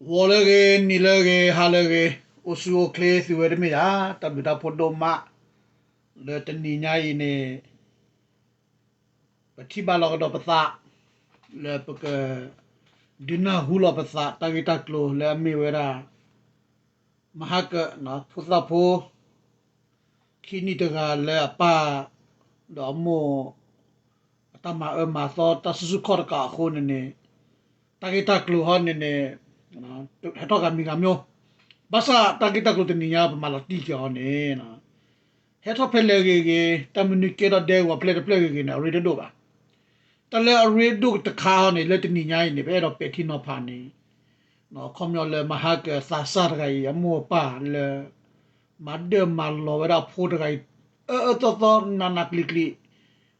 ဂီၤလၢအဂ့ၤ, နံၤလၢအဂ့ၤ, ဟါလၢအဂ့ၤ, အိၣ်ဆူၣ်အိၣ်ချ့သုဝဲတမ့ၢ်ဧါ. တၢ်ဘျုးတၢ်ဖှိၣ်ဒိၣ်မး လၢတနံၤညါအံၤန့ၣ် ပထံၣ်ဘၣ်လီၤကဒီးပသး လၢပက ဒုးနၢ်ဟူလီၤပသး တၢ်ဂ့ၢ်တၢ်ကျိၤလၢအမ့ၢ်ဝဲဒၣ် မဟါကၢ ဖိသၣ်ဖိ ခံနံၣ်တဂၤလၢအပၢ် ဒီးအမိၢ် အတၢ်မၤအၢမၤသီ တၢ်ဆူၣ်ဆူၣ်ခီၣ်တကးအဃိန့ၣ်န့ၣ် တၢ်ဂ့ၢ်တၢ်ကျိၤဟီန့ၣ်န့ၣ် ဟဲထီၣ်ဂၤမံၤဂၤမျိၢ်, ဘၣ်ဆၣ်တၢ်ဂ့ၢ်တၢ်ကျိၤတနံၤညါပမၤလီၤတံၢ်က့ၤအီၤန့ၣ် ဟဲထီၣ်ဖဲလဲၣ်ဂ့ၤဂ့ၤ, တၢ်မနုၤကဲထီၣ်ဒဲကဝီၤဖဲလဲၣ်တဖျၢၣ်ဂ့ၤဂ့ၤန့ၣ် အရ့တဒိၣ်ဘၣ်. တၢ်လၢအရ့ဒိၣ်တခါအံၤန့ၣ် လၢတနံၤညါအံၤန့ၣ် ပအဲၣ်ဒိးပဲာ်ထံနီၤဖးန့ၣ် ခီပညီလၢမဟါကၢသးစၢ်တဂၤအံၤ အမိၢ်အပၢ်လၢ မၤဒၢၣ်မၤလီၤဝဲဒၣ်ဖိတဂၤအံၤ အၢအၢသီသီနးနးကျံၤကျံၤ,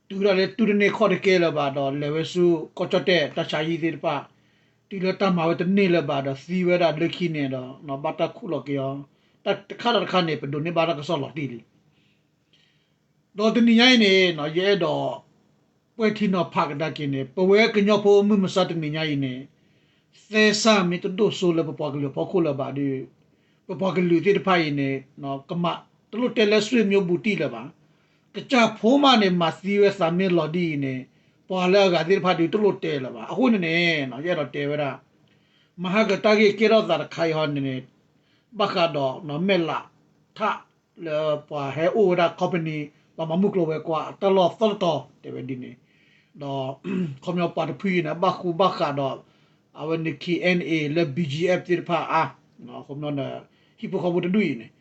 တုၤဒၣ်လဲာ်တုၤတန့ၢ်ခီၣ်တကဲလၢၤဘၣ်ဒီး လဲၤဝဲဆူကီၢ်ကၠီၣ်တဲၣ်တၢ်ဆါဟံၣ်သ့ၣ်တဖၣ်, တုၤလၢတၢ်မၤဝဲတန့ၢ်လၢၤဘၣ်ဒီးသံဝဲဒၣ်လၢခံန့ၣ်ဒီး ဘၣ်တၢ်ခူၣ်လီၤက့ၤအီၤ, တၢ်တခါဒီးတခါန့ၣ် ပဒိးန့ၢ်ဘၣ်တၢ်ကစီၣ်လီၤတံၢ်လံ. ဒီးတနံၤညါအံၤန့ၣ် ယအဲၣ်ဒိး ပှဲၢ်ထံနီၤဖးကဒါက့ၤန့ၣ် ပဝဲကညီဖိမုၢ်မဆါတနံၤညါအံၤန့ၣ် သဲစၢ်မ့ၢ်တဒိၣ်စိလၢပပှၤကလုာ်အဖီခိၣ်လၢၤဘၣ်ဒီး ပပှၤကလုာ်သ့ၣ်တဖၣ်အံၤန့ၣ် ကမၤ တလိၣ်တဲလၢ ဆွေမျိုး ဘူးတံၢ် လၢၤဘၣ်. ကစၢ်ဖိမးန့ၣ် မၤသံဝဲသးမ့ၢ်လီၤဒ်အံၤန့ၣ် ပှၤလၢအဂၤသ့ၣ်တဖၣ်ဒီးတလိၣ်တဲလၢၤဘၣ်. အဃိန့ၣ်န့ၣ် ယအဲၣ်ဒိးတဲဝဲဒၣ် မဟါကၢတၢ်ဂ့ၢ်ကဲထီၣ်သးတခါအံၤဟီန့ၣ်န့ၣ် ဘၣ်ဃးဒီးမဲာ်လးထး လၢပှၤဟဲအိၣ်ဝဲဒၣ် company ပှၤမၤမုၢ်ကျိၤဝဲၤကွာ်အတၢ်လီၢ်သီတတီၤ တဲဝဲဒ်န့ၣ်, ဒီး ခီပညီပှၤတဖုအံၤန့ၣ် ဘၣ်ဃူဘၣ်ဃးဒီး အဝဲန့ၣ် KNA လၢ BGF သ့ၣ်တဖၣ်အါ, ခီပညီန့ၣ် ဟံၣ်ဖိဃီဖိတဒူၣ်အံၤန့ၣ်,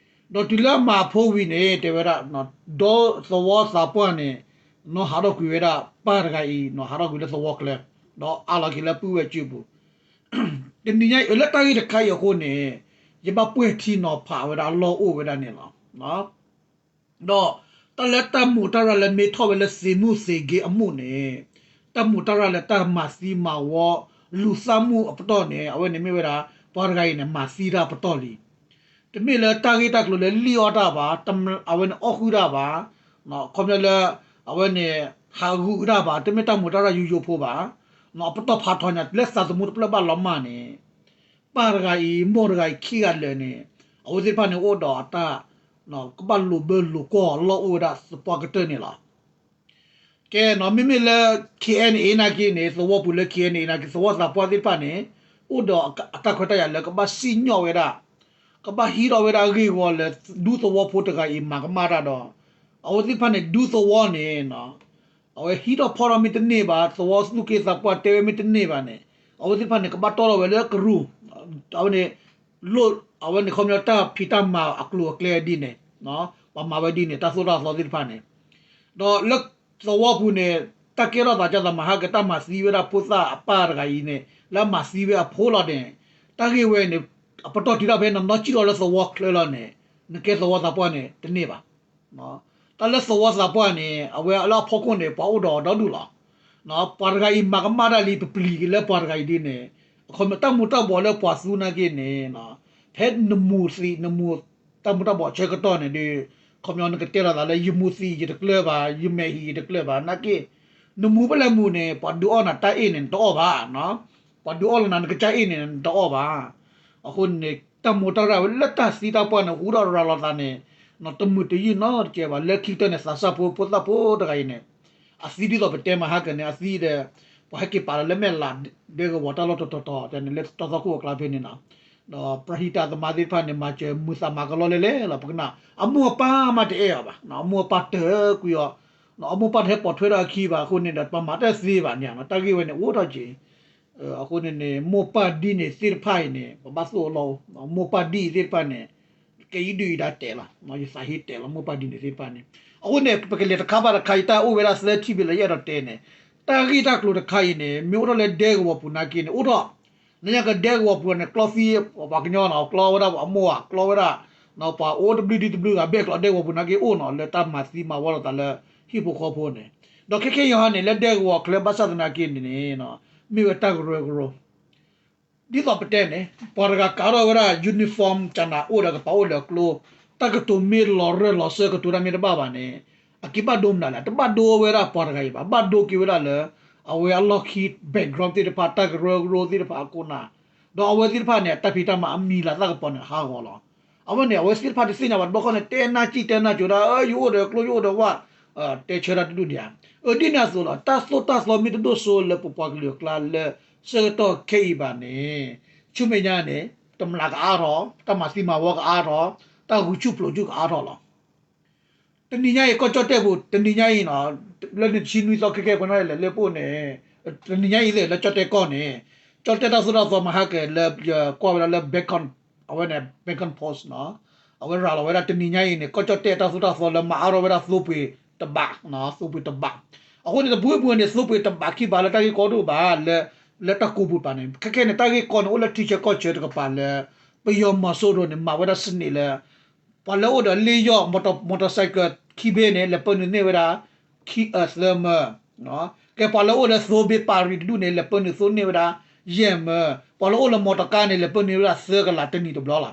ဒီးတုၤလၢအမၤအဖိဝံၤန့ၣ် တဲဝဲဒၣ် ဒီသဝီသးပှၢ်န့ၣ် နီၢ်ဟးထီၣ်ကွံာ်ဝဲဒၣ် ပၢ်တဂၤအံၤ နီၢ်ဟးထီၣ်ကွံာ်လၢသဝီကျဲ, ဒီးအးလီၤက့ၤလၢပုၢ်ဝဲၢ်စုပူၤ တနံၤညါအံၤ လၢတၢ်ဂ့ၢ်တခါအံၤအဃိန့ၣ် ယဘၣ်ပှဲၢ်ထံနီၤဖးဝဲဒၣ်အလီၢ်အိၣ်ဝဲဒၣ်န့ၣ်လီၤ. ဒီးတၢ်လၢတၢ်မူးတၢ်ရၢ်လၢမ့ၢ်ထီၣ်ဝဲလၢ သ့ၣ်မူးသ့ၣ်ဂ့ၤအမူးန့ၣ် တၢ်မူးတၢ်ရၢ်လၢတၢ်မၤသံမၤဝီ လူၤသးမူးအပတီၢ်န့ၣ် အဝဲန့ၣ်မ့ၢ်ဝဲဒၣ် ပှၤတဂၤအံၤန့ၣ် မၤသံတၢ်ပတီၢ်လံ. တမ့ၢ်လၢတၢ်ဂ့ၢ်တၢ်ကျိၤလၢလံၣ်အီၣ်တၢ်ဘၣ်, အဝဲန့ၣ်အီၣ်ဃုာ်တၢ်ဘၣ်, ခီပညီလၢ အဝဲန့ၣ် ဟးဂူာ်တၢ်ဘၣ်, တမ့ၢ်တၢ်မူးတၢ်ရၢ်ယိယိဖိဘၣ်, အပတီၢ်ဖးထီညါ လၢသးသမူတဖျၢၣ်ဘၣ်လီၤမၢ်န့ၣ် ပၢ်တဂၤအံၤ မိၢ်တဂၤအံၤ ခံဂၤလၢာ်န့ၣ် အဝဲသ့ၣ်တဖၣ်န့ၣ်အိၣ်ဒီးအတၢ် ကဘၣ်လိာ်ဘၢလိာ်ကွီၢ်အလီၢ်အိၣ်ဝဲဒၣ်သပှၢ်ကတၢၢ်န့ၣ်လီၤ. ကဲနီၤ မ့မ့ၢ်လၢ KNA နာ်က့န့ၣ် သဝီပူၤလၢ KNA နာ်က့ သဝီသးပှၢ်သ့ၣ်တဖၣ်န့ၣ် အိၣ်ဒီးအတၢ်ခွဲးတၢ်ယာ်လၢကဘၣ်စံၣ်ညီၣ်ဝဲဒၣ် ကဘၣ်ဟံးထီၣ်ဝဲဒၣ်အဂ့ၢ်အဂီၢ်လၢ ဒူသဝီဖိတဂၤအံၤမၤကမၣ်တၢ်ဒီး အဝဲသ့ၣ်တဖၣ်န့ၣ် ဒူသဝီန့ၣ် အဝဲဟံးထီၣ်ဖီၣ်ထီၣ်မ့ၢ်တန့ၢ်ဘၣ်, သဝီသူၣ်က့သးပှၢ်တဲဝဲမ့ၢ်တန့ၢ်ဘၣ်န့ၣ် အဝဲသ့ၣ်တဖၣ်န့ၣ် ကဘၣ်တီၢ်ထီၣ်ဝဲလၢကရူၢ်, အဝဲန့ၣ် လိၣ် အဝဲန့ၣ်ခီပညီတၢ်ဖံးတၢ်မၤအကျိၤအကျဲဒ်န့ၣ်, ပှၤမၤဝဲဒ်န့ၣ် တၢ်သိၣ်တၢ်သီသ့ၣ်တဖၣ်န့ၣ်, ဒီးလၢသဝီပူၤန့ၣ် တၢ်ကဲထီၣ်သးကၢ်သးမၤဟါကတၢ်မၤသံဝဲဒၣ်ဖိသၣ်အပၢ်တဂၤအံၤန့ၣ် လၢအမၤသံဝဲအဖိလီၤန့ၣ် တၢ်ဂ့ၢ်ဝဲန့ၣ် အပတီၢ်တုၤဒၣ်ဖဲန့ၣ် နီၢ်ကံၣ်ထီၣ်လၢသဝီချၢလီၤန့ၣ် နကဲသဝီသးပှၢ်န့ၣ် တန့ၢ်ဘၣ်. တၢ်လၢသဝီသးပှၢ်န့ၣ် အဝဲလၢအဖီခိၣ်န့ၣ် ပှၤအိၣ်ဒီးအီၤဒီဒူၣ်လီၤ. ပှၤတဂၤအံၤမၤကမၣ်တၢ်လံ ပပျံၤက့ၤလၢပှၤတဂၤအံၤဒ်န့ၣ် အခီပညီတၢ်မူၤတၢ်ဘှီးလၢပှၤသူနာ်က့န့ၣ် ဖဲနမူၤသံး နမူၤ တၢ်မူၤတၢ်ဘှီးဆၢကတီၢ်န့ၣ်ဒီး ခီပညီနကတဲလီၤသးလၢ ယမူၤသံးယတကျၢၤဘၣ်, ယမဲာ်ဟံးယတကျၢၤဘၣ် နာ်က့ နမူၤဖဲလဲၣ်မူၤန့ၣ် ပှၤဒုးအီၣ်နၤတၢ်အ့ၣ်န့ၣ် နတအီၣ်ဘၣ်. ပှၤဒုးအီၣ်လီၤနၤ နကစၢ်အ့ၣ်န့ၣ် နတအီၣ်ဘၣ်. အဃိန့ၣ် တၢ်မူၤတၢ်ရၢ်ဝဲလၢတၢ်သံတၢ်ပှၢ်န့ၣ် ဟူထီၣ်ရၤလီၤသးန့ၣ် တမုာ်တယုၢ်နီတကဲဘၣ်. လၢခံကတၢၢ်န့ၣ် သးစၢ်ဖိ ဖိသၣ်ဖိတဂၤအံၤန့ၣ် အသံဒ်သိးပတဲမဟါကၢန့ၣ် အသံဒီး ပှၤဟဲက့ၤပာ်လီၤလၢမဲာ်လး ဒဲကဝီၤတၢ်လီၢ်တတီၤတီၤန့ၣ် လၢတၢ်သီခိၣ်အကျါဖဲန့ၣ်နီၤ. ဒီးပရဟံၣ်တၢ်သမားသ့ၣ်တဖၣ်န့ၣ် မၤစၢၤမုာ်သးမၤကလီလဲၣ်လဲၣ်လီၤ. ပကနၣ် အမိၢ်အပၢ်မးတအဲၣ်အီၤဘၣ်. အမိၢ်အပၢ်တၢၢ်ကွံာ်အီၤ အမိၢ်ပၢ်တဟဲပိာ်ထွဲဒီးအခံဘၣ်. အဃိန့ၣ်ဒီး ပမၤတၢ်သ့ဘၣ်န့ၣ် တၢ်ဂ့ၢ်ဝဲန့ၣ် အိၣ်ထီၣ်က့ၤ အဃိန့ၣ်န့ၣ် မိၢ်ပၢ်ဒ်န့ၣ်သ့ၣ်တဖၣ်အံၤန့ၣ် ပဘၣ်သိၣ်အလီၢ်အိၣ်. မိၢ်ပၢ်ဒ်အံၤသ့ၣ်တဖၣ်န့ၣ် ကဲယဒုၣ်အံၤဒၣ်တဲာ်လီၤ. ယသးဟ့တဲာ်လီၤ မိၢ်ပၢ်ဒ်န့ၣ်သ့ၣ်တဖၣ်န့ၣ်. အဃိန့ၣ် ပကလဲၤတခါဘၣ်တခါ ယတၢ်အိၣ်ဝဲဒၣ်သၢထံၣ်ဘၣ်လၢယအဲၣ်ဒိးတဲန့ၣ် တၢ်ဂ့ၢ်တၢ်ကျိၤတခါအံၤန့ၣ် မ့ၢ်အိၣ်ထီၣ်လၢဒဲကဝီၤပူၤနာ်က့န့ၣ် အိၣ်ထီၣ် လၢညါကဒဲကဝီၤပူၤန့ၣ် ကျီသံ ပှၤကညီနီၤ ကျီဝဲဒၣ်အမိၢ်ဧါ ကျီဝဲဒၣ် ပှၤအိၣ်တဘျုးဒ်တဘျုးဂၤ ဘဲၣ်ကျိၤဒဲကဝီၤပူၤနာ်က့အိၣ်နီၤ လၢတၢ်မၤသံမၤဝီလိာ်သးလၢဟံၣ်ဖိဃီဖိန့ၣ်. ဒီးခဲခဲအံၤဟီန့ၣ် လၢဒဲကဝီၤချၢဘၣ်ဆၣ်သနာ်က့န့ၣ်န့ၣ် မ့ၢ်ဝဲတၢ်ကရၢကရိ ဒ်သိးပတဲန့ၣ် ပှၤတဂၤကးထီၣ်ဝဲဒၣ် uniform ကနၤအိၣ်ဒီးကပာ်အိၣ်လၢအကျိ တၢ်ကတိၤမ့ၢ်လီၤရၢၢ်လီၤစၢၤကတိၤတၢ်မ့ၢ်တဘၣ်ဘၣ်န့ၣ် အက့ၤဘၣ်ဒိမနုၤလဲၣ်. တဘၣ်ဒိဝဲဒၣ်ပှၤတဂၤအံၤဘၣ်. ဘၣ်ဒိက့ၤဝဲဒၣ်လၢ အဝဲအလီၢ်ခံ background သ့ၣ်တဖၣ် တၢ်ကရၢကရိသ့ၣ်တဖၣ်အခိၣ်နၢ် ဒီးအဝဲသ့ၣ်တဖၣ်န့ၣ် တၢ်ဖံးတၢ်မၤအမံၤလၤသၣ်ကပီၤန့ၣ် ဟးဂီၤလီၤ. အဝဲန့ၣ် အဝဲသ့ၣ်တဖၣ်တသ့ၣ်ညါဘၣ်တဘျီဃီန့ၣ် တဲနၢ်စံၣ်တဲနၢ်ကိၤဒၣ် အၢ ယအိၣ်ဒီးကျိယအိၣ်ဒီးဝၣ် တဲဆၢတၢ်တဒူၣ်န့ၣ်ဧါ. အၢ ဒ်န့ၣ်အသိးလီၤ တၢ်သိၣ်တၢ်သီမ့ၢ်တဒိၣ်စိလၢပပှၤကလုာ်အကျါလၢ ဆၢကတီၢ်ခဲအံၤဘၣ်န့ၣ် ဆူမဲာ်ညါန့ၣ် တမျးကအါထီၣ် တၢ်မၤသံမၤဝီကအါထီၣ် တၢ်ဂုာ်ဆူၣ်ပျိးဆူၣ်ကအါထီၣ်လီၤ. တနံၤညါအံၤ ကီၢ်ကၠီၣ်တဲၣ်ပူၤ တနံၤညါအံၤနီၤ လၢနတဆံနွံသီခဲကဲပှၤနီၣ်လဲၣ်လၢပအိၣ်န့ၣ် တနံၤညါအံၤသ့ၣ် လၢကၠီၣ်တဲၣ်ကီၢ်န့ၣ် ကၠီၣ်တဲၣ်တၢ်သိၣ်တၢ်သီမဟါကဲလၢ ယကွၢ်ဝဲဒၣ်လၢ Bangkok အဝဲန့ၣ် Bangkok Post နီၤ အဝဲရၤလီၤဝဲဒၣ်တနံၤညါအံၤန့ၣ် ကီၢ်ကၠီၣ်တဲၣ်တၢ်သိၣ်တၢ်သီလၢမၤအါထီၣ်ဝဲဒၣ်သိပှ့ၤတဘး သိပှ့ၤတဘး အဃိန့ၣ် တပူၤပူၤန့ၣ် သိပှ့ၤတဘးခံဘးလၢတၢ်ဂ့ၢ်ကီဒိၣ်ဘၣ်လၢ လၢတၢ်ကိးပူၤတပၤန့ၣ် ခဲခဲန့ၣ် တၢ်ဂ့ၢ်ကီန့ၣ် အိၣ်လၢထံဆၢကီၢ်ဆၢတကပၤလၢ ပယီၤမီၤစိရိၤန့ၣ် မၤဝဲဒၣ်စနံးလၢ ပှၤလၢအိၣ်ဒီးလ့ယီၣ် motor-, motorcycle ခံဘ့ၣ်န့ၣ် လဲၤပၢနုာ်န့ၢ်ဝဲဒၣ် ခံ အၢ သၢမၢ, ကဲပှၤလၢအိၣ်လၢသိဘ့ၣ်ပၤရံၤတဒူၣ်န့ၣ် လဲၤပၢနုာ်သိန့ၢ်ဝဲဒၣ် ယဲၢ်မၢ, ပှၤလၢအိၣ်လၢမီတီကါန့ၣ် လဲၤပၢနုာ်ဝဲဒၣ်သၢကလးတနံၤတဘျီလီၤ.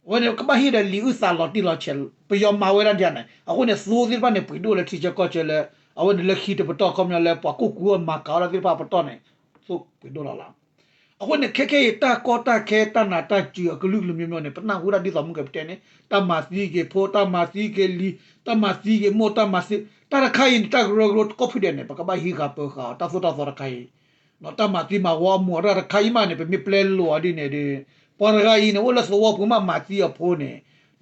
အဝဲန့ၣ် ကဘၣ်ဟ့ၣ်ဒီးလံာ်အုၣ်သးလီၤတံၢ်လီၤဆဲး ပယီၤမၤဝဲဒၣ်ဒ်န့ၣ် အဃိန့ၣ် သိသ့ၣ်တဖၣ်န့ၣ် ပှ့ၤဒိၣ်လၢထံဆၢကီၢ်ဆၢလၢ အဝဲန့ၣ်လၢခံတပတီၢ်ခီပညီလၢ ပှၤကူၣ်ကူၣ်အီၤမၤကၤအီၤတၢ်သ့ၣ်တဖၣ်ပတီၢ်န့ၣ် သိပှ့ၤဒိၣ်လီၤလီၤ. အဃိန့ၣ် ခဲခဲအံၤ တၢ်ကီတၢ်ခဲ တၢ်နးတၢ်စှၤအကလုာ်ကလုာ်မျိုးမျိုးန့ၣ် ပနၢ်ဟူဒၣ်ဒ်သိးမုၢ်ကဲပတဲန့ၣ် တၢ်မၤသံက့ၤဖိ တၢ်မၤသံက့ၤလံၤ တၢ်မၤသံက့ၤမိၢ် တၢ်မၤသံ တၢ်တခါအံၤန့ၣ် တၢ်ကရၢကရိကိးဖုဒဲးန့ၣ် ပကဘၣ်ဟံးဃာ်ပၢၤဃာ်အီၤ တၢ်သိၣ်တၢ်သီတခါအံၤ တၢ်မၤသံမၤဝီအမူးအတၢ်တခါအံၤမးန့ၣ် ပမ့ၢ်ပျဲလိာ်အီၤဒ်န့ၣ်ဒီး ပှၤတဂၤအံၤန့ၣ် အိၣ်လၢသဝီပူၤမးမၤသံအဖိန့ၣ်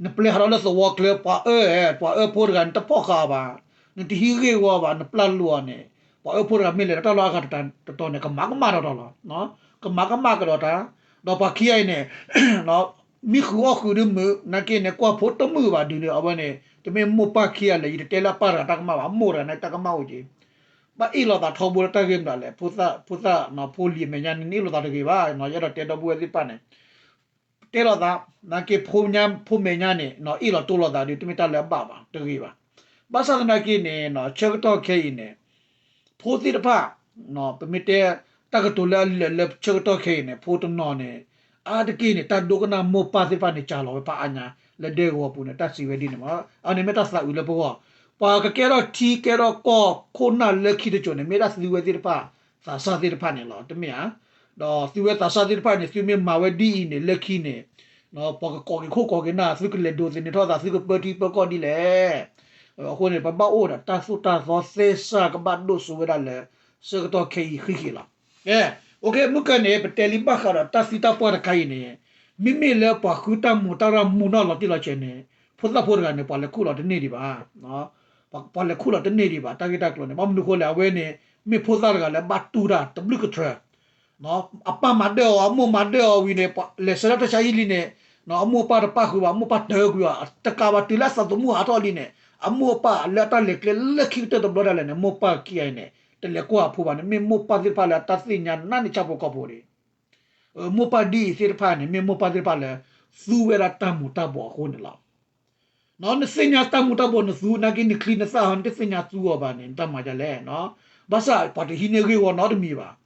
နပျဲဟးထီၣ်လၢသဝီကျဲ ပှၤအၢ ပှၤအၢဖိတဂၤ နတဖီၣ်ဃာ်အီၤဘၣ်, နတဟံးဂ့ၢ်ဝီဘၣ်, နပျၢ်လိာ်အီၤန့ၣ် ပှၤအၢဖိတဂၤမ့ၢ်လဲၤတၢ်လီၢ်အါဂၤတတီၤန့ၣ် ကမၤကမၣ်ဒီးတၢ်လီၤ. ကမၤကမၣ်ကဒီးတၢ်, ဒီးပှၤခံဂၤအံၤန့ၣ် မံဃုာ်အီၣ်ဃုာ်ဒုမုာ် နာ်က့န့ၣ် ကွၢ်ဖိတမုာ်ဘၣ်ဒုးန့ၣ် အဝဲန့ၣ် တမ့ၢ်မိၢ်ပၢ်ခံဂၤလဲၣ် ယတတဲလၢအပၢ်တဂၤတၢ်ကမၣ်ဘၣ် အမိၢ်တဂၤန့ၣ်တၢ်ကမၣ်အိၣ်က့ၤ ဘၣ်အ့ၣ်လိာ်သးထီဘိလၢတၢ်ဂ့ၢ်မတၤလဲၣ် ဖိသၣ် ဖိသၣ် ဖိလံၤအမဲာ်ညါန့ၣ် နအ့ၣ်လိာ်သးတဂ့ၤဘၣ် ယအဲၣ်ဒိးတဲဒီပုၢ်ဝဲၢ်သ့ၣ်တဖၣ်န့ၣ် တဲလိာ်သး နာ်က့ဖိညါ ဖိမဲာ်ညါန့ၣ် အ့ၣ်လိာ်တိလိာ်သးဒီး တမ့ၢ်တၢ်လၢအဘၣ်ဘၣ် တဂ့ၤဘၣ်. ဘၣ်ဆၣ်သနာ်က့န့ၣ် ဆၢကတီၢ်ခဲအံၤန့ၣ် ဖိသ့ၣ်တဖၣ် ပမ့ၢ်တဲ တၢ်ကတိၤလၢအလၢာ်လၢဆၢကတီၢ်ခဲအံၤန့ၣ် ဖိတနီၤန့ၣ် အါတက့ၢ်န့ၣ် တၢ်ဒိကနၣ်မိၢ်ပၢ်သ့ၣ်တဖၣ်န့ၣ် စှၤလီၤဝဲဖးအါညါ လၢဒဲကဝီၤပူၤန့ၣ် တၢ်စံးဝဲဒ်န့ၣ်မး အန့ၣ်မ့ၢ်တၢ်သးအုးလၢပဂီၢ် ပှၤကကဲထီၣ်ထံကဲထီၣ်ကီၢ်ခိၣ်နၢ်လၢခံတစိၤန့ၣ် မ့ၢ်ဒၣ်သုဝဲသ့ၣ်တဖၣ် သးစၢ်သ့ၣ်တဖၣ်န့ၣ်လီၤ တမ့ၢ်ဧါ. ဒီးသုဝဲသးစၢ်သ့ၣ်တဖၣ်န့ၣ် သုမ့ၢ်မၤဝဲဒ်အံၤန့ၣ် လၢခံန့ၣ် ပှၤကကိးက့ၤခိၣ်ကိးက့ၤနၢ် သုကလဲၤဒိးသန့ၤထီၣ်သး သုကပၢထံပၢကီၢ်ဒ်လဲၣ်. အဃိန့ၣ် ပဘၣ်အိၣ်ဒီးတၢ်သိၣ်တၢ်သီ သဲစးကဘၣ်ဒိၣ်စိဝဲဒၣ်လၢ ဆၢကတီၢ်ခဲအံၤဃံဃံလီၤ. ကဲ မုၢ်ကၢန့ၣ် ပတဲလံဘၣ်ဃးဒီးတၢ်သံတၢ်ပှၢ်တခါအံၤန့ၣ် မ့မ့ၢ်လၢပှၤဃုတၢ်မူးတၢ်ရၢ်မူးနီၢ်လီၤတံၢ်လီၤဆဲးန့ၣ် ဖိသၣ်ဖိတဂၤန့ၣ် ပှၤလဲၤခူၣ်လီၤတန့ၢ်ဒံးဘၣ် ပှၤလဲၤခူၣ်လီၤတန့ၢ်ဒံးဘၣ် တၢ်ဂ့ၢ်တၢ်ကျိၤန့ၣ် ဘၣ်မနုၤဃိလဲၣ် အဝဲန့ၣ် မ့ၢ်ဖိသၣ်တဂၤလၢဘၣ်တူၢ်တၢ်တဘျုးကထြၢ အပၢ်မၤဒၢၣ်အီၤ အမိၢ်မၤဒၢၣ်အီၤဝံၤန့ၣ် လဲၤဆှၢလၢတၢ်ဆါဟံၣ်လံန့ၣ် အမိၢ်အပၢ်တပၣ်ဃုာ်ဘၣ် အမိၢ်ပၢ်တၢၢ်ကွံာ်အီၤ တကးဘၣ်တုၤလၢအသးသမူဟးထီၣ်လံန့ၣ် အမိၢ်အပၢ်လၢအတၢ်လဲၤကျဲလၢခံကတၢၢ်တဘျီဒၣ်လဲာ်န့ၣ် မိၢ်ပၢ်ခံဂၤအံၤန့ၣ် တလဲၤကွၢ်အဖိဘၣ်န့ၣ် မ့ၢ်မိၢ်ပၢ်သ့ၣ်တဖၣ်လၢအတၢ်သ့ၣ်ညါနးန့ၢ်ဆၣ်ဖိကီၢ်ဖိန့ၣ် မိၢ်ပၢ်ဒ်အံၤသ့ၣ်တဖၣ်န့ၣ် မ့ၢ်မိၢ်ပၢ်သ့ၣ်တဖၣ်လၢ သူဝဲဒၣ်တၢ်မူးတၢ်ဘိးအဃိန့ၣ်လီၤ. နသ့ၣ်ညါတၢ်မူးတၢ်ဘိးနသူ နာ်က့နချံနသၣ်ဟီ နတသ့ၣ်ညါသူအီၤဘၣ်န့ၣ် နတၢ်မၤဒ်လဲၣ်. ဘၣ်ဆၣ်ပှၤတဟံးန့ၢ်ဂ့ၢ်ဝီနီတမံၤဘၣ်.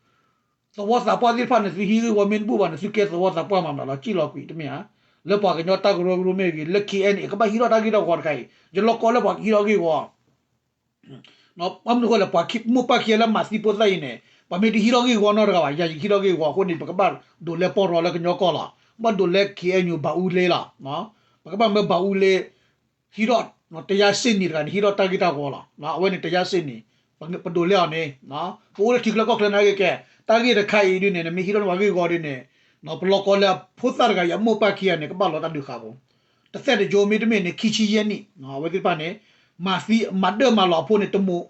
သဝီသးပှၢ်သ့ၣ်တဖၣ်န့ၣ် သုဟံးဂ့ၢ်ဝီမ့ၢ်တဘူၣ်ဘၣ်န့ၣ် သုကဲသဝီသးပှၢ်မးမးလီၤ စံၣ်လီၤကွံာ်တမ့ၢ်ဧါ. လၢပှၤကညီတၢ်ကရၢကရိမ့ၢ်ဂ့ၤ လၢ K N A ကဘၣ်ဟံးထီၣ်တၢ်ဂ့ၢ်တၢ်ဝီတခါအံၤ ယလီၢ်ကီလၢပှၤကဟံးထီၣ်ဂ့ၢ်ဝီ ဘၣ်မနုၤဃိလဲၣ် ပှၤမိၢ်ပၢ်ခံဂၤလၢမၤသံဖိသၣ်အံၤန့ၣ် ပှၤမ့ၢ်တဟံးထီၣ်ဂ့ၢ်ဝီနီတဂၤဘၣ် ယၤယကဟံးထီၣ်ဂ့ၢ်ဝီအဃိန့ၣ် ပကဘၣ်ဒိးလဲပီၢ်ရီလၢကညီကီၢ်လီၤ. ဘၣ်ဒိးလဲ K N U ဘၣ်အူလ့လီၤ. ပကဘၣ်မၢဘၣ်အူလ့ ဟံးထီၣ် တရားစဲန့ၣ်တဂၤန့ၣ် ဟံးထီၣ်တၢ်ဂ့ၢ်တၢ်ဝီလီၤ. အဝဲန့ၣ် တရားစဲန့ၣ် ပဒိးလဲအီၤန့ၣ် ပအိၣ်လၢထံချၢကီၢ်ချၢနာ်က့ကဲ တၢ်ဂ့ၢ်တခါအံၤဒ်န့ၣ် နမ့ၢ်ဟံးထီၣ်န့ၢ်ပှၤဂ့ၢ်ဝီဒ်န့ၣ် ပလီၢ်ကီလၢဖိသၣ်တဂၤအံၤအမိၢ်ပၢ်ခံဂၤန့ၣ် ကဘၣ်လီၤတၢ်ဒုးဃာ်ဖိ တသ့ၣ်တယိမ့ၢ်တမ့ၢ်န့ၣ် ခံဆံယဲၢ်နံၣ် အဝဲသ့ၣ်တဖၣ်န့ၣ် မၤသံ မၤဒၢၣ်မၤလီၤအဖိန့ၣ် တမူး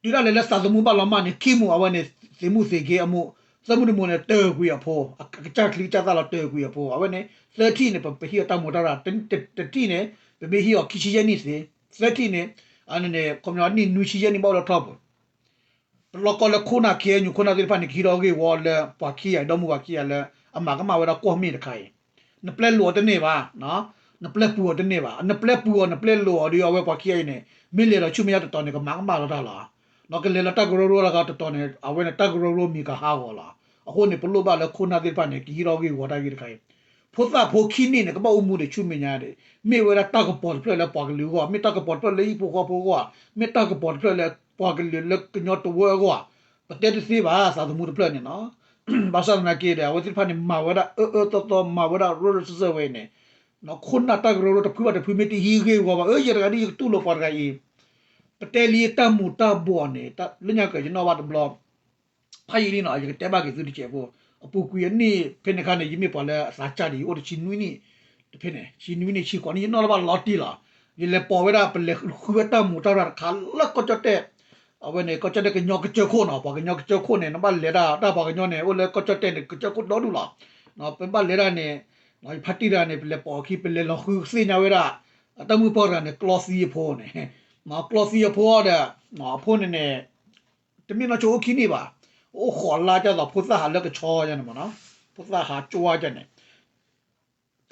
တုၤဒၣ်လဲာ်လၢသးသမူဘၣ်လီၤမၢ်န့ၣ် ခံမူးအဝဲန့ၣ် သ့ၣ်မူးသ့ၣ်ဂ့ၤအမူး သၢမူးတမူးန့ၣ် တၢၢ်ကွံာ်အဖိ အကစၢ်ချံကစၢ်သၣ်လီၤတၢၢ်ကွံာ်အဖိ အဝဲန့ၣ် သၢထံၣ်န့ၣ် ပဟံးအီၤတၢ်မူးတၢ်ရၢ် တထံၣ်န့ၣ် ပမ့ၢ်ဟံးအီၤခံဆံယဲၢ်နံၣ်သ့ သၢထံၣ်န့ၣ် အန့ၣ်န့ၣ် ခီပညီနံၣ်နွံဆံယဲၢ်နံၣ်ဘၣ်အိၣ်လၢထီၣ်ပူၤ ပလီၢ်ကီလၢခိၣ်နၢ် K N U ခိၣ်နၢ်သ့ၣ်တဖၣ်န့ၣ် ကဟံးထီၣ်ဂ့ၢ်ဝီလၢပှၤခံဂၤ ဒီမုၢ်ပှၤခံဂၤလၢ အမၤကမၣ်ဝဲဒၣ်ကွီၢ်မ့ၢ်တခါအံၤ နပျဲလိာ်အီၤတန့ၢ်ဘၣ် နပျဲပူၤအီၤတန့ၢ်ဘၣ် နပျဲပူၤအီၤ နပျဲလိာ်အီၤဒီး အဝဲပှၤခံဂၤအံၤန့ၣ် မ့ၢ်လဲၤဒီးဆူမဲာ်ညါတတီၤန့ၣ် ကမၤကမၣ်လီၤတၢ်လီၤ ဒီးကလဲၤလၢတၢ်ကရၢကရိတဂၤတတီၤန့ၣ် အဝဲန့ၣ်တၢ်ကရၢကရိမံၤကဟးဂီၤလီၤ အဃိန့ၣ် ပလိၣ်ဘၣ်လၢခိၣ်နၢ်သ့ၣ်တဖၣ်န့ၣ် ကဟံးထီၣ်ဂ့ၢ်ဝီတၢ်ဂ့ၢ်တခါအံၤ ဖိသၣ်ဖိခံနံၣ်န့ၣ် ကဘၣ်အိၣ်မူဒီးဆူမဲာ်ညါဒီး မ့ၢ်ဝဲဒၣ်တၢ်ကပီၤတဖျၢၣ်လၢပှၤကလုာ်အဂီၢ် မ့ၢ်တၢ်ကပီၤတဖျၢၣ်လၢဟံၣ်ဖိဃီဖိအဂီၢ် မ့ၢ်တၢ်ကပီၤတဖျၢၣ်လၢပှၤကလုာ်လၢကညီတဝၢအဂီၢ် ပတဲတသ့ဘၣ် သးသမူတဖျၢၣ်န့ၣ်လီၤ ဘၣ်ဆၣ်သနာ်က့ဒီး အဝဲသ့ၣ်တဖၣ်န့ၣ် မၤဝဲဒၣ်အၢအၢသီသီ မၤဝဲဒၣ်ရၢရၢစၢၢ်စၢၢ်ဝဲအံၤန့ၣ်, ခိၣ်နၢ်တၢ်ကရၢကရိတဖုဘၣ်တဖု မ့ၢ်တဟံးဂ့ၢ်ဝီဘၣ် အၢ ယဲတဂၤဒ်ယကတူၢ်လိာ်ပှၤတဂၤအံၤ, ပတဲလံတၢ်မူၤတၢ်ဘှီးန့ၣ် လၢညါကယနီၣ်ဘၣ်တဘျီ ဖးယံာ်လံနီၤ ယကတဲဘၣ်က့ၤသုတစဲးဖိ, အပူၤကွံာ်အနံၣ်ဖဲန့ၣ်အခါန့ၣ် ယမ့ၢ်ပှၤလၢအသးစၢ်ဒံး ယအိၣ်တဆံနွံနံၣ်, တဖဲန့ၣ် ဆံနွံနံၣ် ဆံဃိးနံၣ် ယနီၣ်လၢဘၣ်လီၤတံၢ်လီၤ. ယလဲၤပိာ်ဝဲဒၣ် ပလဲၤဃုဝဲတၢ်မူၤတၢ်ရၢ်တခါလၢကီၢ်ကၠီၣ်တဲၣ်, အဝဲန့ၣ် ကီၢ်ကၠီၣ်တဲၣ်ကညီကစၢၢ်ခိၣ်နီၤ ပှၤကညီကစၢၢ်ခိၣ်န့ၣ် နဘၣ်လဲၤတၢ် တၢ်ပှၤကညီန့ၣ် အိၣ်လၢကီၢ်ကၠီၣ်တဲၣ်န့ၣ် ကစၢၢ်ခိၣ်ဒီဒူၣ်လီၤ. ပဘၣ်လဲၤဒၣ်န့ၣ် ယဖါတံၢ်တဂၤန့ၣ် ပလဲၤပိာ်အခံ ပလဲၤလီၤဃုသ့ၣ်ညါဝဲဒၣ် တၢ်မုၣ်ပှၢ်တဂၤန့ၣ် ကျီသံအဖိန့ၣ်, ကျီသံအဖိဒီး အဖိန့ၣ်န့ၣ် တမ့ၢ်နီၢ်ဆိအိၣ်ခံနံၣ်ဘၣ်, အိၣ်ဃိးလါကၢ်သိး ဖိသၣ်ဟးလၢကဆီန့ၣ်မ့ၢ်နီၤ, ဖိသၣ်ဟးကၠိဝါကၢ်န့ၣ်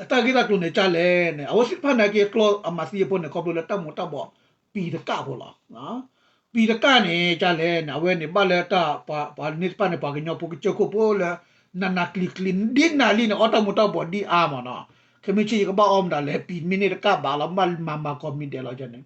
အတၢ်ဂ့ၢ်တၢ်ကျိၤန့ၣ်ကၢ်လဲၣ်န့ၣ် အဝဲသ့ၣ်တဖၣ်န့ၣ်က့ၤကျီအမၤသံအဖိန့ၣ် ခီဖျိလၢတၢ်မူၤတၢ်ဘှီး ပံၤတကၣ်ဖိလီၤ. ပံၤတကၣ်န့ၣ်ကၢ်လဲၣ်န့ၣ် အဝဲန့ၣ်ဘၣ်လၢတၢ် ပှၤန့ၢ်တဖၣ်န့ၣ် ပှၤကညီဖိကစၢၢ်ခိၣ်ဖိလၢ နးနးကျံၤကျံၤ ဒ်နၤလံန့ၣ် အီၣ်တၢ်မူၤတၢ်ဘှီးဒ်အါမ့ၢ်နီၤ, ခဲမုၢ်ဆ့ၣ်ယကဘၣ်အီၣ်မတၤလဲၣ် ပံၤမ့ၢ်န့ၢ်တကၣ်ဘၣ်လီၤ ဘၣ်မၤမၤကီးမံၤဒဲးလီၤန့ၣ်,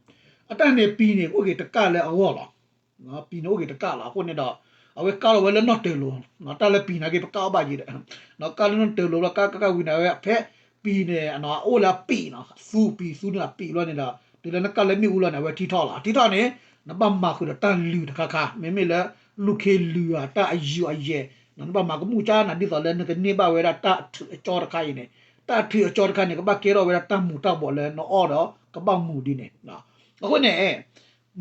အတၢ်န့ၣ်ပံၤန့ၣ် အိၣ်က့ၤတကၣ်လၢအဂီၢ်လီၤ. ပံၤန့ၣ်အိၣ်က့ၤတကၣ်လီၤ အဃိန့ၣ်ဒီး အဝဲကၣ်လီၤဝဲလၢနီၣ်တၢၤလိၤ, တၢ်လၢပံၤနာ်က့ ပကၣ်အီၣ်ဘၣ်ယံၤဒီး ကၣ်လၢနီၣ်တၢၤလိၤလီၤ ကၣ်ကၣ်ကၣ်ဝံၤန့ၣ် အဝဲဖဲပံၤန့ၣ် အအိၣ်လၢအပံၤနီၤ သူပံၤသူန့ၣ်အပံၤဘျီန့ၣ်ဒီး တုၤလၢနကၣ်လၢမ့ၣ်အူလီၤန့ၣ် အဝဲထံထီၣ်လီၤ ထံထီၣ်န့ၣ် နဘၣ်မၤဃုာ်ဒီးတၢ်လုၢ်တခါခါ မ့မ့ၢ်လၢ လူၢ်ခ့လုၢ်ဧါ တၢ်အယုၢ်အယဲၢ် နဘၣ်မၤကမူၣ်ကၢ်နၤ ဒ်သိးလၢနကန့ၢ်ဘၣ်ဝဲဒၣ်တၢ်အထုးအကၠီတခါအံၤန့ၣ်, တၢ်အထုးအကၠီတခါန့ၣ် ကဘၣ်ကဲထီၣ်ဝဲဒၣ်တၢ်မူၤတၢ်ဘှီးလၢနအီၣ်ဒီးကဘၣ်မူၤဒ်န့ၣ်. အဃိန့ၣ်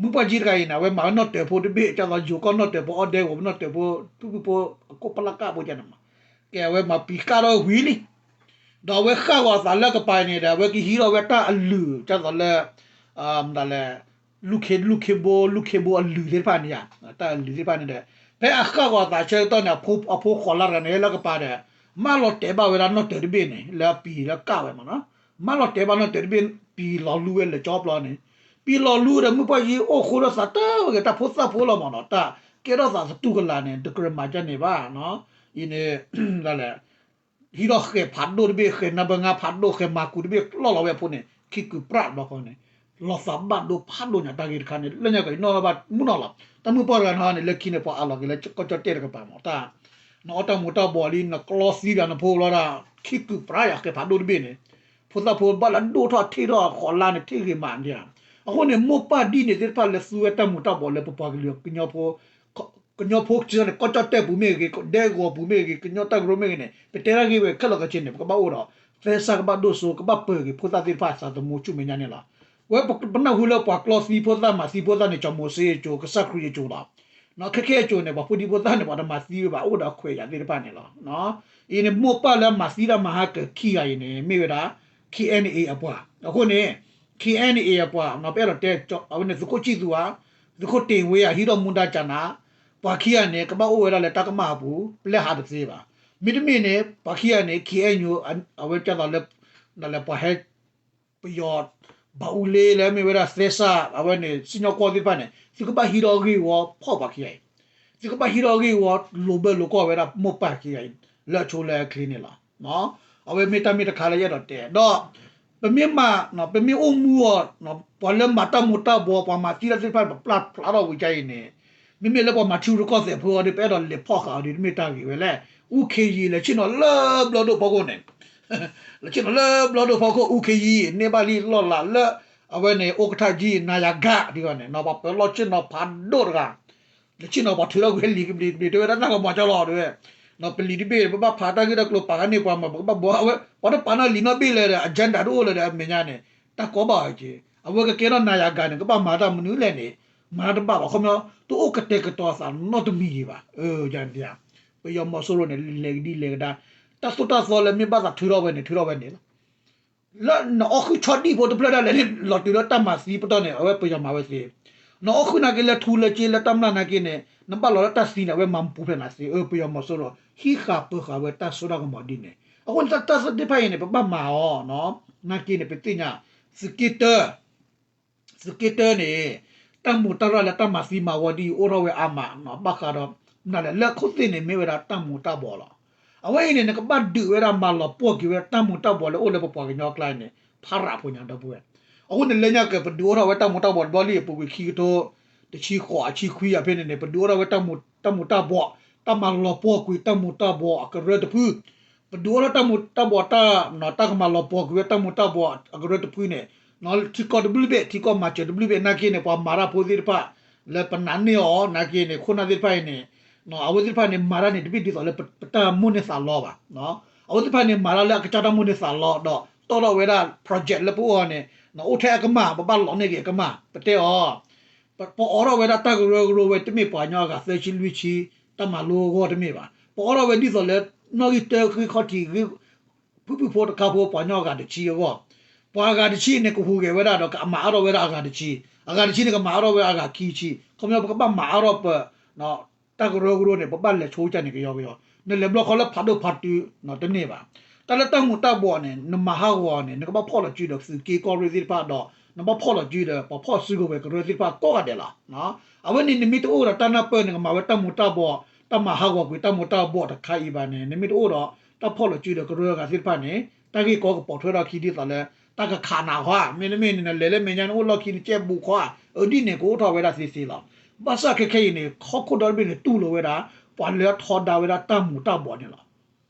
မုၢ်ပှၢ်ကၠံတဂၤအံၤန့ၣ် အဝဲမၤဝဲနီၣ်တၢၤဖိတဘ့ၣ် ကၢ်သိးယိၤကီၢ်နီၣ်တၢၤဖိ အီၣ်ဒဲကဝီၤပနီၣ်တၢၤဖိ ဖုၣ်ဖုၣ်ဖိ အကိၣ်ဖလၢ်ကၣ်ဖိကၢ်န့ၣ်မး, ကဲအဝဲမၤပံၤကၣ်ထီၣ်ဝံၤလံ ဒီးအဝဲဃၣ်ဂီၤအသးလၢကပၤန့ၣ်ဒီး အဝဲကဟံးထီၣ်ဝဲတၢ်အလုၢ် ကၢ်သိးလၢ မတၤလဲၣ် လူၢ်ခ့ လူၢ်ခ့ဘိ လူၢ်ခ့ဘိအလုၢ်သ့ၣ်တဖၣ်န့ၣ်ယါ, တၢ်အလုၢ်သ့ၣ်တဖၣ်န့ၣ်ဒီး ဖဲအဃၣ်ဂီၤအသးဆၢကတီၢ်န့ၣ် အဖိဃိးလါတဂၤန့ၣ် ဟဲလၢကပၤဒီး မၢလီၤတဲာ်ဘၣ်ဝဲဒၣ်နီၣ်တၢၤတဘ့ၣ်န့ၣ် လၢအပံၤလၢကၣ်ဝဲမးနီၤ, မၢလီၤတဲာ်ဘၣ်နီၣ်တၢၤတဘ့ၣ် ပံၤလီၤလူဝဲလၢကၠီပျီန့ၣ်, ပံၤလီၤလူဒီးမုၢ်ပှၢ်ကၠံအိၣ်ဃိဒီးသးတဝဲက့ၤတၢ်ဖိသၣ်ဖိလီၤမးနီၤ, တၢ်ကဲထီၣ်သးသတူၢ်ကလာ်န့ၣ် တကြၢးမၤကၢ်န့ၣ်ဘၣ်, အံၤန့ၣ် ဒ်လဲၣ် ဟံးထီၣ်ဃဲၤဖးဒိၣ်တဘ့ၣ် ဃဲၤနါဘၢငါဖးဒိၣ် ဃဲၤမၤကူးတဘ့ၣ် လီၢ်လီၤဝဲအဖိန့ၣ် ခံကုာ်ပြးဘျီဃီန့ၣ် လီၤသးဘၣ်ဒိဖးဒိၣ်ညါတၢ်ဂ့ၢ်တခါန့ၣ် လၢညါကယနီၣ်ဘၣ်မုၢ်နီၢ်လီၤ. တၢ်မုၢ်ပှၢ်တဂၤန့ၣ်န့ၣ် လၢခံန့ၣ် ပှၤအးလီၤက့ၤလၢကီၢ်ကၠီၣ်တဲၣ်တကပၤမး တၢ် နအီၣ်တၢ်မူၤတၢ်ဘှီးလံ နကျီသံဒီးနဖိဘျီဒၣ် ခံကုာ်ပြးယၤဃဲၤဖးဒိၣ်တဘ့ၣ်န့ၣ် ဖိသၣ်ဖိဘၣ်လၢဒိၣ်ထီၣ်ထံၣ်ထီၣ်ဃိးလါန့ၣ် ထံၣ်ဂ့ၤမးန့ၣ်, အဃိန့ၣ် မိၢ်ပၢ်ဒ်န့ၣ်သ့ၣ်တဖၣ်လၢသူဝဲတၢ်မူၤတၢ်ဘှီးလၢပပှၤကလုာ်ကညီဖိ ကညီဖိစ့ၢ်န့ၣ် ကီၢ်ကၠီၣ်တဲၣ်ပူၤမ့ၢ်ဂ့ၤ ဒဲကဝီၤပူၤမ့ၢ်ဂ့ၤ ကညီတၢ်ကရၢမ့ၢ်ဂ့ၤန့ၣ် ပတဲတၢ်ဂ့ၢ်ဝဲခဲလၢာ်ခဲဆ့န့ၣ် ပကဘၣ်အိၣ်ဒီး သဲစၢ်ကဘၣ်ဒိၣ်စိ ကဘၣ်ပၢၤက့ၤဖိသၣ်သ့ၣ်တဖၣ်သးသမူဆူမဲာ်ညါန့ၣ်လီၤ. ဝဲပနၢ်ဟူလၢပှၤကျီသံဖိသၣ်မၤသံဖိသၣ်န့ၣ် ကၠီၤမိၤၡ့အစိၤ ကစၢ်ခရံာ်အစိၤလီၤ. ခဲခဲအစိၤန့ၣ် ပှၤဖိဒံဖိသၣ်န့ၣ် ပှၤတမၤသံဝဲဘၣ် အိၣ်ဒီးခွဲးယာ်သ့ၣ်တဖၣ်န့ၣ်လီၤ. အံၤန့ၣ် မိၢ်ပၢ်လၢမၤသံတၢ်မၤဟါကၢၤခံဂၤအံၤန့ၣ် မ့ၢ်ဝဲဒၣ် K N A အပှၤ အဃိန့ၣ် K N A အပှၤ ပအဲၣ်ဒိးတဲ အဝဲန့ၣ် သုးခိၣ်ဆံၣ်သူဧါ သုးခိၣ်တ့ၢ်ဝ့ဧါ ဟံးထီၣ်မူဒါကၢ်နၤ ပှၤခံဂၤန့ၣ် ကဘၣ်အိၣ်ဝဲဒၣ်လၢတၢ်ကမၣ်အပူၤ ပျဲဟးတသ့ဘၣ်. မ့တမ့ၢ်န့ၣ် ပှၤခံဂၤန့ၣ် K N U အဝဲကၢ်သိးလၢ နလဲၤပှၤဟဲ ပယီၤ ဘၣ်အူလ့လၢမ့ၢ်ဝဲဒၣ်သဲစၢ် အဝဲန့ၣ် စံၣ်ညီၣ်ကွီၢ်သ့ၣ်တဖၣ်န့ၣ် သုကဘၣ်ဟံးထီၣ်ဂ့ၢ်ဝီဖီၣ်ပှၤခံဂၤအံၤ, သုကဘၣ်ဟံးထီၣ်ဂ့ၢ်ဝီ လိာ်ဘၢလိာ်ကွီၢ်ဝဲဒၣ်မိၢ်ပၢ်ခံဂၤအံၤ လၢအဆိလၢအချ့န့ၣ်လီၤ. အဝဲမ့ၢ်တၢ်မ့ၢ်တခါလၢယအဲၣ်ဒိးတဲ ဒီး ပမ့ၢ်မၤ ပမ့ၢ်အိၣ်မူအီၤ ပှၤလၢမၤတၢ်မူၤတၢ်ဘှီး ပှၤမၤသံတၢ်သ့ၣ်တဖၣ် ပပျၢ်ဖျါထီၣ်ဝံၤဒ်အံၤန့ၣ် မ့မ့ၢ်လၢပှၤမၤထံရူၢ်ကီၢ်သဲးဖိအီၤဒီး ပအဲၣ်ဒိးလဲၤဖီၣ်ဃာ်အီၤဒီး တမ့ၢ်တၢ်ဂ့ၢ်ဝဲလဲၣ်. အူခ့ယံာ် လဲၤဆ့ၣ်နီၤလၢဘျီၣ်ဒိၣ်ဖီခိၣ်န့ၣ် လဲၤဆ့ၣ်နီၤလၢဘျီၣ်ဒိၣ်ဖီခိၣ် အူခ့ယံာ် န့ၢ်ဘၣ်လံလီၢ်လၤလၢ အဝဲန့ၣ် အိၣ်ကထၣ်ကံ နၤယၤကၤ ဒ်အံၤန့ၣ် ပှၤပၢၤလီၢ်ဆ့ၣ်နီၤဖးဒိၣ်တဂၤ လဲၤဆ့ၣ်နီၤပှၤထုးထီၣ်ကွံာ်လံာ်ကဘျံးတဘ့ၣ် တဲဝဲဒၣ်တၢ်ကမီၤကၠီလီၤတဲဝဲ ပလံာ်တဘ့ၣ် ပဘၣ်ဖးတၢ်ဂ့ၢ်တၢ်ကျိၤပာ်ဃာ်န့ၢ်ပှၤမၤ ပကဘၣ်ဘှီအဝဲ ပှၤတပာ်နီၣ်လံာ်နီၣ်ဘ့ၣ်လၢၤဒီး agenda တအိၣ်လၢၤဒီးအမဲာ်ညါန့ၣ် တၢ်ကီဘၣ်ဝဲက့ၤ အဝဲကကဲထီၣ်နၤယၤကၤန့ၣ် ကဘၣ်မၤတၢ်မနုၤလဲၣ်န့ၣ် မၤတၢ်တဘၣ်ဘၣ် ခီပညီ တအိၣ်ကတဲာ်ကတီၤအသးနီတမံၤဘၣ် ပယီၤမီၤစိရိၤန့ၣ် လဲၤကဒံလဲၤကဒါ တၢ်သိၣ်တၢ်သီလၢမ့ၢ်ဘၣ်သးထုးထီၣ်ဝဲန့ၣ် ထုးထီၣ်ဝဲန့ၣ်လီၤ. လၢနအီၣ်ဃုာ်ဆီဒံၣ်ဖိတဖျၢၣ်ဒၣ်လဲာ်န့ၣ် လီၤတုၤလၢတၢ်မၤသံပတီၢ်န့ၣ် အဝဲပယီၤမၤဝဲသ့ နအီၣ်ဃုာ်နာ်က့လၢထူလၢက့လၢတၢ်မျၢ်နာ်က့န့ၣ် နဘၣ်လီၤလၢတၢ်သံန့ၣ် အဝဲမၤပူၤဖျဲးနၤသ့ ပယီၤမီၤစိရိၤ ဟံးဃာ်ပၢၤဃာ်ဝဲတၢ်စိတၢ်ကမီၤဒ်န့ၣ် အဃိန့ၣ် တၢ်သ့ၣ်တဖၣ်အံၤန့ၣ် ပဘၣ်မၤအီၤ နာ်က့န့ၣ် ပသ့ၣ်ညါ သုးက့တၢ သုးက့တၢန့ၣ် တၢ်မူၤတၢ်ရၢ်လၢတၢ်မၤသံမၤဝီဒ်အံၤ အိၣ်ထီၣ်ဝဲအါမး ဘၣ်ဃးဒီး မနုၤလဲၣ် လၢခိၣ်သ့ၣ်န့ၣ် မ့ၢ်ဝဲဒၣ်တၢ်မူၤတၢ်ဘှီးလီၤ. အဝဲအံၤန့ၣ် နကဘၣ်ဒုးဝဲဒၣ်မၤလီၤပှီၢ်က့ၤဝဲတၢ်မူၤတၢ်ဘှီးလၢအိၣ်လၢပပှၤကညီအကျါန့ၣ် ဖးရးဖိညါဒီပုၢ်ဝဲၢ် အဃိန့ၣ် လၢညါက့ၤ ပဒုးအိၣ်ထီၣ်ဝဲတၢ်မူၤတၢ်ဘှီးတဘျီလံ ပူၤကွံာ်ခံကထိ တဆံဃိးအဆံခွံအဖဲန့ၣ်န့ၣ် ပဒုးအိၣ်ထီၣ်ဝဲတၢ်မူၤတၢ်ဘှီး တၢ်မၤလီၤပှီၢ်ကွံာ်တၢ်မူၤတၢ်ဘှီးအကရၢတဖု, ပဒုးအိၣ်ထီၣ်တၢ်မူၤတၢ်ဘှီးတၢ် တၢ်ကမၤလီၤပှီၢ်ကွံာ်ဝဲတၢ်မူၤတၢ်ဘှီးအကရၢတဖုန့ၣ် ထံကီၢ်တဘျုးဘ့ၣ် ထံကီၢ်မၤစၢၤတဘျုးဘ့ၣ်နာ်က့န့ၣ် ပှၤမၤတၢ်ဖိသ့ၣ်တဖၣ် လၢပနာ်န့ၢ်အီၤနာ်က့န့ၣ် ခိၣ်နၢ်သ့ၣ်တဖၣ်အံၤန့ၣ် အဝဲသ့ၣ်တဖၣ်န့ၣ် မၤတၢ်န့ၣ် တဘ့ၣ်ဒ်သိးလၢပတၢ်မိၣ်န့ၢ်သးလီဘၣ်. အဝဲသ့ၣ်တဖၣ်န့ၣ် မၤတၢ်လၢအကစၢ်တၢ်မိၣ်န့ၢ်သးလီဒီး တီၣ်ထီၣ်ဝဲဒၣ် project လၢပအိၣ်အီၤန့ၣ် အိၣ်ထဲအကမၢ် ပဘၣ်လီၤန့ၢ်က့ၤအကမၢ် ပတဲအီၤ ပအိးထီၣ်ဝဲဒၣ်တၢ်ကရၢကရိဝဲတမ့ၢ်ပှၤကညီအဂၤသၢဆံလွံၢ်ဆံ တၢ်မၤလိအဂီၢ်တမ့ၢ်ဘၣ်. ပအိးထီၣ်ဝဲဒ်သိးလၢ နီၣ်ဂံၢ်တၢ ဃ့ခီၣ်ထံး ဖုၣ်ဖုၣ်ဖိတခါဖိ ပှၤကညီအဂၤတဆံအဂီၢ်, ပှၤအဂၤတဆံန့ၣ် ကဟူးဂဲၤဝဲဒၣ်ဒီး ကအမၤအါထီၣ်ဝဲဒၣ်အဂၤတဆံ, အဂၤတဆံန့ၣ် ကမၤအါထီၣ်ဝဲအဂၤခံဆံ, ခီပညီ ပကဘၣ်မၤအါထီၣ်ပ တၢ်ကရၢကရိန့ၣ် ပဘၣ်လဲၤဆိကမိၣ်န့ၣ် ကယီကယီ, နလဲၤဘျီဃီလၢဖးဒိၣ်ဖးတုၤ တန့ၢ်ဘၣ်. တၢ်လၢတၢ်မူၤတၢ်ဘှီးန့ၣ် နမၤဟးဂီၤန့ၣ် နကဘၣ်ဖီၣ်လီၤစုဒီးသုးက့ကီၢ်ရ့ၣ်သ့ၣ်တဖၣ်ဒီး နဘၣ်ဖီၣ်လီၤစုဒီး ပှၤဖီၣ်စုကဝဲၤကရၢသ့ၣ်တဖၣ်ကိးဂၤဒဲးလီၤ. အဝဲန့ၣ် နမ့ၢ်တအိၣ်ဒီးတၢ်နၢ်ပၢၢ်န့ၣ် ကမၤဝဲတၢ်မူၤတၢ်ဘှီး တၢ်မၤဟးဂီၤကွံာ်တၢ်မူၤတၢ်ဘှီးတခါအံၤဘၣ်န့ၣ် နမ့ၢ်တအိၣ်ဒီးတၢ်ဖီၣ်လီၤစုဒီးကရၢအဂၤသ့ၣ်တဖၣ်န့ၣ် တၢ်ဂ့ၢ်ကီကပိာ်ထွဲထီၣ်ခံဒ်သိးလၢ တၢ်ကခးနၤဃီဧါ, မ့တမ့ၢ်န့ၣ် နလဲၤလၢမဲာ်ညါန့ၣ် အိၣ်လီၢ်ခံ နကဲဘူးဃီဧါ, အဒ်န့ၣ် ကအိၣ်ထီၣ်ဝဲဒၣ်သ့သ့လီၤ. ဘၣ်ဆၣ်ခဲခဲအံၤန့ၣ် ဟီၣ်ခိၣ်ဒီဘ့ၣ်န့ၣ် တူၢ်လိာ်ဝဲဒၣ် ပှၤလၢအထီဒါဝဲဒၣ်တၢ်မူၤတၢ်ဘှီးန့ၣ်လီၤ. ဒ်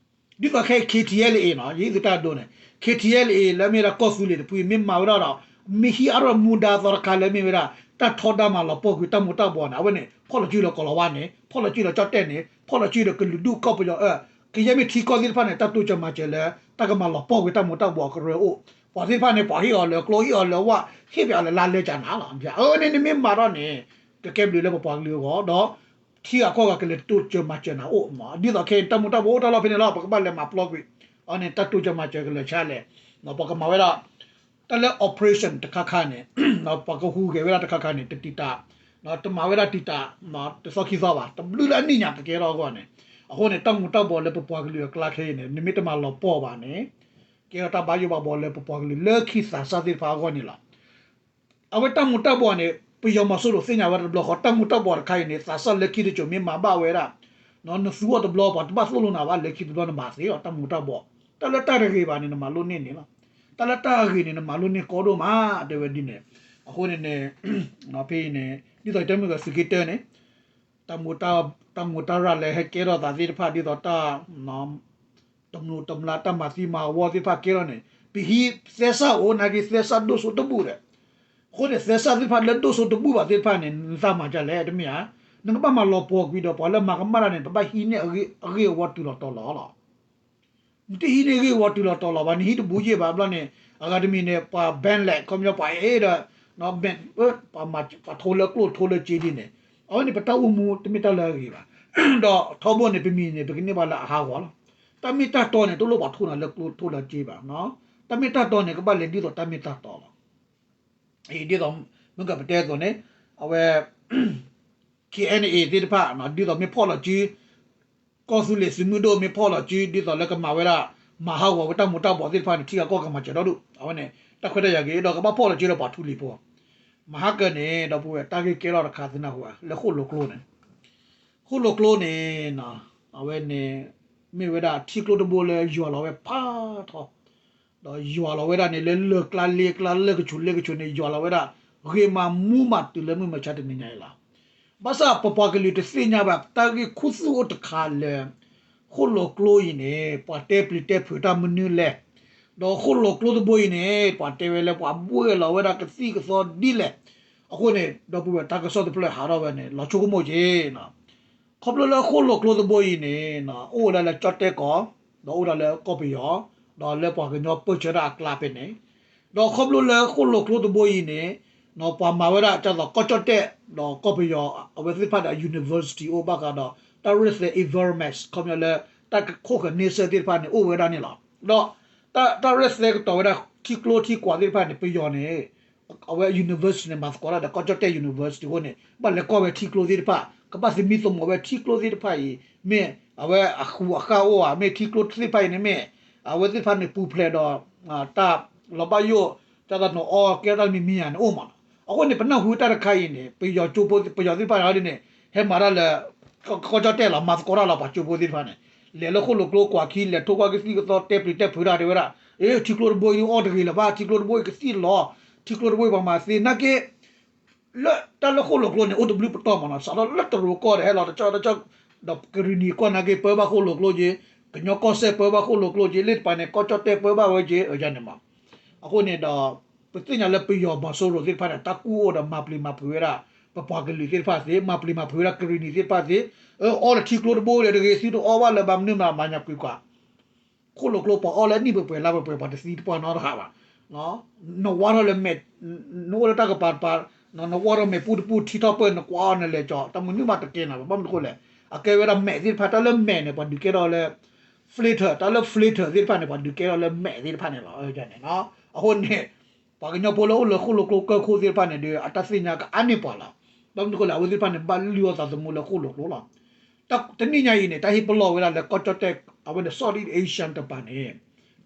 သိးခဲ K T L A နီၤ ယဟ့ၣ်သုတၢ်ဒိန့ၣ် K T L A လၢမ့ၢ်ဝဲဒၣ်ကီၢ်သူလ့ၤတဖု မ့ၢ်မၤဝဲဒၣ်ဒီး မ့ၢ်ဟံးအါထီၣ်မူဒါသီတခါလၢမ့ၢ်ဝဲဒၣ် တၢ်ထီဒါမၤလီၤပှီၢ်ကွံာ်တၢ်မူၤတၢ်ဘှီးန့ၣ် အဝဲန့ၣ် ဖီၣ်လီၤစုလၢကီၤလၤဝါန့ၣ် ဖီၣ်လီၤစုလၢကၠီၣ်တဲၣ်န့ၣ် ဖီၣ်လီၤစုလၢကလုာ်ဒူၣ်ကီၢ်ပယီၤအၢ ကယဲၢ်မ့ၢ်ထံကီၢ်သ့ၣ်တဖၣ်န့ၣ် တၢ်တိစၢၤမၤစၢၤလၢ တၢ်ကမၤလီၤပှီၢ်ကွံာ်တၢ်မူၤတၢ်ဘှီးအကရၢအိၣ်, ပှၤသ့ၣ်တဖၣ်န့ၣ် ပှၤဟ့ၣ်အီၤလၢကျိ ဟ့ၣ်အီၤလၢဝၣ် ဟ့ၣ်ပှၤလၢလါလဲကၢနၤလီၤ. အဝဲန့ၣ်နမ့ၢ်မၤထီၣ်န့ၣ် ကကဲဘျုးလၢပပှၤကလုာ်အဂီၢ်ဒီး ထံဂၤကီၢ်ဂၤကလဲၤတိစၢၤမၤစၢၤနၤအိၣ်, ဒ်သိးခဲအံၤ တၢ်မူၤတၢ်ဘှီးအိၣ်တၢ်လီၢ်ဖဲန့ၣ်လီၤ ပကဘၣ်လဲၤမၤပျီကွံာ်အီၤန့ၣ် တၢ်တိစၢၤမၤစၢၤကလဲၤဆါလဲၣ်, ပှၤကမၤဝဲဒၣ် တၢ်လၢ operation တခါခါန့ၣ် ပှၤကဟူးဂဲၤဝဲဒၣ်တခါခါန့ၣ် တတံာ်တာ် တမၤဝဲဒၣ်တံာ်တာ် တသီခံသီဘၣ် တဘျုးလၢအနံၣ်ညါကကဲထီၣ်အဂီၢ်န့ၣ်, အဃိန့ၣ် တၢ်မူၤတၢ်ဘှီးလၢပပှၤကလုာ်အကျါခဲအံၤန့ၣ် နမ့ၢ်တမၤလီၤပှီၢ်ဘၣ်န့ၣ် ကဲထီၣ်တၢ်ဘၣ်ယိၣ်ဘၣ်ဘှီလၢပပှၤကလုာ်လၢခံသးစၢ်သ့ၣ်တဖၣ်အဂီၢ်န့ၣ်လီၤ. အဝဲတၢ်မူၤတၢ်ဘှီးန့ၣ် ပယီၤမီၤစိရိၤသ့ၣ်ညါဝဲတဘျီဃီ တၢ်မူၤတၢ်ဘှီးတခါအံၤန့ၣ် သးစၢ်လၢခံတစိၤမ့ၢ်မၤဘၣ်ဝဲဒၣ် နသူအီၤတဘျီ ပှၤတဘၣ်သိၣ်လိနၤဘၣ် လၢခံတဘျီနမၤသ့အီၤ တၢ်မူၤတၢ်ဘှီး, တၢ်လၢတၢ်တဂ့ၤဘၣ်န့ၣ် နမၤလိန့ၢ်န့ၣ်လီၤ. တၢ်လၢတၢ်အဂ့ၤန့ၣ် နမၤလိန့ၢ်ကီဒိၣ်မး တဲဝဲဒ်န့ၣ်. အဃိန့ၣ်န့ၣ် ဖဲအံၤန့ၣ် ဒ်သိးတဲမုၢ်ဂၤသုးက့တၢန့ၣ် တၢ်မူၤ တၢ်မူၤတၢ်ရၢ်လၢဟဲကဲထီၣ်သးသ့ၣ်တဖၣ် ဒ်သိးတၢ် တမျိးတမျာ် တၢ်မၤသံမၤဝီသ့ၣ်တဖၣ်ကဲထီၣ်န့ၣ် ပဟံးသဲစၢ်အိၣ် နာ်က့သဲစၢ်ဒိၣ်စိဒိၣ်ဘုၣ်ဒီး အဃိန့ၣ် သဲစၢ်သ့ၣ်တဖၣ်လၢဒိၣ်စိတဘုၣ်ဘၣ်သ့ၣ်တဖၣ်န့ၣ် နသးမၤဒ်လဲၣ် တမ့ၢ်ဧါ. နကဘၣ်မၤလီၤပှီၢ်ကွံာ်ဒီး ပှၤလၢမၤကမၣ်တၢ်န့ၣ် ပဘၣ်ဟံးန့ၢ်အဂ့ၢ်အဝီတုၤလီၤတီၤလီၤလီၤ. နတဟံးန့ၢ်ဂ့ၢ်ဝီတုၤလီၤတီၤလီၤဘၣ် နဟံးတဘူးယ့ၢ်ဘၣ်ဘျီန့ၣ် အဂၤတမံၤန့ၣ် ပှၤ ban လဲၣ် ခီပညီပှၤအဲၣ်ဒီး ပှၤထိလၢကျိၣ်ထိလၢစ့ဒ်န့ၣ် အဝဲန့ၣ် ပတၢ်အိၣ်မူတမ့ၢ်တၢ်လၢအဂ့ၤဘၣ်. ဒီးထီဘိန့ၣ် ပမံၤန့ၣ် ပကန့ၢ်ဘၣ်လၢအဟးဂီၤလီၤ. တၢ်မ့ၢ်တၢ်တီန့ၣ် တလိၣ်ပှၤထိနၤလၢကျိၣ်ထိလၢစ့ဘၣ်. တၢ်မ့ၢ်တၢ်တီန့ၣ် ကဘၣ်လဲၤဒ်သိးတၢ်မ့ၢ်တၢ်တီလီၤ. ဒ်သိး မုၢ်ကပတဲအသိးန့ၣ် အဝဲ K N A သ့ၣ်တဖၣ် ဒ်သိးမ့ၢ်ဖီၣ်လီၤစု ကီၢ်သူလ့ၤသုးမုၢ်ဒိၣ်မ့ၢ်ဖီၣ်လီၤစု ဒ်သိးလၢကမၤဝဲဒၣ် မၤဟးဂီၤဝဲတၢ်မူၤတၢ်ဘှီးသ့ၣ်တဖၣ်န့ၣ် ထံဂၤကီၢ်ဂၤမၤစၢၤဒီဒူၣ် အဝဲန့ၣ် တၢ်ခွဲးတၢ်ယာ်ဂ့ၤဒီး ကဘၣ်ဖီၣ်လီၤစုလၢပှၤထူလံၤဖိ မဟါကၢန့ၣ် ဒီပုၢ်ဝဲၢ် တၢ်ဂ့ၢ်ကဲထီၣ်တခါသနာ်က့ လၢဃိၣ်လိာ်ကျိန့ၣ် ဃိၣ်လိာ်ကျိန့ၣ် အဝဲန့ၣ် မ့ၢ်ဝဲဒၣ်ထံကျိတဘိလၢယွၤလီၤဝဲဖးထီ ဒီးယွၤလီၤဝဲဒၣ်န့ၣ် လၢလၢၢ်ကျါလ့ကျါ လၢၢ်ကဆူးလ့ကဆူးန့ၣ် ယွၤလီၤဝဲဒၣ် ဂ့ၤမးမူမးတုၤလၢမုၢ်မဆါတနံၤညါအံၤလီၤ. ဘၣ်ဆၣ်ပပှၤကလုာ်တသ့ၣ်ညါဘၣ် တၢ်ဂ့ၢ်ခူသူၣ်အိၣ်တခါလၢ ဃိၣ်လိာ်ကျိအံၤန့ၣ် ပှၤတဲပျံၤတဲဖုးတၢ်မနုၤလဲၣ်, ဒီးဃိၣ်လိာ်ကျိတဘိအံၤန့ၣ် ပှၤတဲဝဲလၢပှၤဘှဲၣ်လီၤဝဲဒၣ်ကသံၣ်ကသီဒ်လဲၣ်. အဃိန့ၣ် ဒီပုၢ်ဝဲၢ် တၢ်ကစီၣ်တဖျၢၣ်ဟးထီၣ်ဝဲန့ၣ် လီၤဆိကမိၣ်က့ၤ ခီဖျိလၢဃိၣ်လိာ်ကျိတဘိအံၤန့ၣ် အိၣ်ဝဲဒၣ်လၢကၠီၣ်တဲၣ်ကီၢ် ဒီးအိၣ်ဒၣ်လၢကီၢ်ပယီၤ ဒီးလၢပှၤကညီပၢၢ်ဆၢတၢ်အကျါဖဲန့ၣ်, ဒီးခီဖျိလၢဃိၣ်လိာ်ကျိတဘိအံၤန့ၣ် ပှၤမၤဝဲဒၣ်ဒ်သိးကီၢ်ကၠီၣ်တဲၣ် ဒီးကီၢ်ပယီၤ အဝဲသ့ၣ်တဖၣ်ဒီး university အိၣ်ဘၣ်ဃးဒီး တၢ်ရဲၣ်သဲး environment ခီပညီလၢ တၢ်ခိၣ်ဃၢၤန့ဆၢၣ်သ့ၣ်တဖၣ်န့ၣ် အိၣ်ဝဲဒၣ်န့ၣ်လီၤ. ဒီး တၢ်ရဲၣ်သဲးကတီၤဝဲဒၣ်ထံကျိထံကွၢ်သ့ၣ်တဖၣ်န့ၣ် ပယီၤန့ၣ် အဝဲ university န့ၣ် မၤသကိးတၢ်ဒီးကီၢ်ကၠီၣ်တဲၣ် university အဃိန့ၣ် ဘၣ်လဲၤကွၢ်ဝဲထံကျိသ့ၣ်တဖၣ် ကဘၣ်သမံသမိးဝဲထံကျိသ့ၣ်တဖၣ်အံၤ မ့ၢ်အဝဲအဃူးအဃၣ်အိၣ်ဧါ မ့ၢ်ထံကျိသ့ၣ်တဖၣ်အံၤန့ၣ်မ့ၢ် အဝဲသ့ၣ်တဖၣ်န့ၣ်ပူၤဖျဲးဒီး တၢ်လီၤဘၣ်ယိၣ် တၢ်သးနုာ်အီကဲတၢ်တမံၤမံၤဧါန့ၣ်အိၣ်မးလီၤ. အဃိန့ၣ် ပနၢ်ဟူတၢ်တခါအံၤန့ၣ် ပယီၤကၠိဖိ ပယီၤသ့ၣ်တဖၣ်န့ၣ် ဟဲမၤတၢ်လၢ ကီၢ်ကၠီၣ်တဲၣ်လီၤ မၤသကိးတၢ်လီၤ ပှၤကၠိဖိသ့ၣ်တဖၣ်န့ၣ် လဲၤလၢဃိၣ်လိာ်ကျိကွၢ်ခံ လဲၤထိၣ်ကွၢ်ကသံၣ်ကသီတဲပျံၤတဲဖုးတၢ်တဲဝဲဒၣ် ထံကျိတဘိအံၤအီၣ်တဂ့ၤလၢၤဘၣ် ထံကျိတဘိအံၤကသံၣ်လီၤ ထံကျိတဘိအံၤပှၤမၤသ့ နာ်က့ လၢတၢ်လၢဃိၣ်လိာ်ကျိန့ၣ် အိၣ်တဘျုးပတီၢ်မးနီၤ စးထီၣ်လၢတရူးကီၢ်ဒီးဟဲလီၤတကၠီတကၠီ ဒီးကရံၣ်နံၣ်ကီၢ်နာ်က့ ပၢဘၣ်ဃိၣ်လိာ်ကျိက့ၤ, ကညီကီၢ်စဲၣ်ပၢဘၣ်ဃိၣ်လိာ်ကျိက့ၤ, လ့ၣ်တပၤန့ၣ် ကီၢ်ကၠီၣ်တဲၣ်ပၢဘၣ်ဝဲက့ၤ အယန့ၣ်မး. အဃိန့ၣ်ဒီး ပသ့ၣ်ညါလၢပယီၤဘၣ်စိရိၤသ့ၣ်တဖၣ်န့ၣ် တၢ်ကူၣ်အိၣ်ဒီးမၤပျံၤမၤဖုးဝဲဒၣ် ပပှၤကလုာ်သ့ၣ်တဖၣ်သ့, မၤပျံၤမၤဖုးဝဲဒၣ်ကရံၣ်နံၣ်သ့ၣ်တဖၣ်သ့, အအီလၢထံကျိတဘိဒီးတဂ့ၤ သုတအီဘၣ်လၢၤဘၣ် မနုၤမး မၤညါပှဲၤကွၢ် ဃိၣ်လိာ်ကျိပှၤအီလၢအနံၣ်ပှဲၤပှဲၤလါပှဲၤပှဲၤ ပှၤတသံတပှၢ်နီတဂၤဘၣ်. နဝါထီၣ်လၢမဲာ်, နအိၣ်လၢတၢ်ကပၤတပၤ, နဝါထီၣ်မဲာ်ပူတပူ ထံထီၣ်ပၢၢ် နကွၢ်အီၤနလဲၤကၠီ တၢ်မနုၤမးတကဲနၤဘၣ်. ဘၣ်မနုၤဃိလဲၣ်, အကဲဝဲဒၣ်မဲာ်သ့ၣ်တဖၣ်, တၢ်လၢမဲာ်န့ၣ် ပှၤဒုးကဲထီၣ်လၢ filter, တၢ်လၢ filter သ့ၣ်တဖၣ်န့ၣ် ပှၤဒုးကဲထီၣ်လၢမဲာ်သ့ၣ်တဖၣ်န့ၣ်လီၤ. အဃိန့ၣ် ပှၤကညီဖိလၢအိၣ်လၢဃိၣ်လိာ်ကျိကၢၢ်ခိၣ်သ့ၣ်တဖၣ်န့ၣ်ဒီး အတၢ်သ့ၣ်ညါကအါန့ၢ်ပှၤလီၤ. ဘၣ်မနုၤဃိလဲၣ်, အဝဲသ့ၣ်တဖၣ်န့ၣ် ဘၣ်လုၢ်အီၣ်သးသမူလၢဃိၣ်လိာ်ကျိလီၤ. တနံၣ်ညါအံၤန့ၣ် တၢ်ဟ့ၣ်ပလီၢ်ဝဲဒၣ်လၢကီၢ်ကၠီၣ်တဲၣ် အဝဲန့ၣ် Southeast Asian တပၤန့ၣ်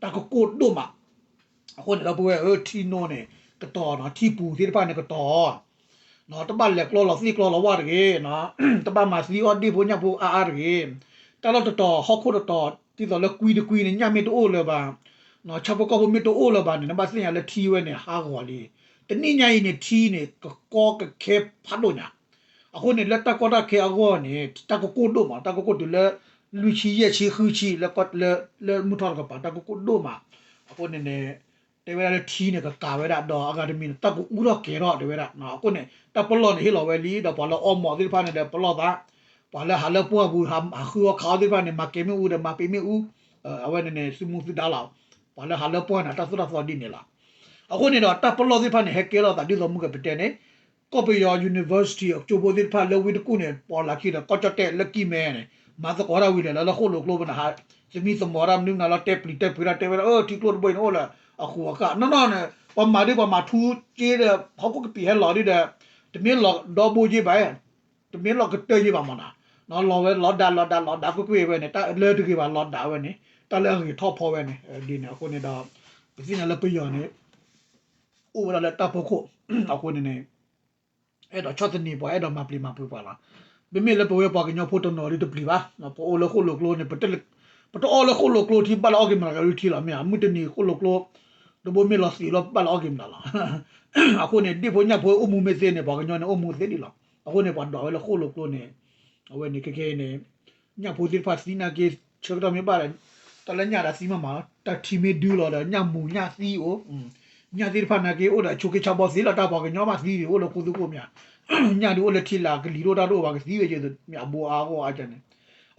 တၢ်ကကိၢ်ဒိၣ်မး. အဃိန့ၣ်ဒီပုၢ်ဝဲၢ်ဧၢ, ထံနိန့ၣ် ကတီၤနီၤ, ထံပူၤသ့ၣ်တဖၣ်န့ၣ်ကတီၤ တဘၣ်လဲၤကျီလီၤသ့ၣ်ကျီလီၤဝၣ်တဂ့ၤ, တဘၣ်မၤသံအီၣ်ဒ့ၣ်ဖိညၣ်ဖိအါအါတဂ့ၤ. တၢ်လီၢ်တတီၤ ဟီၣ်ခိၣ်တတီၤ ဒ်သိးလၢကွံတကွံန့ၣ် ညၣ်မ့ၢ်တအိၣ်လၢၤဘၣ်, ဆၣ်ဖိကီၢ်ဖိမ့ၢ်တအိၣ်လၢၤဘၣ်န့ၣ် နဘၣ်သ့ၣ်ညါလၢထံဝဲန့ၣ် ဟးဂီၤလံ. တနံၣ်ညါအံၤန့ၣ် ထံန့ၣ် ကကီကခဲဖးဒိၣ်ညါ. အဃိန့ၣ် လၢတၢ်ကီတၢ်ခဲအဂီၢ်န့ၣ် တၢ်ကကိၢ်ဒိၣ်မး, တၢ်ကကိၢ်တုၤလၢ လွံၢ်ဆံယဲၢ်ဆံဃုဆံ လၢ လၢမုၢ်ထီၣ်တကပၤ တၢ်ကကိၢ်ဒိၣ်မး. အဃိန့ၣ်န့ၣ် တဲဝဲဒၣ်လၢထံန့ၣ် ကကၤဝဲဒၣ်ဒီးအဂၤတမံၤန့ၣ် တၢ်ကအူထီၣ်ကဲၤထီၣ်တဲဝဲဒၣ်. အဃိန့ၣ် တၢ်ပလီၢ်န့ၣ်ဟ့ၣ်လီၤဝဲလံ, ဒီးပှၤလၢအီမိာ်သ့ၣ်တဖၣ်န့ၣ်ဒီးပလီၢ်သး, ပှၤလၢဟးလၢပှၢ်ပူၤ ဟးဃုအီၣ်ခးအီၣ်သ့ၣ်တဖၣ်န့ၣ် မၤကဲၤမ့ၣ်အူဒီးမၤပ့ၤမ့ၣ်အူ, အဝဲန့ၣ်န့ၣ် သုမူသုဒါလီၤ. ပှၤလၢဟးလၢပှၢ်န့ၣ် တၢ်သိၣ်တၢ်သီဒ်န့ၣ်လီၤ. အဃိန့ၣ်ဒီး တၢ်ပလီၢ်သ့ၣ်တဖၣ်န့ၣ် ဟဲကဲထီၣ်သးဒ်သိးမုၢ်ကပတဲန့ၣ် ကီၢ်ပယီၤ university အကၠိဖိသ့ၣ်တဖၣ်လၢဝ့ၢ်တကူၣ်န့ၣ် ပှၤလၢခံဒီး ကီၢ်ကၠီၣ်တဲၣ်လၢကံၢ်မဲန့ၣ် မၤသကိးတၢ်ဝံၤလဲၣ်လၢ လၢဃိၣ်လိာ်ကျိပူၤန့ၣ် ဟးသမံသမိးတၢ်မနုၤမနုၤလီၤ, တဲပျံၤတဲဖုးတၢ်တဲဝဲဒၣ် ထံကျိတဘိအံၤန့ၣ်အိၣ်လၢအဃိးအဃၣ်နီၢ်နီၢ်န့ၣ် ပှၤမၤဒ်ပှၤမၤထူက့ဒီး ဟီၣ်ခိၣ်ကပံာ်ဟဲလီၤဒ်ဒီး တမ့ၢ်လီၤဒီဘိက့ဘၣ်, တမ့ၢ်လီၤကတၢၢ်က့ဘၣ်မးနီၤ, လီၤဝဲလီၤဒးလီၤဒးလီၤဒးကွ့ၢ်ကွ့ၢ်ဝဲန့ၣ် တၢ်လၢတဂ့ၤဘၣ်လီၤဒးဝဲန့ၣ် တၢ်လၢအဂ့ၤထီၣ်ဖီဝဲန့ၣ် ဒ်န့ၣ်အဃိန့ၣ်ဒီး ပသ့ၣ်ညါလၢပယီၤန့ၣ် အိၣ်ဝဲဒၣ်လၢတၢ်ဖီခိၣ် အဃိန့ၣ်န့ၣ် အဲၣ်ဒိးဆီၣ်သနံးပှၤ အဲၣ်ဒိးမၤပျံၤမၤဖုးပှၤလီၤ. မ့မ့ၢ်လၢပဝဲပှၤကညီဖိတနီၤဒ်တပျံၤဘၣ်, ပအိၣ်လၢဃိၣ်လိာ်ကျိန့ၣ် ပတအိၣ်လၢဃိၣ်လိာ်ကျိထံ ဘၣ်လၢအီၣ်က့ၤမနုၤက့ၤထံလီၤ မ့ၢ်ဧါ, မုၢ်တနံၤဃိၣ်လိာ်ကျိ တဘိမ့ၢ်လီၤသံးလီၤ ဘၣ်လၢအီၣ်က့ၤမနုၤလီၤ. အဃိန့ၣ် ဒ့ၣ်ဖိညၣ်ဖိအိၣ်မူမ့ၢ်သ့န့ၣ် ပှၤကညီန့ၣ်အိၣ်မူသ့ဒ်လီၤ. အဃိန့ၣ် ပှၤဒွးဝဲလၢဃိၣ်လိာ်ကျိန့ၣ် အဝဲန့ၣ်ခဲခဲအံၤန့ၣ် ညၣ်ဖိသ့ၣ်တဖၣ်သံနာ်က့ ဆၢကတီၢ်မ့ၢ်ဘၣ်ဒီး တၢ်လၢညၣ်ဒီးသံမးမးလီၤ, တၢ်ထံမ့ၢ်ဒုလီၤဒီး ညၣ်မူညၣ်သံအိၣ်, ညၣ်သ့ၣ်တဖၣ်နာ်က့ အိၣ်ဒီးဆိးက့ဆါဘီသ့လီၤ, တၢ်ပှၤကညီမးသံဒံး အိၣ်လၢခူသူၣ်ကိၢ်မ့ၢ်ဧါ, ညၣ်ဒုးအိၣ်လၢထံလာ် ကလံၤဒိၣ်တၢ်ဒိၣ်ဘၣ် ကသံဝဲက့ၤမ့ၢ်အဘိအါဂီၢ်အါကန့ၣ်.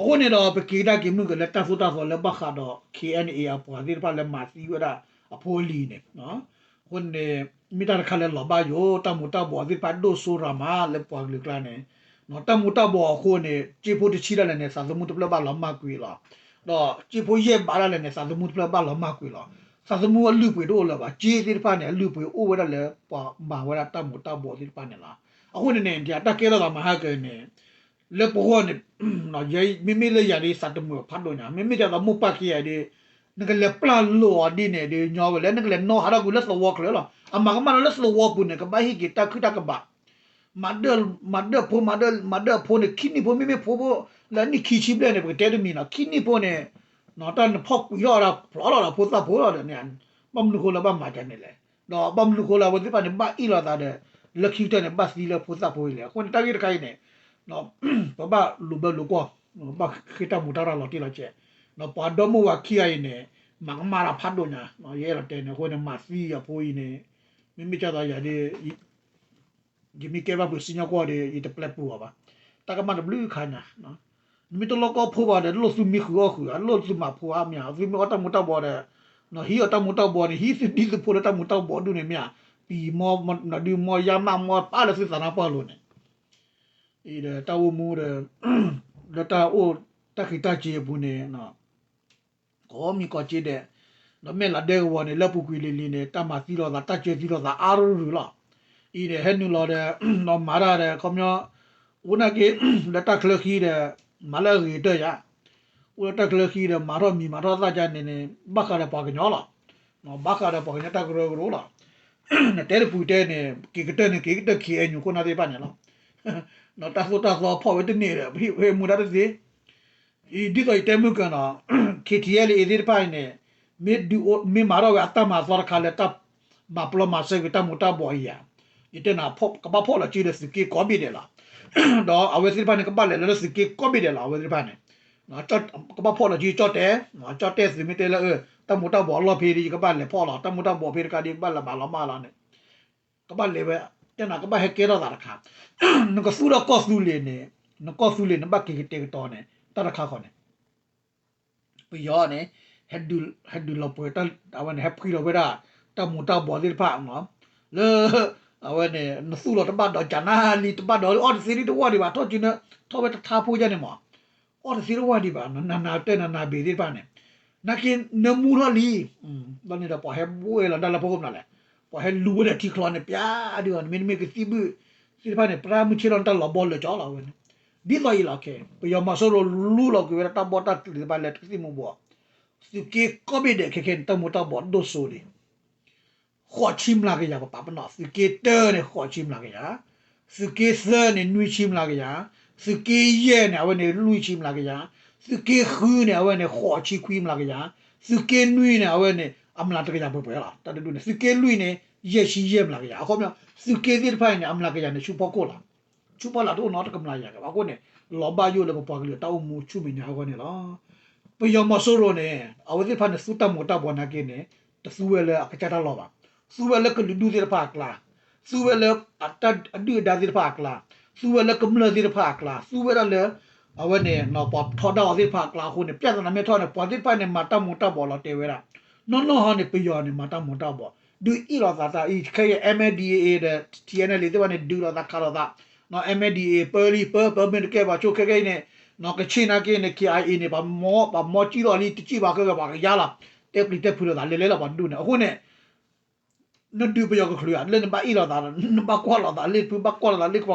အဃိန့ၣ်ဒီး ပက့ၤကဒါက့ၤမုၢ်ကလၢတၢ်သိၣ်တၢ်သီလၢဘၣ်ဃးဒီး ခ့ၣ်အဲၣ်ယူၣ် အပှၤသ့ၣ်တဖၣ်လၢမၤသံဝဲဒၣ်အဖိအလံၤန့ၣ် အဃိန့ၣ် မ့ၢ်တၢ်တခါလၢလီၤဘၣ်ယိၣ် တၢ်မူၤတၢ်ဘှီးသ့ၣ်တဖၣ်ဒိၣ်စိရၤမးလၢပှၤကလုာ်ကျါန့ၣ်, တၢ်မူၤတၢ်ဘှီးအဃိန့ၣ် ကၠ့ဖိတဆံတၢ်လဲၣ်န့ၣ် သးသမူတဖျၢၣ်ဘၣ်လီၤမၢ်ကွံာ်လီၤ. ဒီးကၠ့ဖိယဲၢ်ဘးတၢ်လဲၣ်န့ၣ် သးသမူတဖျၢၣ်ဘၣ်လီၤမၢ်ကွံာ်လီၤ. သးသမူအလုၢ်အပှ့ၤတအိၣ်လၢၤဘၣ်. ကၠ့သ့ၣ်တဖၣ်န့ၣ် အလုၢ်အပှ့ၤအိၣ်ဝဲဒၣ်လၢပှၤမၤဝဲဒၣ်တၢ်မူၤတၢ်ဘှီးသ့ၣ်တဖၣ်န့ၣ်လီၤ. အဃိန့ၣ်န့ၣ် တၢ်ကဲထီၣ်သးမဟါကၢန့ၣ် လၢပဂီၢ်န့ၣ် မ့မ့ၢ်လၢယၤဒ်သးတမုာ်ဖးဒိၣ်ညါ မ့မ့ၢ်ဒ်သိးမိၢ်ပၢ်ခံဂၤဒ် နကလဲၤပျၢ်လိာ်အီၤဒ်န့ၣ်ဒ်ညီဝဲလၢ နကလဲၤနီၣ်ဟးထီၣ်ကွံာ်လၢသဝီချၢလီၤ. အမၤကမၣ်လၢသဝီပူၤန့ၣ် ကဘၣ်ဟ့ၣ်က့ၤတၢ်ခုၣ်တၢ်ကဘၣ် မၤဒၢၣ်ဖိ မၤဒၢၣ်ဖိန့ၣ် ခံနံၣ်ဖိ မ့မ့ၢ်ဖိဖိလၢနံၣ်ခံဆံဘျဲၣ်န့ၣ် ပကတဲတမံၤနီၤ ခံနံၣ်ဖိန့ၣ် တၢ်နဖီၣ်ကွံာ်ထီၣ်ဝဲဒၣ်ဖျိးလီၤဒီးဖိသၣ်ဖိလီၤဒီးန့ၣ် ဘၣ်မနုၤဃိလၢဘၣ်မၤဒ်န့ၣ်လဲၣ်. ဒီးဘၣ်မနုၤဃိလၢအဝဲသ့ၣ်တဖၣ်န့ၣ် ဘၣ်အ့ၣ်လိာ်သးဒီး လၢခံကတၢၢ်န့ၣ် ဘၣ်သံလၢဖိသၣ်ဖိအံၤလဲၣ်. အဃိန့ၣ် တၢ်ဂ့ၢ်တခါအံၤန့ၣ် ပဘၣ်လူၤဘၢလူၤကွီၢ် ဘၣ်ဃ့တၢ်မူၤတၢ်ရၤလီၤတံၢ်လီၤဆဲး ဒီးပှၤဒီမါဝၤခံဂၤအံၤန့ၣ် မၤကမၣ်တၢ်ဖးဒိၣ်ညါ ယအဲၣ်ဒိးတဲန့ၣ် အဃိန့ၣ် မၤသံအဖိအံၤန့ၣ် မ့မ့ၢ်ကၢ်သိးယၤဒ် ယမ့ၢ်ကဲဘၣ်ပှၤစံၣ်ညီၣ်ကွီၢ်ဒီး ယတပျဲပူၤအီၤဘၣ်. တၢ်ကမၣ်တဘျုးခါညါ နမ့ၢ်တလိၣ်ကီၢ်ဖိဘၣ်ဒီး လိၣ်သုမံဃုာ်အီၣ်ဃုာ်ဧါ လိၣ်သုမၤဖိဧါ မ့ၢ်ဧါ သုမ့ၢ်အီၣ်တၢ်မူၤတၢ်ဘှီးဒီး ဟံးအီၣ်တၢ်မူၤတၢ်ဘှီးန့ၣ် ဟံးသုဒ်သုဖိလၢတၢ်မူၤတၢ်ဘှီးဒူၣ်န့ၣ်မ့ၢ်ဧါ ပံၤမီၢ် နဒုးမီၢ်ယါမၢ်မီၢ်ပၢ်လၢသုသးနါပှၢ်လိၤန့ၣ် အံၤဒီးတၢ်အိၣ်မူဒီး လၢတၢ်အိၣ်တၢ်ဃံးတၢ်စ့ၤအပူၤန့ၣ် ကိးမံၤကိးက့ဒဲး ဒီးမဲာ်လးဒဲကဝီၤန့ၣ် လၢပူၤကွံာ်လံၤလံၤန့ၣ် တၢ်မၤသံလိာ်သး တၢ်စၢသံလိာ်သးအါရူၤရူၤလီၤ. အံၤန့ၣ် ဟဲနုာ်လီၤဒီး ဒီးမၤတၢ်ဒီး ခီပညီ အိၣ်နာ်က့ လၢတၢ်ချၢဃံဒီး မၤလၢအဂ့ၤကတၢၢ်ယါ အိၣ်လၢတၢ်ချၢဃံဒီး မၤထီၣ်မံၤမၤထီၣ်သၣ်ကါန့ၣ်န့ၣ် ဘၣ်ဃးဒီးပှၤကညီလီၤ. ဘၣ်ဃးဒီးပှၤကညီတၢ်ကရၢကရိလီၤ. နတဲတပူၤတဲန့ၣ် က့ၤကတၢၢ်န့ၣ် က့ၤကတၢၢ် ခ့ၣ်အဲၣ်ယူၣ် ခိၣ်နၢ်သ့ၣ်တဖၣ်န့ၣ်လီၤ. ဒီးတၢ်သိၣ်တၢ်သီဖီၣ်ဝဲတန့ၢ်ဒီး ပဟ့ၣ်မူဒါတသ့ အံၤဒ်သိးယတဲမုၢ်ကၢၤနီၤ ခ့ၣ်ထံၣ်အဲလ်အ့သ့ၣ်တဖၣ်အံၤန့ၣ် မ့ၢ်ဒုးအိၣ် မ့ၢ်မၤထီၣ်ဝဲအတၢ်မၤသီတခါလၢတၢ်မၤပျီမၤစၢၤက့ၤတၢ်မူၤတၢ်ဘှီးအံၤဧါ, ယတဲနၤ ကဘၣ်ဖီၣ်လီၤစုဒီးသုးက့ကိးဘ့ၣ်ဒဲးလီၤ. ဒီးအဝဲသ့ၣ်တဖၣ်န့ၣ် ကဘၣ်လဲၤလၢသုးက့ကိးဘ့ၣ်ဒဲးလီၤ အဝဲသ့ၣ်တဖၣ်န့ၣ် ကဘၣ်ဖီၣ်လီၤစုကၠီၣ်တဲာ်, ကၠီၣ်တဲာ်သုးမ့ၢ်တဲလၢ တၢ်မူၤတၢ်ဘှီးအလီၢ်ဖဲဒီး ယကဘၣ်လဲၤဖီၣ်လီၤ, တၢ်မူၤတၢ်ဘှီးဖဲတခါဒီး ကဘၣ်လဲၤမၤလီၤမၢ်လီၤန့ၣ် ကဘၣ်လဲၤဝဲ, တဲနၤကဘၣ်ဟဲကဲထီၣ်သးတခါ, နကသူၣ်ထီၣ်ကီၢ်သူလ့ၤန့ၣ်, နကီၢ်သူလ့ၤန့ၣ် ဘၣ်က့ၤကတဲာ်ကတီၤန့ၣ် တၢ်တခါဃီန့ၣ် ပယီၤန့ၣ် ဟဲဒုးလီၤပှဲၤ အဝဲန့ၣ် ဟဲဖှံလီၤဝဲဒၣ် တၢ်မူၤတၢ်ဘှီးသ့ၣ်တဖၣ် လၢ အဝဲန့ၣ် နသူၣ်လီၤတဘၣ်ဒီးကနၣ်လံ တဘၣ်ဒီး အီၣ်တသ့ဒံးတဝၢ်ဒံးဘၣ် ထီၣ်က့ၤန ထီၣ်ဝဲတထါဖိယါန့ၣ်မး အီၣ်တသ့တဝၢ်ဒံးဘၣ် နနၤတဲနနၤဘ့ၣ်သ့ၣ်တဖၣ်န့ၣ် နာ်က့နမူထီၣ်လံ, ဘျီန့ၣ်ဒီးပှၤဟဲဘှဲလီၤဒၣ်လၢဖီခိၣ်မနုၤလဲၣ်, ပှၤဟဲလူဝဲဒၣ်ထံချီန့ၣ် ပျၢ်ဒံးအီၤ နမ့တမ့ၢ်ကသံၣ်ဘုၣ်သ့ၣ်တဖၣ်န့ၣ် ပြၢမုၢ်ဆ့ၣ်ထီၣ်န့ၣ် တၢ်လီၤဘီလၢာ်ကၠီလီၤဝဲန့ၣ်, ဒ်သိးအံၤလီၤခဲ ပယီၤမၤစိရိၤလူလီၤကွံာ်ဝဲဒၣ်တၢ်ဘီတၢ်တြံၤတဖၣ်လၢတသ့ၣ်မူဘီ, သုးက့ကိးဘ့ၣ်ဒဲးခဲခဲန့ၣ် တၢ်မူၤတၢ်ဘှီးဒိၣ်စိလံ ဃိးဆံမျးကယၤ ပပာ်ပနီၣ် သုးက့တၢန့ၣ် ဃိးဆံမျးကယၤ, သုးက့သၢန့ၣ် နွံဆံမျးကယၤ, သုးက့ယဲၢ်န့ၣ် အဝဲန့ၣ် လွံၢ်ဆံမျးကယၤ, သုးက့ဃုန့ၣ် အဝဲန့ၣ် ဃိးဆံခွံမျးကယၤ, သုးက့နွံန့ၣ် အဝဲန့ၣ် အမျးတကယၤပှဲၤပှဲၤလီၤ. တၢ်တဒူၣ်န့ၣ် သုးက့လွံၢ်န့ၣ် ယဲၢ်ဆံယဲၢ်မျးကယၤ, အခီပညီ သုးက့သ့ၣ်တဖၣ်အံၤန့ၣ် အမျးကယၤန့ၣ် ဆူဖီခိၣ်လီၤ. ဆူဖီလာ်တအိၣ်နီတကမျးကယၤဘၣ်. အဃိန့ၣ် လီၤဘၣ်ယိၣ်လၢပပှၤကလုာ်တၢ်အိၣ်မူဆူမဲာ်ညါအဂီၢ်န့ၣ်လီၤ. ပယီၤမီၤစိရိၤန့ၣ် အဝဲသ့ၣ်တဖၣ်န့ၣ် သူတၢ်မူၤတၢ်ဘှီးနာ်က့န့ၣ် တသူဝဲလၢအကစၢ်တၢ်လီၢ်ဘၣ်. သူဝဲလၢကလုာ်ဒူၣ်သ့ၣ်တဖၣ်အကျါ, သူဝဲလၢအဒုၣ်အဒါသ့ၣ်တဖၣ်အကျါ, သူဝဲလၢကမျၢၢ်သ့ၣ်တဖၣ်အကျါ, သူဝဲဒၣ်လၢ အဝဲန့ၣ် ပှၤထီဒါအီၤသ့ၣ်တဖၣ်အကျါအဃိန့ၣ် ပြဿနာမ့ၢ်ထီၣ်န့ၣ် ပှၤသ့ၣ်တဖၣ်န့ၣ် မၤတၢ်မူၤတၢ်ဘှီးလီၤတဲာ်ဝဲဒၣ်. နီၢ်နီၢ်ဟီန့ၣ် ပယီၤန့ၣ် မၤတၢ်မူၤတၢ်ဘှီး ဒုးအ့ၣ်လိာ်သးတၢ်အံၤ ခဲအံၤ MNDAA ဒီး TNLA သ့ၣ်တဖၣ်န့ၣ် ဒုးလိာ်သးခးလိာ်သး, MNDAA ပၢလံ ပၢ ပၢမ့ၢ်တကဲဘၣ် ဆိခဲခဲအံၤန့ၣ် ကဆ့ၣ်နာ်က့န့ၣ် KIA န့ၣ် ပှၤမီ ပှၤမီကံၣ်လီၤလံ တကံၣ်ဘၣ်ခဲဂၤ ပှၤကယါလီၤ တဲပျံၤတဲဖုးလိာ်သးလဲၤလဲၤလီၤ ပှၤဒူၣ်န့ၣ် အဃိန့ၣ် နဒုးပယီၤကချုးဧါ လၢနဘၣ်အ့ၣ်လိာ်သး နဘၣ်ကွၢ်လိာ်သး လၢဖုဘၣ်ကွၢ်လိာ်သး လၢဖု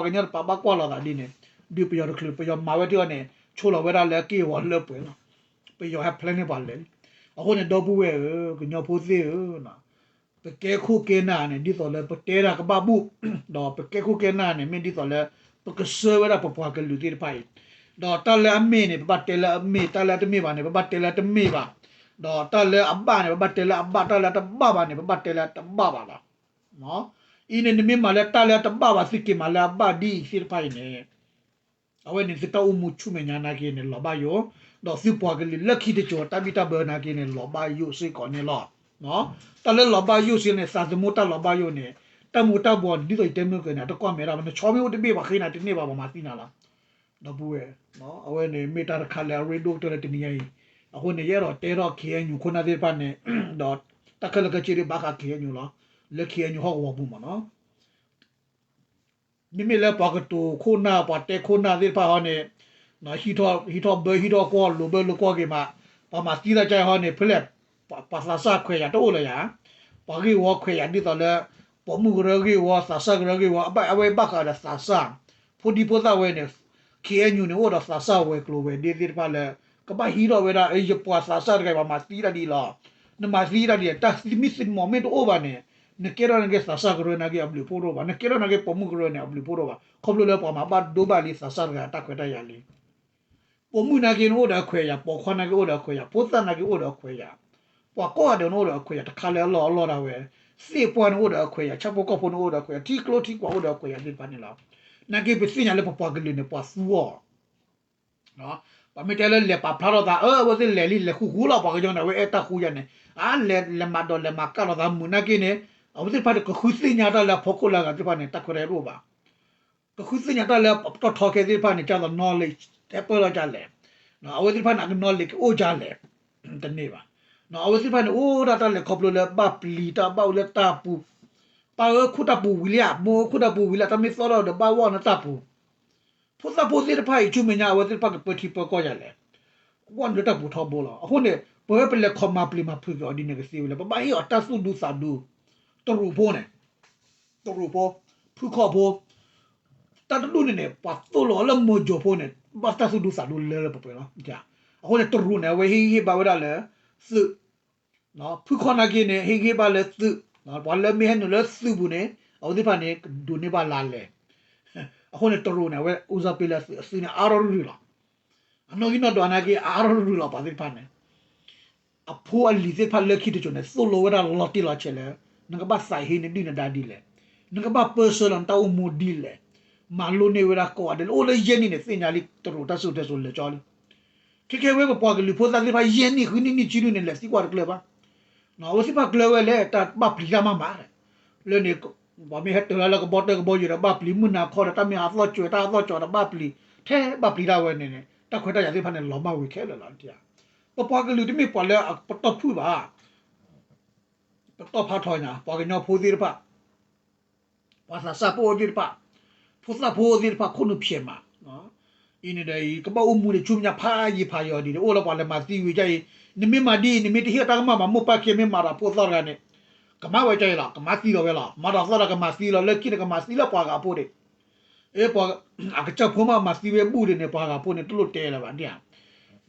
ဘၣ်ကွၢ်လိာ်သးဒ်န့ၣ် ဒုးပယီၤတချုး ပယီၤမၤဝဲတ့ၢ်အီၤန့ၣ် ဆိလီၤဝဲဒၣ်လၢက့ၢ်ဂီၤလၢပှဲၤလီၤ. ပယီၤဟဲဖျဲန့ၢ်ပှၤလဲၤလံ. အဃိန့ၣ် ဒီပုၢ်ဝဲၢ်ဧၢ ကညီဖိသ့ၣ်ဧၢ ပကဲခိၣ်ကဲနၢ်န့ၣ် ဒ်သိးလၢပတဲတၢ်ကဘၣ်ဘူၣ်, ဒီးပကဲခိၣ်ကဲနၢ်န့ၣ် မ့ၢ်ဒ်သိးလၢ ပကဆှၢဝဲဒၣ်ပပှၤကလုာ်သ့ၣ်တဖၣ်အံၤ, ဒီးတၢ်လၢအမ့ၢ်န့ၣ် ပဘၣ်တဲလၢအမ့ၢ်, တၢ်လၢအတမ့ၢ်ဘၣ်န့ၣ် ပဘၣ်တဲလၢအတမ့ၢ်ဘၣ်, ဒီးတၢ်လၢအဘၣ်န့ၣ် ပဘၣ်တဲလၢအဘၣ်, တၢ်လၢအတဘၣ်ဘၣ်န့ၣ် ပဘၣ်တဲလၢအတဘၣ်ဘၣ်လီၤ. အံၤန့ၣ် နမ့ၢ်မၤလၢတၢ်လၢအတဘၣ်ဘၣ် သုက့ၤမၤလၢအဘၣ်ဒ်အံၤသ့ၣ်တဖၣ်အံၤန့ၣ် အဝဲန့ၣ်သုတၢ်အိၣ်မူဆူမဲာ်ညါနာ်က့န့ၣ် လီၤဘၣ်ယိၣ်, ဒီးသုပှၤကလုာ်လၢခံတစိၤတၢ်ဘံၣ်တၢ်ဘၢနာ်က့န့ၣ် လီၤဘၣ်ယိၣ်စ့ၢ်ကီးန့ၣ်လီၤ. တၢ်လၢလီၤဘၣ်ယိၣ်စ့န့ၣ် သးသမူတၢ်လီၤဘၣ်ယိၣ်န့ၣ် တၢ်မူၤတၢ်ဘှီးဒ်သိးယတဲမုၢ်ကၢန့ၣ် အတကွၢ်မဲာ်တၢ်ဘၣ် နဆီမ့ၢ်အိၣ်တဘ့ၣ်ပှၤဃ့နၤတန့ၢ်ဘၣ် ပှၤမၤသံနၤလီၤ. ဒီပုၢ်ဝဲၢ်, အဝဲန့ၣ်မ့ၢ်တၢ်တခါလၢအရ့ဒိၣ်ကတၢၢ်လၢတနံၤညါအံၤ, အဃိန့ၣ် ယအဲၣ်ဒိးတဲထီၣ် KNU ခိၣ်နၢ်သ့ၣ်တဖၣ်န့ၣ်, ဒီးတၢ်ခဲလၢာ်ခဲဆ့ဒ်ဘၣ်ဃး KNU လီၤ, လၢ KNU ဟီၣ်ကဝီၤပူၤမ့ၢ်နီၤ မ့မ့ၢ်လၢပှၤကတိၤခိၣ်နၢ် ပှၤတဲခိၣ်နၢ်သ့ၣ်တဖၣ်ဟီန့ၣ်, ဟံးထီၣ်ဘၢ ဟံးထီၣ်ကွီၢ် လိာ်ဘၢလိာ်ကွီၢ်က့ၤမး, ပှၤမၤသံတၢ်ကါအံၤဟီန့ၣ် ဖဲလဲၣ်, ပှၤသးစၢ်ခွဲးယာ်တအိၣ်လၢၤယၤ, ပှၤဂ့ၢ်ဝီခွဲးယာ်ဒ်သိးလၢ ပိာ်မုၣ်ကရၢဂ့ၢ်ဝီ သးစၢ်ကရၢဂ့ၢ်ဝီ အဘၣ်အဝဲဘၣ်ဃးဒီးသးစၢ်, ဖိဒံဖိသၣ်ဝဲန့ၣ် KNU န့ၣ် အိၣ်ဒီးသးစၢ်ဝဲၤကျိၤဝဲၤဒ့သ့ၣ်တဖၣ်လၢ ကဘၣ်ဟံးထီၣ်ဝဲဒၣ် ယပှၤသးစၢ်တဂၤ ပှၤမၤသံတၢ်ဒ်အံၤလီၤ. နမၤသံတၢ်ဒ်အံၤ တၢ်သမံသမိးမ့ၢ်တအိၣ်ဘၣ်န့ၣ်, နကဲထီၣ်နာ်က့သးစၢ်ကရၢနာ်က့အဘျုးဖးဒိၣ်ဘၣ်, နကဲထီၣ်နာ်က့ပိာ်မုၣ်ကရၢန့ၣ် အဘျုးဖးဒိၣ်ဘၣ်, ခီဖျိလၢပှၤမၤဘၣ်ဒိဘၣ်လံသးစၢ်တဂၤအတၢ်ခွဲးတၢ်ယာ်လံ. ပိာ်မုၣ်နာ်က့န့ၣ်အိၣ်ဒီးအခွဲးယာ်, ပိာ်ခွါနာ်က့အိၣ်ဒီးအခွဲးယာ်, ဖိသၣ်နာ်က့အိၣ်ဒီးအခွဲးယာ်, ပှၤကိးဂၤဒဲးန့ၣ်အိၣ်ဒီးအခွဲးယာ်, တခါလၢအလီၢ်အလီၢ်ဒၣ်ဝဲ, သ့ၣ်ပှၢ်န့ၣ်အိၣ်ဒီးအခွဲးယာ်, ဆၣ်ဖိကီၢ်ဖိန့ၣ်အိၣ်ဒီးအခွဲးယာ်, ထံကျိထံကွာ်အိၣ်ဒီးအခွဲးယာ်သ့ၣ်တဖၣ်န့ၣ်လီၤ. နာ်က့ပသ့ၣ်ညါလၢပပှၤကလုာ်န့ၣ် ပှၤသူအီၤ ပှၤမ့ၢ်တဲလၢလဲၤပာ်ဖျါထီၣ်သး အၢ အဝဲသ့ၣ်လဲၤလံ လဲၤဃူဃူလီၤ ပှၤကညီန့ၣ် အဝဲအဲၣ်တၢ်ဃူယၤန့ၣ်, အါ လဲၤမၤဒိးလဲၤမၤကၣ်လိာ်သးမုာ်နာ်က့န့ၣ်, အဝဲသ့ၣ်တဖၣ်န့ၣ် ကဃုသ့ၣ်ညါတၢ်လၢအဖီခိၣ်လၢအဂၤသ့ၣ်တဖၣ်န့ၣ် တၢ်ခွဲးတၢ်ယာ်တအိၣ်ဘၣ်. ကဃုသ့ၣ်ညါတၢ်လၢအတီၣ်ထီခဲသ့ၣ်တဖၣ်န့ၣ် ကၢ်သိး knowledge တဲပၢၢ်လီၤကလဲၣ်, အဝဲသ့ၣ်တဖၣ်န့ၣ် အက knowledge ကအိၣ်ကလဲၣ်, တန့ၢ်ဘၣ်. အဝဲသ့ၣ်တဖၣ်န့ၣ် အိၣ်ဒၣ်တၢ်လဲၤခီဖျိလၢဘၣ်ပျံၤတၢ် ဘၣ်အိၣ်လၢတၢ်ပူၤ, ပၢ်ဧၢ ခူၣ်တၢ်ပူၤဝံၤလံဧါ, မိၢ်ဧၢ ခူၣ်တၢ်ပူၤဝံၤလံ တၢ်မ့ၢ်သီၣ်ထီၣ်ဒီးဘၣ်ဝီၢ်နတၢ်ပူၤ ဖိသၣ်ဖိသ့ၣ်တဖၣ်အံၤ ဆူမဲာ်ညါ အဝဲသ့ၣ်တဖၣ်ကပၢထံပၢကီၢ်ယၤလဲၣ်, ဝဲနုာ်လၢတၢ်ပူၤထီဘိလီၤ. အဃိန့ၣ် ပဝဲပလဲၤခီမၤပျံၤမၤဖုးက့ၤအီၤဒ်န့ၣ်ကသ့ဝဲလဲၣ်, ပဘၣ်ဟ့ၣ်အီၤတၢ်သူၣ်ဒူသးဒူ, တရူးဖိန့ၣ်, တရူးဖိ, ဖုခီၣ်ဖိ, တၢ်တဒူၣ်န့ၣ်န့ၣ် ပှၤသိၣ်လိအီၤလၢမိၤစိၤဖိန့ၣ် ဘၣ်တၢ်သူၣ်ဒူသးဒူလၢလၢပှဲၤပှဲၤလီၤ. အဃိန့ၣ် တရူးန့ၣ် အဝဲဟ့ၣ်ဂံၢ်ဟ့ၣ်ဘါဝဲဒၣ်လၢ သုး ဖုခီၣ်နာ်က့န့ၣ် ဟ့ၣ်ဂံၢ်ဟ့ၣ်ဘါလၢသုး, ပှၤလၢမ့ၢ်ဟဲနုာ်လၢသုးပူၤန့ၣ် အဝဲသ့ၣ်တဖၣ်န့ၣ် ကဒိးန့ၢ်ဘၣ်လါလဲ. အဃိန့ၣ် တရူးန့ၣ် အဝဲ ဦးစားပေး လၢသုး, အသုးန့ၣ် အါထီၣ်ရုၢ်ရုၢ်လီၤ. အနီၣ်ဂံၢ်နီၣ်ဒွးနာ်က့ အါထီၣ်ရုၢ်ရုၢ်လီၤ ပှၤသ့ၣ်တဖၣ်န့ၣ် အဖိအလံၤသ့ၣ်တဖၣ်လၢခံတစိၤန့ၣ် သိၣ်လိဝဲဒၣ်လီၤတံၢ်လီၤဆဲးလၢ နကဘၣ်သးဟ့နဒုၣ်နဒါဒ်လဲၣ်, နကဘၣ်ပၢဆှၢလီၤနတၢ်အိၣ်မူဒ်လဲၣ်, မၤလိန့ၢ်ဝဲဒၣ်ကိးဂၤဒဲးလၢ အိၣ်လၢယဲၢ်နံၣ်န့ၣ် သ့ၣ်ညါလံ တရူးတၢ်စံၣ်စိၤတဲစိၤလၢာ်ကၠီလံ. ခဲခဲဝဲပပှၤကလုာ်ဖိသၣ်သ့ၣ်တဖၣ် ယဲၢ်နံၣ် ဃုနံၣ် နံၣ်ဆံနံၣ်န့ၣ် လဲၤသံကွၢ်တကျၢၤဘၣ်. အဝဲသ့ၣ်တဖၣ်ကျၢၤဝဲလဲၣ် တၢ်ဘၣ်ပျံၤတၢ်မးမးဒီး လၢန့ၣ် ပှၤမ့ၢ်ဟဲတၢၤလၢကဘီတၢၢ်ကဘီယူၤဒီး ဘၣ်ပျံၤမုၢ်နၤခီဒီး တၢ်မ့ၢ်ဟးသီၣ်ကွဲၤ တၢ်ဟးသီၣ်ကွဲၤဒီးဘၣ်ပျံၤ ထဲဘၣ်ပျံၤတၢ်ဝဲန့ၣ်န့ၣ် တၢ်ခွဲးတၢ်ယာ်သ့ၣ်တဖၣ်န့ၣ် လီၤမၢ်ဝံၤခဲလၢာ်လီၤ. ပပှၤကလုာ်တမ့ၢ်ပှၤလၢအပတီၢ်ဖုၣ်ဘၣ် ပတီၢ်ဖးထီညါ ပှၤကညီဖိသ့ၣ်တဖၣ် ပှၤသးစၢ်ဖိသ့ၣ်တဖၣ် ဖိသၣ်ဖိသ့ၣ်တဖၣ် ခိၣ်နူာ်ဖျဲးမး အံၤန့ၣ်ဒီး ကဘၣ်အိၣ်မူန့ၣ် ဆူမဲာ်ညါဖးယံၤဖးယီၤဒံးန့ၣ် အိၣ်လၢပှၤလဲၤမၤသံဝံၤဒ်အံၤ နမ့ၢ်မၤဒ်အံၤ နမ့ၢ်တဟ့ၣ်တၢ်ကမၣ်ဘၣ် မိၢ်ပၢ်ခံဂၤမ့ၢ်မၤဒီး ဖိသၣ်တဂၤန့ၣ် ကမၤဝဲဒ်အံၤလီၤ ကမၤသံလီၤဝဲလီၤ မၤဒီးသီၣ်ဒီးကမၤသံလီၤ လၢခံန့ၣ်ကမၤသံလၢပှၤဂၤဖိဒံး အ့ ပှၤအကစၢ်ဖိမးမၤသံဝဲဘူၣ်ဒံးန့ၣ် ပှၤဂၤဖိန့ၣ် တလိၣ်တဲလၢၤဘၣ်ဒ်ဧါ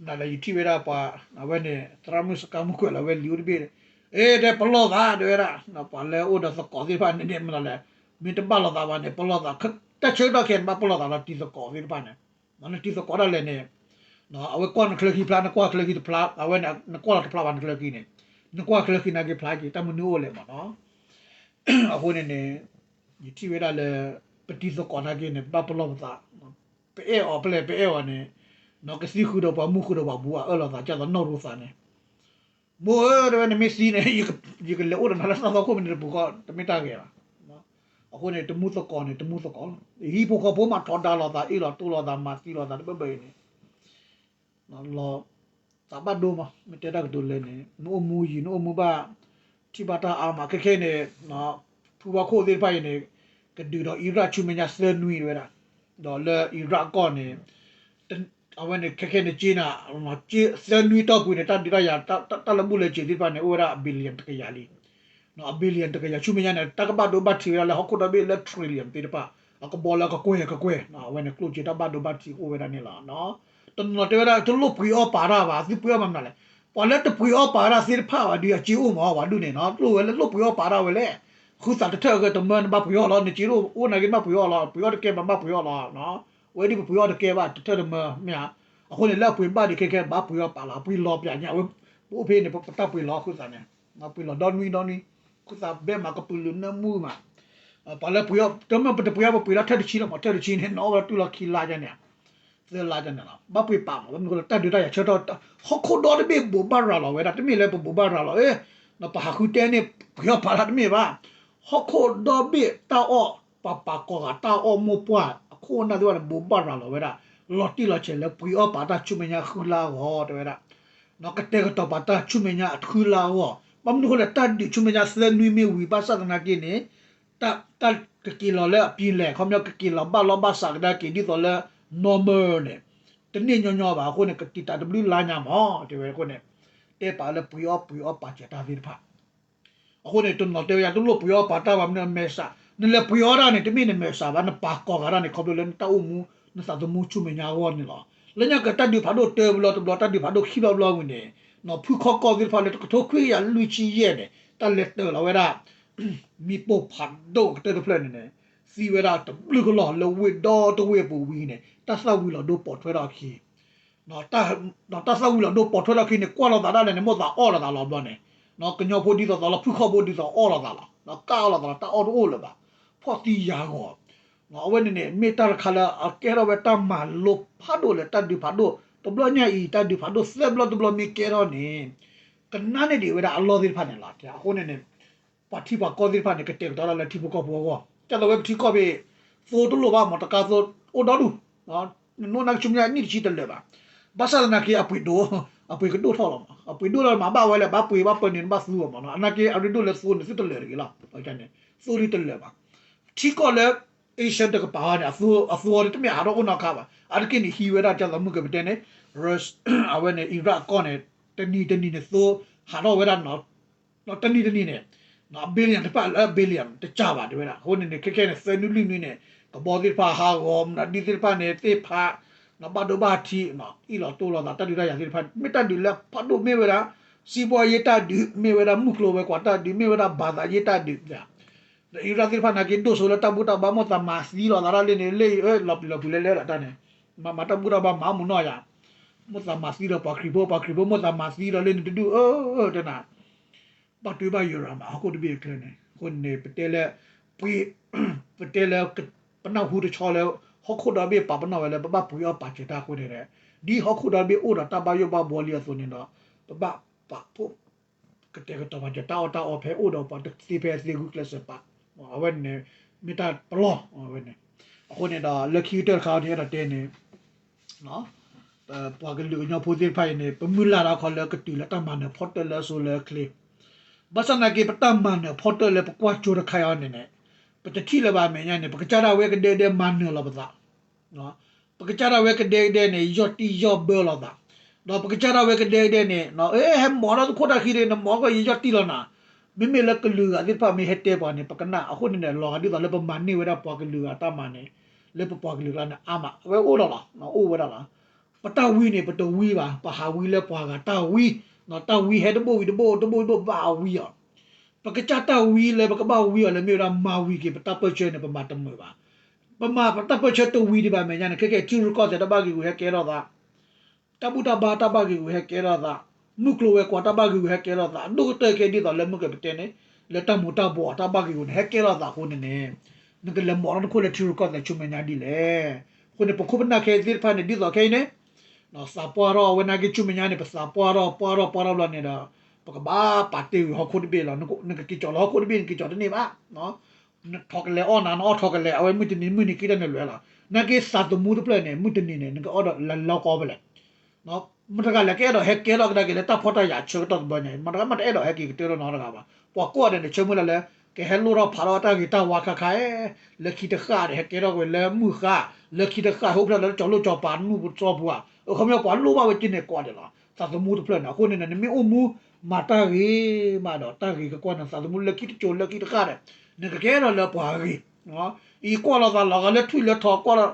နလဲၤယထံၣ်ဝဲဒၣ်ပှၤ အဝဲန့ၣ် သရၣ်မုၣ်စကါမုၣ်ကွဲးလီၤဝဲလံာ်အိၣ်တဘ့ၣ် အ့ တဲပလီၢ်သးတဲဝဲဒၣ် ပှၤလၢအိၣ်ဒီးသကိးသ့ၣ်တဖၣ်န့ၣ် မနုၤလဲၣ် မ့ၢ်တဘၣ်လိာ်သးဘၣ်န့ၣ် ပလီၢ်သး တၢ်ဆၢကတီၢ်ခဲအံၤန့ၣ် ဘၣ်ပလီၢ်သးလီၤတံၤသကိးသ့ၣ်တဖၣ်န့ၣ် နတံၤသကိးဒၣ်လဲာ်န့ၣ် အဝဲကွၢ်နချၢဃံဖျါ နကွၢ်ချၢဃံတဖျါ အဝဲန့ၣ် နကွၢ်လီၤတဖျါဘၣ်နချၢဃံန့ၣ် နကွၢ်ချၢဃံနာ်က့ဖျါက့ၤ တၢ်မနုၤအိၣ်လဲၣ်မးနီၤ အဃိန့ၣ်န့ၣ် ယထံၣ်ဝဲဒၣ်လၢ ပတံၤသကိးနာ်က့န့ၣ် ပဘၣ်ပလီၢ်ပသး ပအဲၣ်အီၤဖဲလဲၣ် ပအဲၣ်အီၤန့ၣ် ကသံဃုာ်ဒီးပှၤမူဃုာ်ဒီးပှၤဘူး အအၢၣ်လီၤသး ကၢ်သိးနီၢ်ရိသးန့ၣ် မိၢ်ဧၢ တဲဝဲ နမ့ၢ်သံန့ၣ် ယကလဲၤအိၣ်ဒီးနၤလၢတၢ်သွၣ်ခိၣ်မနုၤတပူၤဃီ တမ့ၢ်တၢ်ဂ့ၤဘၣ်. အဃိန့ၣ် တမူသကိးန့ၣ် တမူသကိးလီၤ. ဟံၣ်ဖိဃီဖိမးထီဒါလိာ်သး အ့ၣ်လိာ်တိၢ်လိာ်သး မၤသံလိာ်သးတဘၣ်ဘၣ်အံၤန့ၣ် လီၤသးဘၣ်ဒိမး မ့ၢ်တဲတၢ်ကတိၤလဲၣ်န့ၣ် နအိၣ်မူယံၤ နအိၣ်မူဘၣ် ထံၣ်ဘၣ်တၢ်အါမး ခဲခဲအံၤန့ၣ် ဖုဝါခိၣ်သ့ၣ်တဖၣ်အံၤန့ၣ် ကဒုးဒီးအံရၣ်ဆူမဲာ်ညါသၢနွံဝဲဒၣ် ဒီးလၢအံရၣ်ကီၢ်န့ၣ် အဝဲန့ၣ် ခဲခဲန့ၣ် က့နၤ သၢနွံတီၢ်ပူၤန့ၣ် တၢ်ဒုးတၢ်ယၤ တၢ်လၢဘူၣ်လၢစ့ၤသ့ၣ်တဖၣ်န့ၣ် အိၣ်ဝဲဒၣ် အ billion တကယၤလံ အ billion တကယၤ ဆူမဲာ်ညါန့ၣ် တၢ်ကဘၣ်ဒိဘၣ်ထံးဝဲဒၣ်လၢဟီၣ်ခိၣ်ဒီဘ့ၣ်လၢ trillion သ့ၣ်တဖၣ် အကဘီလၢအကကွဲၢ်ကကွဲၢ် အဝဲန့ၣ်ကျိၣ်စ့တၢ်ဘၣ်ဒိဘၣ်ထံးအိၣ်ဝဲဒၣ်န့ၣ်လီၤ. တနီၤတဲဝဲဒၣ် တလိၣ်ပှ့ၤအီၣ်ပာ်တၢ်ဘၣ် သုပှ့ၤအီၣ်မနုၤလဲၣ် ပှၤလၢတပှ့ၤအီၣ်ပာ်တၢ်သ့ၣ်တဖၣ်ဘၣ်ဒီး အစ့အိၣ်မး ပှၤဒူၣ်န့ၣ်နီၤ တလိၣ်ဝဲလၢလိၣ်ပှ့ၤအီၣ်ပာ်တၢ်ဝဲလဲၣ် ဃုသးတထၢၣ်အဂၢၢ်တမၢနဘၣ်ပှ့ၤအီၣ်လီၤ နစ့အိၣ်နာ်က့နဘၣ်ပှ့ၤအီၣ်လီၤ ပှ့ၤအီၣ်တကဲဘၣ်ဘၣ်ပှ့ၤအီၣ်လီၤ အဝဲဒ်ပပှ့ၤအီၣ်တကဲဘၣ်တထၢၣ်တမၢမ့ၢ်ဧါ အဃိန့ၣ် လၢအပှ့ၤဘၣ်ဒံးခဲခဲဘၣ်ပှ့ၤအီၣ်ပာ်လီၤ ပှ့ၤလီၤပျးညါ အဝဲ ပအိၣ်ဖဲန့ၣ် ပတၢ်ပှ့ၤလီၤဃုသးန့ၣ် ပှ့ၤလီၤဒီနွံဒီနွံ ဃုသးဘဲမးကပုာ်လုာ်နၢမူမး ပှၤလၢပှ့ၤအီၣ် တမ့ၢ်ပတပှ့ၤအီၣ် ပပှ့ၤလီၤထၢၣ်တဆံလီၤမး ထၢၣ်တဆံန့ၣ် နအီၣ်ဝဲတုၤလီၤခံလါန့ၣ် သၢလါန့ၣ်လီၤ ဘၣ်ပှ့ၤပာ်မး ဘၣ်မနုၤဃိလၢတၢ်ဒုးတၢ်ယၤဆၢထၢၣ် ဟီၣ်ခိၣ်ဒီတဘ့ၣ်ဘိးဘၣ်ရၤလီၤဝဲဒၣ် တမ့ၢ်လၢပဘိးဘၣ်ရၤလီၤ ပဟးဃုတဲန့ၣ် ပှ့ၤအီၣ်ပာ်တၢ်တမ့ၢ်ဘၣ် ဟီၣ်ခိၣ်ဒီဘ့ၣ်တၢ်အီၣ် ပှၤပာ်ကိးဂၤတၢ်အီၣ်မိၢ်ပှၢ် အခိၣ်အနၢ်သ့ၣ်တဖၣ်န့ၣ် ဘိးဘၣ်ရၤလီၤဝဲဒၣ် လီၤတံၢ်လီၤဆဲးလၢပှ့ၤအီၣ်ပာ်တၢ်ဆူမဲာ်ညါဃုလါအဂီၢ် တဲဝဲဒၣ် ကတဲာ်ကတီၤပာ်တၢ်ဆူမဲာ်ညါအဃုလါအဂီၢ် ဘၣ်မနုၤဃိလဲၣ် တၢ်ဒုးဆူမဲာ်ညါသၢနွံမ့ၢ်ဝံၤ ဘၣ်ဆၣ်သနာ်က့န့ၣ် တၢ်ကက့ၤလီၤလၢအပံၤလဲၣ် ခီပညီကက့ၤလီၤဘၣ်လီၢ်ဘၣ်စးကဒါက့ၤဒ်သိးလၢ normal န့ၣ် တန့ၢ်ညီညီဘၣ် အဃိန့ၣ် ကတံာ်တာ်တဘျုးလါညါမး တဲဝဲအဃိန့ၣ် တဲပာ်လၢပှ့ၤအီၣ်ပှ့ၤအီၣ်ပာ်စၢၤတၢ်သ့ၣ်တဖၣ် အဃိန့ၣ် တနီၤတဲဝဲယၤ တလိၣ်ပှ့ၤအီၣ်ပာ်တၢ်ဘၣ် မ့ၢ်မဲာ်ဆှး နလဲၤပှ့ၤအီၣ်တၢ်န့ၣ် တမ့ၢ်နမဲာ်ဆှးဘၣ် နပာ်ကိးဂၤဒၣ်န့ၣ် ခီဖျိလၢနတၢ်အိၣ်မူ နသးသမူဆူမဲာ်ညါအဂီၢ်န့ၣ်လီၤ. လၢညါကတၢ်ဒုးဖးဒိၣ်တၢ်ဘျီတဘျီ တၢ်ဒုးဖးဒိၣ်ခံဘျီတဘျီဝံၤန့ၣ် ဖုခီကီၢ်သ့ၣ်တဖၣ်လၢတကထိခွံကယၤလွံၢ်ဆံယဲၢ်န့ၣ် တၢ်လဲၤတၢၤလီၤဝဲဒၣ် မ့ၣ်ပိၢ်ဖးဒိၣ်ကတၢၢ်တဖျၢၣ်န့ၣ်န့ၣ် သံဝဲဒၣ်တဘျုးကလီၢ်လၢဝ့ၢ်ဒီတဝ့ၢ်အပူၤဝံၤန့ၣ် တၢ်သၣ်ဝံၤလီၤဒိပိာ်ထွဲထီၣ်အခံ တၢ်သၣ်ဝံၤလီၤဒိပိာ်ထွဲထီၣ်အခံန့ၣ် ကွၢ်လိာ်သးဒၣ်လဲာ်န့ၣ် မိၢ်သးအီၣ်လိာ်သးလီၤဘျီန့ၣ် ကညီဖိဒ်သိးသိးလီၤ ဖုခီၣ်ဖိဒ်သိးအီၣ်လိာ်သးလီၤ ကၢ်အီၣ်လိာ်သးလီၤ တၢ်အီၣ်တအိၣ်လၢၤဘၣ် ဖှီၣ်သံယာ်ဂီၤ အဝဲန့ၣ်န့ၣ် မ့ၢ်တၢ်တခါလၢအကဲထီၣ်ဝဲတၢ်မၤလိဖးဒိၣ်လၢတၢ်ဒုးဖးဒိၣ် တဘျီညါအံၤ တၢ်ဒုးဖးဒိၣ်သၢဘျီတဘျီမ့ၢ်ကဲထီၣ်န့ၣ် ကနါန့ၢ်ဒံးဝဲဒၣ်အလီၢ်သ့ၣ်တဖၣ်န့ၣ်လီၤ. အဃိန့ၣ်န့ၣ် ပှၤထံပှၤကီၢ်သ့ၣ်တဖၣ်န့ၣ် ကတဲာ်ကတီၤတၢ်လၢထံဖိကီၢ်ဖိအဂီၢ် ကၢ်သိးဝဲပထံကီၢ်ဖဲ သိတလိၣ်ဘၣ်မး တကးသိအိၣ်ဒီဒူၣ် နအိၣ်နာ်က့ဆူမဲာ်ညါနံၣ်တဆံတလၢာ်ဘၣ်. ဘၣ်ဆၣ်သနာ်က့အပှ့ၤဒိၣ် အပှ့ၤကဒိၣ်ထီၣ်လီၤမး အပှ့ၤဒိၣ်လီၤမးဘၣ်ဝဲလဲၣ် ဘၣ်ပှ့ၤဘၣ်ပၢနုာ်နဘၣ်သူအီၤမးနီၤ အနာ်က့အရ့ဒိၣ်လၢသိန့ၣ် သုတလၢာ်တဂ့ၤလီၤ. သိဒ်တလၢာ်ဘၣ်. ထံကီၢ်လၢ Asian တကပၤန့ၣ် အသိအသီတမ့ၢ်ဟးထီၣ်အိၣ်နီတခါဘၣ်. အါတက့ၢ်န့ၣ်ဟံးဝဲဒၣ်ကၢ်သိးမုၢ်ကပတဲန့ၣ် အဝဲန့ၣ် Iraq ကီၢ်န့ၣ် တနံၤတနံၤန့ၣ် သိဟးထီၣ်ဝဲဒၣ် တနံၤတနံၤန့ၣ် billion တဖၣ်လၢ billion တကးဘၣ်တဲဝဲဒၣ်. အဃိန့ၣ်န့ၣ် ခဲခဲန့ၣ် သၢနွံလွံၢ်နွံန့ၣ် ကဘီသ့ၣ်တဖၣ်ဟးဂီၤ မနုၤဒ်သ့ၣ်တဖၣ်န့ၣ် သ့ၣ်ဖး ဘၣ်ဒိဘၣ်ထံး အ့ၣ်လိာ်တိၢ်လိာ်သး တၢ်ဒုးတၢ်ယၤသ့ၣ်တဖၣ် မ့ၢ်တၢ်ဒုးလၢဖးဒိၣ်မ့ၢ်ဝဲဒၣ် စံးဘီယ့ၣ်တၢ်ဒုး မ့ၢ်ဝဲဒၣ်မုၢ်ကျိၤဝဲၤကွာ်တၢ်ဒုး မ့ၢ်ဝဲဒၣ်ဘၣ်သးယ့ၣ်တၢ်ဒုး ဒီး Iraq သ့ၣ်တဖၣ်နာ်က့ ဒိၣ်စိလၢတၢ်ဘူၣ်တၢ်ဘါ မိၢ်သးမၤသံလိာ်သးဒၣ်လဲာ်န့ၣ် လၢလီၤပျံၤလီၤဖုးလဲၤလဲၤလီၤတၢ်န့ၣ် မၤမၤတၢ်ဘူၣ်တၢ်ဘါမၤမုာ်နီၢ်ယၤ မိၢ်သးမၤသံဒီးပှၤခရံာ်ဖိ ပှၤခရံာ်ဖိ မိၢ်သးမၤသံဒီးလၢန့ၣ်တဒူၣ် အၢ တနၤ ဘၣ်တွံဘၣ်ယိၤရၤမး ဟီၣ်ခိၣ်တဘ့ၣ်အချၢန့ၣ် အဃိန့ၣ် ပတဲလၢ ပှ့ၤ ပတဲလၢ ပနၢ်ဟူတဆီလၢ ဟီၣ်ခိၣ်ဒီဘ့ၣ်ပာ်ပနီၣ်ဝဲလၢပဘၣ်ပှ့ၤအီၣ်ပာ်စၢၤတၢ်အဃိန့ၣ်ဒီး ဒ်ဟီၣ်ခိၣ်ဒီဘ့ၣ်အိၣ်ဒီးတၢ်ဘၣ်ယိၣ်ဘၣ်ဘှီလံအသိးန့ၣ်ဒီး ပဘၣ်ပာ်ဖှိၣ် ကတဲာ်ကတီၤပာ်စၢၤတၢ်အီၣ်တၢ်အီဖဲအိၣ်ဒီးပှၤတသ့ဖဲသ့ဂုာ်ကျဲးစၢးပာ် အဝဲန့ၣ် မ့ၢ်တၢ်ပလီၢ်ဝဲန့ၣ်. အဃိန့ၣ်ဒီး လၢခံကတၢၢ်တခါန့ၣ် အဲၣ်ဒိးတဲန့ၣ် ပှၤကလုာ်ကညီဖိသ့ၣ်တဖၣ်အံၤန့ၣ် ပမုၢ်လၢ်တၢ်ခီလၢကတုၤလၢတၢ်မၤနၢၤဖီတၢၣ်လၢအစိလၢအချ့, ဘၣ်ဆၣ်သနာ်က့ ပတၢ်မၤနၢၤဖီတၢၣ်လၢပကွၢ်ကၠိတခါအံၤန့ၣ်န့ၣ် ပတထံၣ်လၢၤဘၣ်အမဲာ်ညါန့ၣ် ပကစၢ်ဒၣ်ဝဲကဒဲကဒဲမၤနၢၤလီၤပသး ပကစၢ်ဒၣ်ဝဲကဒဲကဒဲန့ၣ် ယီၢ်တံၢ်ယီၢ်ဘၢလီၤသး, ဒီးပကစၢ်ဒၣ်ဝဲကဒဲကဒဲန့ၣ် ဟဲမၤတၢ်သခိၣ်တၢ်ခံဒီး နမၤကီၢ်ယယီၢ်တံၢ်လီၤနၤ, မ့မ့ၢ်လၢကလုာ်ဂၤသ့ၣ်တဖၣ်မ့ၢ်ဟဲတဲပှၤန့ၣ် ပကနၣ်အဃိန့ၣ်ဒီး လီၤဂာ်ဒ်သိးလၢပမၤန့ၢ်ဝဲဒၣ်ပှၤကလုာ်ဂၤတၢ်မၤန့ၣ် လၢပပှၤကလုာ်ကျါန့ၣ် အါမး အဝဲအိၣ်ဒီးလီၤ အိၣ်ဝဲဒၣ်လီၤ. ပတၢ်ဝံန့ၣ် ပတဝံဘၣ် ပဟးဝံလၢပှၤဂၤတၢ်ဝံ, တၢ်ဝံဟဲတဘိဝံၤတဘိ တဘိဝံၤတဘိဘၣ်အဝံအီၤ ပကစၢ်တၢ်ဝံလၢပကဘၣ်ဝံအီၤလၢမ့ၢ်ဝဲဒၣ်မၤဝံၤက့ၤ ပတၢ်ပၢၢ်ဆၢန့ၣ် ပမၤတမုာ်ဘၣ်. ပမၤပတၢ်ပၢၢ်ဆၢတဝံၤဒံးဘၣ်မဲာ်ညါန့ၣ် ခဲကဲထံရူၢ်ကီၢ်သဲးတၢ်ဘၣ်ဂ့ၤဂူာ်ဟဲကဲထီၣ်သး, တၢ်ဘူၣ်တၢ်ဘါတၢ်ဘၣ်ဂ့ၤဂူာ်ဟဲကဲထီၣ်သး, မုၢ်ကျိၤဝဲၤကွာ်တၢ်ဘၣ်ဂ့ၤဂူာ်ဟဲကဲထီၣ်သး အဒိၣ်ကတၢၢ်ကဲဒ်သိးလၢမုၢ်ကပတဲန့ၣ် လၢတၢ်မူၤတၢ်ဘှီးတၢ်ဘၣ်ဂ့ၤဂူာ်န့ၣ် ဟဲကဲထီၣ်သးအဃိန့ၣ်န့ၣ် နကလဲၤမၤတၢ်သခိၣ်လၢထံရူၢ်ကီၢ်သဲးဆူမဲာ်ညါဒ်လဲၣ်. အဃိန့ၣ် ပခိၣ်ပနၢ်ခဲအံၤသ့ၣ်တဖၣ်န့ၣ် ဒ်သိးခဲအံၤန့ၣ် သးပှၢ်ထီၣ်ဝဲနာ်က့ဆူမဲာ်ညါန့ၣ် ပသးပှၢ်ထီၣ်ပှၢ်ထီၣ်ပှၢ်ထီၣ်ဘျီန့ၣ်ဒီး ပကဘၣ်ပာ်တ့ၢ်ဝံၤဟီၣ်ခိၣ်တဘ့ၣ်လီၤ. နကက့ၤကၠီၤလၢဟီၣ်ခိၣ်တဘ့ၣ် နက့ၤကၠီၤတန့ၢ်ဘၣ်. နထီၣ်ကလဲၤအီၣ်နၤ နအီၣ်ထီၣ်ကလဲၤ အဝဲမုၢ်တနံၤမုၢ်နံၤက့ၤတၢ်န့ၣ်လွဲလီၤ. နာ်က့သးသမူတဖျၢၣ်န့ၣ် မုၢ်တနံၤန့ၣ် နကအီၣ်ဒီးလီၤကီပလဲၣ် မတၤတဂၤလဲၣ်ကအဲၣ်ဒိးဟဲကဲထီၣ်ကဒါက့ၤလၢတၢ်ဖှီၣ်တၢ်ယာ်ဆၢကတီၢ်တဘျီညါအံၤ မတၤတဂၤမ့ၢ်တအဲၣ်ဒိးဟဲက့ၤကတၢၢ်ထီၣ်နီတဂၤဘၣ်. ပှၤကိးဂၤဒဲးန့ၣ် ဆၢမုၢ်လၢ်လၢ ကဟဲလိၣ်ထီၣ်ဖးထီၣ်တၢ်ဂ့ၤတၢ်ဝါခါခါ လၢခံတဃၣ်ဒီး ဟဲကဲထီၣ်ကွံာ်လၢမုၢ်ဃါ လၢခံတဃၣ် ဟဲအိၣ်ဖျဲၣ်လၢကၠီၤလိၣ်ကၠီၤပၤနူၢ်ပတြီပူၤဧါ. အခီပညီပှၤလိၣ်ဘၣ်ဝဲက့ၤန့ၣ်ကိးဂၤဒဲးလီၤ. သးသမူတဖျၢၣ်န့ၣ် အဃိန့ၣ် နမ့ၢ်အိၣ်မူမၤတၢ်ဂ့ၤမးဒီး တၢ်ဂ့ၤကကွၢ်နၤ သးသမူလၢခံတကၠိၤလၢခံတဃၣ်ဒီး နကကဲထီၣ်လၢပှၤဂ့ၤ အံၤကွၢ်လီၤသးလီၤဂာ်လၢထွံၣ်လၢထီကွၢ်လီၤ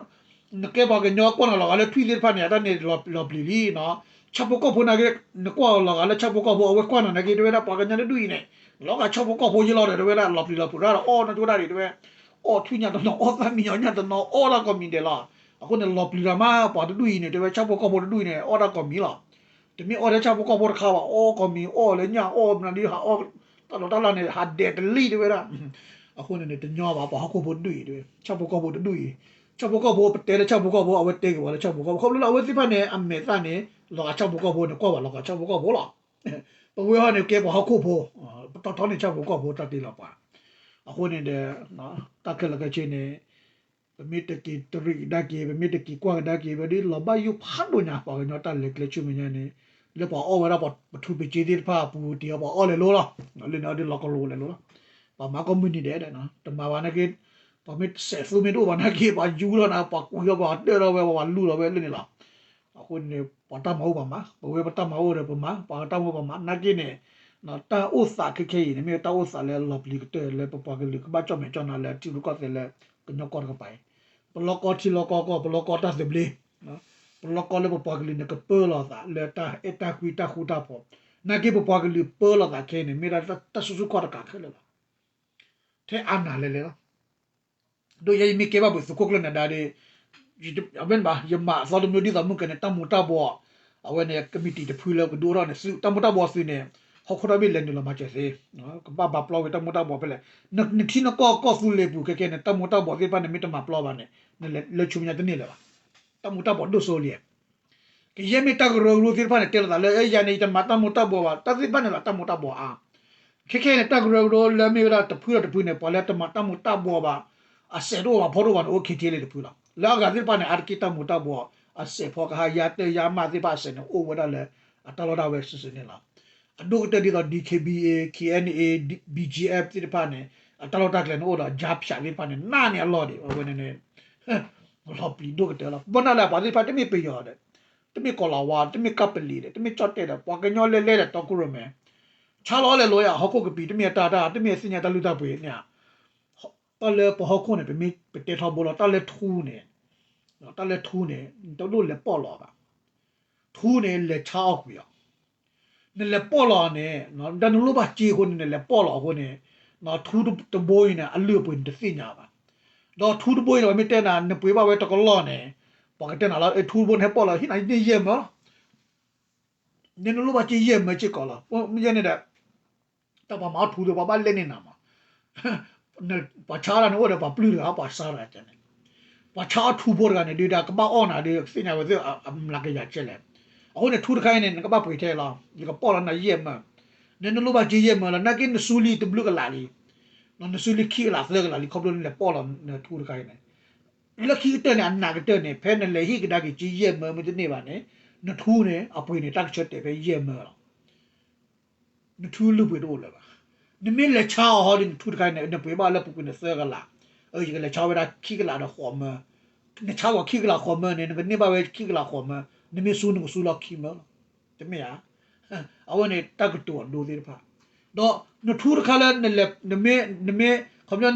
နကဲပှၤကညီကွၢ်နၤလီၤဂာ်လၢထွံၣ်သ့ၣ်တဖၣ်န့ၣ် အတၢ်န့ၣ်လီၤပျံၤလံနီၤ. ဆၣ်ဖိကီၢ်ဖိနာ်က့ နကွၢ်လီၤဂာ်လၢဆၣ်ဖိကီၢ်ဖိ အဝဲကွၢ်နၤနာ်က့ တဲဝဲဒၣ်ပှၤကညီတဒူၣ်အံၤန့ၣ် လီၤဂာ်ဆၣ်ဖိကီၢ်ဖိယလီၤဒီး တဲဝဲဒၣ်လီၤပျံၤလီၤဖုးရၣ်ဒီး အီၣ်နၢ်ကၠိဒၣ်ဒံး တဲဝဲ အီၣ်ထွံၣ်ညၣ်တနီၤ အီၣ်သၣ်မံညီၤညၣ်တနီၤ အီၣ်တၢ်ကိးမံၤဒဲးလီၤ. အဃိန့ၣ် လီၤပျံၤရၣ်မး ပှၤတဒူၣ်အံၤန့ၣ် တဲဝဲဆၣ်ဖိကီၢ်ဖိတဒူၣ်အံၤန့ၣ် အီၣ်တၢ်ကိးမံၤလီၤ. တမ့ၢ်အီၣ်ထဲဆၣ်ဖိကီၢ်ဖိတခါဘၣ် အီၣ်ကိးမံၤ အီၣ်လၢညၣ်အီၣ်မနုၤဒ်ဟးအီၣ် တၢ်လီၤတၢ်လၢ်န့ၣ် ဟးဒဲးတလံၣ်တဲဝဲဒၣ်. အဃိန့ၣ်န့ၣ် တညီဘၣ် ပှၤဟီၣ်ခိၣ်ဖိတဒူၣ်အံၤတဲဝဲ ဆၣ်ဖိကီၢ်ဖိတဒူၣ်အံၤ ဆၣ်ဖိကီၢ်ဖိ ပတဲလၢဆၣ်ဖိကီၢ်ဖိ အဝဲတဲက့ၤဝဲလၢဆၣ်ဖိကီၢ်ဖိ ခီဖျိလၢအဝဲသ့ၣ်တဖၣ်န့ၣ် အမဲာ်သၣ်န့ၣ် လီၤဂာ်ဆၣ်ဖိကီၢ်ဖိန့ၣ် ကွၢ်ဘၣ်လီၤဂာ်ဆၣ်ဖိကီၢ်ဖိလီၤ. ပဝဲဟီန့ၣ် ကဲပှၤဟီၣ်ခိၣ်ဖိ ပတီၢ်ထီန့ၣ်ဆၣ်ဖိကီၢ်ဖိတၢ်တ့လီၤပှၤ. အဃိန့ၣ်ဒီး တၢ်ခဲလၢာ်ခဲဆ့န့ၣ် ပမ့ၢ်တက့ၤတရံးကဒါက့ၤ ပမ့ၢ်တက့ၤကွၢ်ကဒါက့ၤ ပဒ်လီၤဘၣ်ယိၣ်ဖးဒိၣ်ညါ ပှၤကညီတၢ်လဲၤကျဲဆူမဲာ်ညါန့ၣ် လၢပှၤအီၣ်ဝဲဒၣ်ပထူပကၠ့သ့ၣ်တဖၣ်အပူၤတ့ၢ်အီၤ ပှၤအီၣ်လဲၤလိလီၤ. လၢန့ၣ်အီၤဒ်လီၤကလိလဲၤလိလီၤ. ပှၤမၤကိးမုၢ်နံၤဒဲးဒဲး တမၤဘၣ်နာ်က့ ပှၤမ့ၢ်စဲးသူမ့ၢ်တအိၣ်ဘၣ်နာ်က့ ပှၤယူလီၤနၤ ပှၤကွံာ်လီၤ ပှၤတၢၢ်လီၤဝဲ ပှၤလူလီၤဝဲလၢန့ၣ်လီၤ. အဃိန့ၣ် ပှၤတၢ်မၤအိၣ်ပှၤမၤ ပဝဲပတၢ်မၤအိၣ်ဒီးပမၤ ပှၤတၢ်မၤအိၣ်ပှၤမၤ နာ်က့န့ၣ် တၢ်အိၣ်သးခဲခဲအံၤန့ၣ် မ့ၢ်တၢ်အိၣ်သးလၢလီၤပျံၤကတၢၢ်လၢပပှၤကလုာ်ကဘၣ်ကၠီၣ်မဲာ်ကၠီၣ်နါလၢထံရူၢ်ကီၢ်သဲးလၢကညီကီၢ်တကပၤအံၤ ပလီၢ်ကီထံလီၢ်ကီကီၢ် ပလီၢ်ကီတၢ်သဘျ့ ပလီၢ်ကီလၢပပှၤကလုာ်န့ၣ်ကပၢလီၤသးလၢတၢ်အဲၣ်တၢ်ကွံတၢ်ဃူတၢ်ဖိး နာ်က့ပပှၤကလုာ်ပၢလီၤသးခဲအံၤန့ၣ် မ့ၢ်ဒၣ်တၢ်စုဆူၣ်ခီၣ်တကးခဲလၢာ်လီၤ. ထဲအါနၤလဲၤလဲၤလီၤ. ဒ်ယဲယမ့ၢ်ကဲဘၣ်ပှၤသုးခိၣ်ကျၢၢ်နၢၤဒါဒီး အဝဲန့ၣ်ဘၣ် ယမၤအသီတမံၤဒ်သိးမုၢ်ကဲန့ၣ် တၢ်မူၤတၢ်ဘှီး အဝဲန့ၣ် ကမံးတံာ်တဖုလၢပဒုးအိၣ်ထီၣ်န့ၣ် သုးတၢ်မူၤတၢ်ဘှီးသုးန့ၣ် ဟီၣ်ခိၣ်ဒီဘ့ၣ်လဲၤနုာ်လီၤမၤစၢၤသ့ ကဘၣ်ဘၣ်ပျီဝဲတၢ်မူၤတၢ်ဘှီးဖဲလဲၣ် နထံနကီၢ်ကီၢ်သူလ့ၤပူၤခဲကဲန့ၣ် တၢ်မူၤတၢ်ဘှီးသ့ၣ်တဖၣ်န့ၣ် မ့ၢ်တမၤပျီဘၣ်န့ၣ် နလဲၤလၢဆူမဲာ်ညါတန့ၢ်လၢၤဘၣ်. တၢ်မူၤတၢ်ဘှီးဒိၣ်စိလံ ကယဲၢ်မ့ၢ်တၢ်ကရၢကရိသ့ၣ်တဖၣ်န့ၣ် တဲလိာ်သးလၢ ယၤန့ၣ် ယတမၤတၢ်မူၤတၢ်ဘှီးဘၣ် တၢ်သ့ၣ်တဖၣ်န့ၣ်လီၤ တၢ်မူၤတၢ်ဘှီးအါ. ခဲခဲန့ၣ် တၢ်ကရၢကရိလၢမ့ၢ်ဝဲဒၣ်တဖုဒီးတဖုန့ၣ် ပှၤလၢတမၤတၢ်မူၤတၢ်ဘှီးဘၣ် အစဲးတအိၣ်ဘၣ် ဖီတအိၣ်ဘၣ်န့ၣ် အိၣ် ခ့ထံလ့ တဖုလီၤ. လၢအဂၤသ့ၣ်တဖၣ်န့ၣ် အါတက့ၢ်တၢ်မူၤတၢ်ဘှီး အစဲးဖီကဟါ ယါတၢၢ်ယါမၢ်သ့ၣ်တဖၣ်အစဲးန့ၣ် အိၣ်ဝဲဒၣ်လၢ အတၢ်လီၢ်ဒၣ်ဝဲစုာ်စုာ်န့ၣ်လီၤ. အဒိၣ်ကတၢၢ်ဒ်သိး DKBA KNA BGF သ့ၣ်တဖၣ်န့ၣ် အတၢ်လီၢ်တၢ်ကျဲန့ၣ်အိၣ်ဒီး ကြားဖြတ် သ့ၣ်တဖၣ်န့ၣ် နးန့ၢ်အလီၢ်ဒံး အဝဲန့ၣ်န့ၣ် လီၤပျံၤဒိၣ်ကတၢၢ်လီၤ. ဘၣ်နၢ်လၢပှၤသ့ၣ်တဖၣ်တမ့ၢ်ပယီၤဒီး တမ့ၢ်ကီၤလၤဝါ တမ့ၢ်ကပ္ပလီဒီး တမ့ၢ်ကၠီၣ်တဲၣ်ဒီး ပှၤကညီလဲၤလဲၤဒီးတီခိၣ်ရိၣ်မဲ ဆါလီၤလဲၤလိၤယါ ဟီၣ်ခိၣ်ကပံာ် တမ့ၢ်အတၢ်တၢ် တမ့ၢ်အသ့ၣ်ညါတၢ်လုၢ်တၢ်ပှ့ၤန့ၣ် တၢ်လၢပဟီၣ်ခိၣ်န့ၣ် ပမ့ၢ်ပတဲထီဘိလီၤ တၢ်လၢထူန့ၣ် တၢ်လၢထူန့ၣ် နတဒိၣ်လဲၤပီၣ်လီၤဘၣ်. ထူန့ၣ် လဲၤဆါအီၣ်ကွံာ်အီၤ နလဲၤပီၣ်လီၤန့ၣ် တၢ်နလိၣ်ဘၣ်စ့အဃိန့ၣ် နလဲၤပီၣ်လီၤအဃိန့ၣ် ထူတဘိအံၤန့ၣ် အလုၢ်အပှ့ၤနတသ့ၣ်ညါဘၣ်. ဒီးထူတဘိအံၤန့ၣ် ပမ့ၢ်တဲနၤ နပှ့ၤဘၣ်ဝဲတကလီၢ်န့ၣ် ပှၤကတဲနၤလၢ ထူတဘိန့ၣ်ဟဲပီၣ်လီၤ ဟံၣ်နၤန့ၢ်ယဲၢ်မၢလီၤ. နနလိၣ်ဘၣ်စ့ယဲၢ်မၢစ့ၢ်ကီးလီၤ. ယဲန့ၣ်ဒီး တၢ်ပှၤမၤအီၣ်ထူဒီး ပှၤဘၣ်လဲၣ်န့ၢ်နၤမး ပှၤဆါတၢ်န့ၣ်အိၣ်ဒီးပှၤပျုၢ်တဂၤ ပှၤဆါတဂၤန့ၣ် ပှၤဆါအီၣ်ထူဖိတဂၤန့ၣ် ဒုးဒၣ်ကဘၣ်အီၣ်နၤဒီး ကသ့ၣ်ညါဝဲသ့ၣ်အမျးကယၤကဲလဲၣ်. အဃိန့ၣ် ထူတခါအံၤန့ၣ် နကဘၣ်ပှ့ၤထဲလီၤ. ယကပီၢ်လီၤနၤယဲၢ်မၢ, နနလိၣ်ဘၣ်က့ယဲၢ်မၢလီၤ. နာ်က့နစုလံတဘျုးကလးလံ, နစုလံခံကလးသၢကလးလံ ခီဖျိနလဲၤပီၢ်လီၤနထူတခါအံၤန့ၣ်, လၢခံကတၢၢ်န့ၣ် အနာ်ကတၢၢ်န့ၣ် ဖဲနလဲၤဟ့ၣ်ကဒါက့ၤက့ယဲၢ်မၢမ့ၢ်တန့ၢ်ဘၣ်န့ၣ် နထူန့ၣ် အပှ့ၤန့ၣ် တၢ်ကဆၢတဲာ်ဖဲယဲၢ်မၢလီၤ. နထူလုၢ်ပှ့ၤတအိၣ်လၢၤဘၣ်. နမ့ၢ်လဲၤဆါအီၤဟီဒီး နထူတခါန့ၣ် နပှ့ၤဘၣ်လၢပူၤကွံာ်န့ၣ်သၢကလး, ယကလဲၤဆါဝဲဒၣ်ခံကလးဒီးဃိးမၢ, နဆါဝဲခံကလးဃိးမၢန့ၣ် နကန့ၢ်ဘၣ်ဝဲခံကလးဃိးမၢ, နမ့ၢ်စုနကစုလီၤခံမၢလီၤ. တမ့ၢ်ဧါ. အဝဲန့ၣ်တၢ်ကတိၤအဒိသ့ၣ်တဖၣ်, ဒီးနထူတခါလၢ နမ့ၢ် ခီပညီ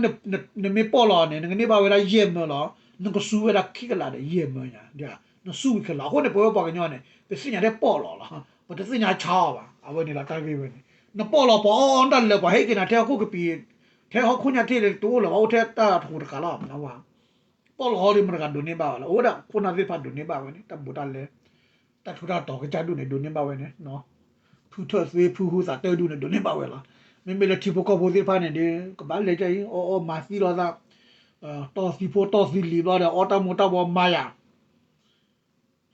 နမ့ၢ်ပီၢ်လီၤန့ၣ် နကန့ၢ်ဘၣ်ဝဲဒၣ်ယဲၢ်မၢလီၤ. နကစုဝဲဒၣ်ခံကလးဒီးယဲၢ်မၢညါ, နစုဝံၤခဲလၢာ်. အဃိန့ၣ် ပဝဲပှၤကညီန့ၣ် ပသ့ၣ်ညါထဲပီၢ်လီၤလီၤ, ပတသ့ၣ်ညါဆါအီၤဘၣ်. အဝဲန့ၣ်လီၤတၢ်ဂ့ၢ်ဝဲန့ၣ် နပီၢ်လီၤပှၤအီၣ်အီၣ်တၢ်လၢာ် ပှၤဟ့ၣ်က့ၤနၤထဲဟီၣ်ခိၣ်ကပံၤ, ထဲဟီၣ်ခိၣ်ညါထံၣ်တအိၣ်လၢၤဘၣ်, အိၣ်ထဲတၢ်တဟူးတဃာ်လီၤ. ပီၢ်လီၤဟီဒီးမတၤတဂၤဒိးန့ၢ်ဘၣ်ဝဲလီၤ. အိၣ်ဝဲဒၣ်ခိၣ်နၢ်သ့ၣ်တဖၣ်ဒိးန့ၢ်ဘၣ်ဝဲန့ၣ် တၢ်ဘူးတၢ်လဲ တၢ်ထူးတၢ်တီၤကစၢ်ဒူၣ်န့ၣ် ဒိးန့ၢ်ဘၣ်ဝဲန့ၣ်, ဖုထၢၣ်သ့ဖုဟူသးတၢ်ဒူၣ်န့ၣ် ဒိးန့ၢ်ဘၣ်ဝဲလီၤ. မ့မ့ၢ်လၢထံဖိကီၢ်ဖိသ့ၣ်တဖၣ်န့ၣ်ဒီး ကဘၣ်လဲၤကအံၤ အီၣ်အီၣ်မၤသံလိာ်သး, တီၢ်သံဖိတီၢ်သံလံၤဘျီဒီး အီၣ်တၢ်မူၤတၢ်ဘှီမၤယၤ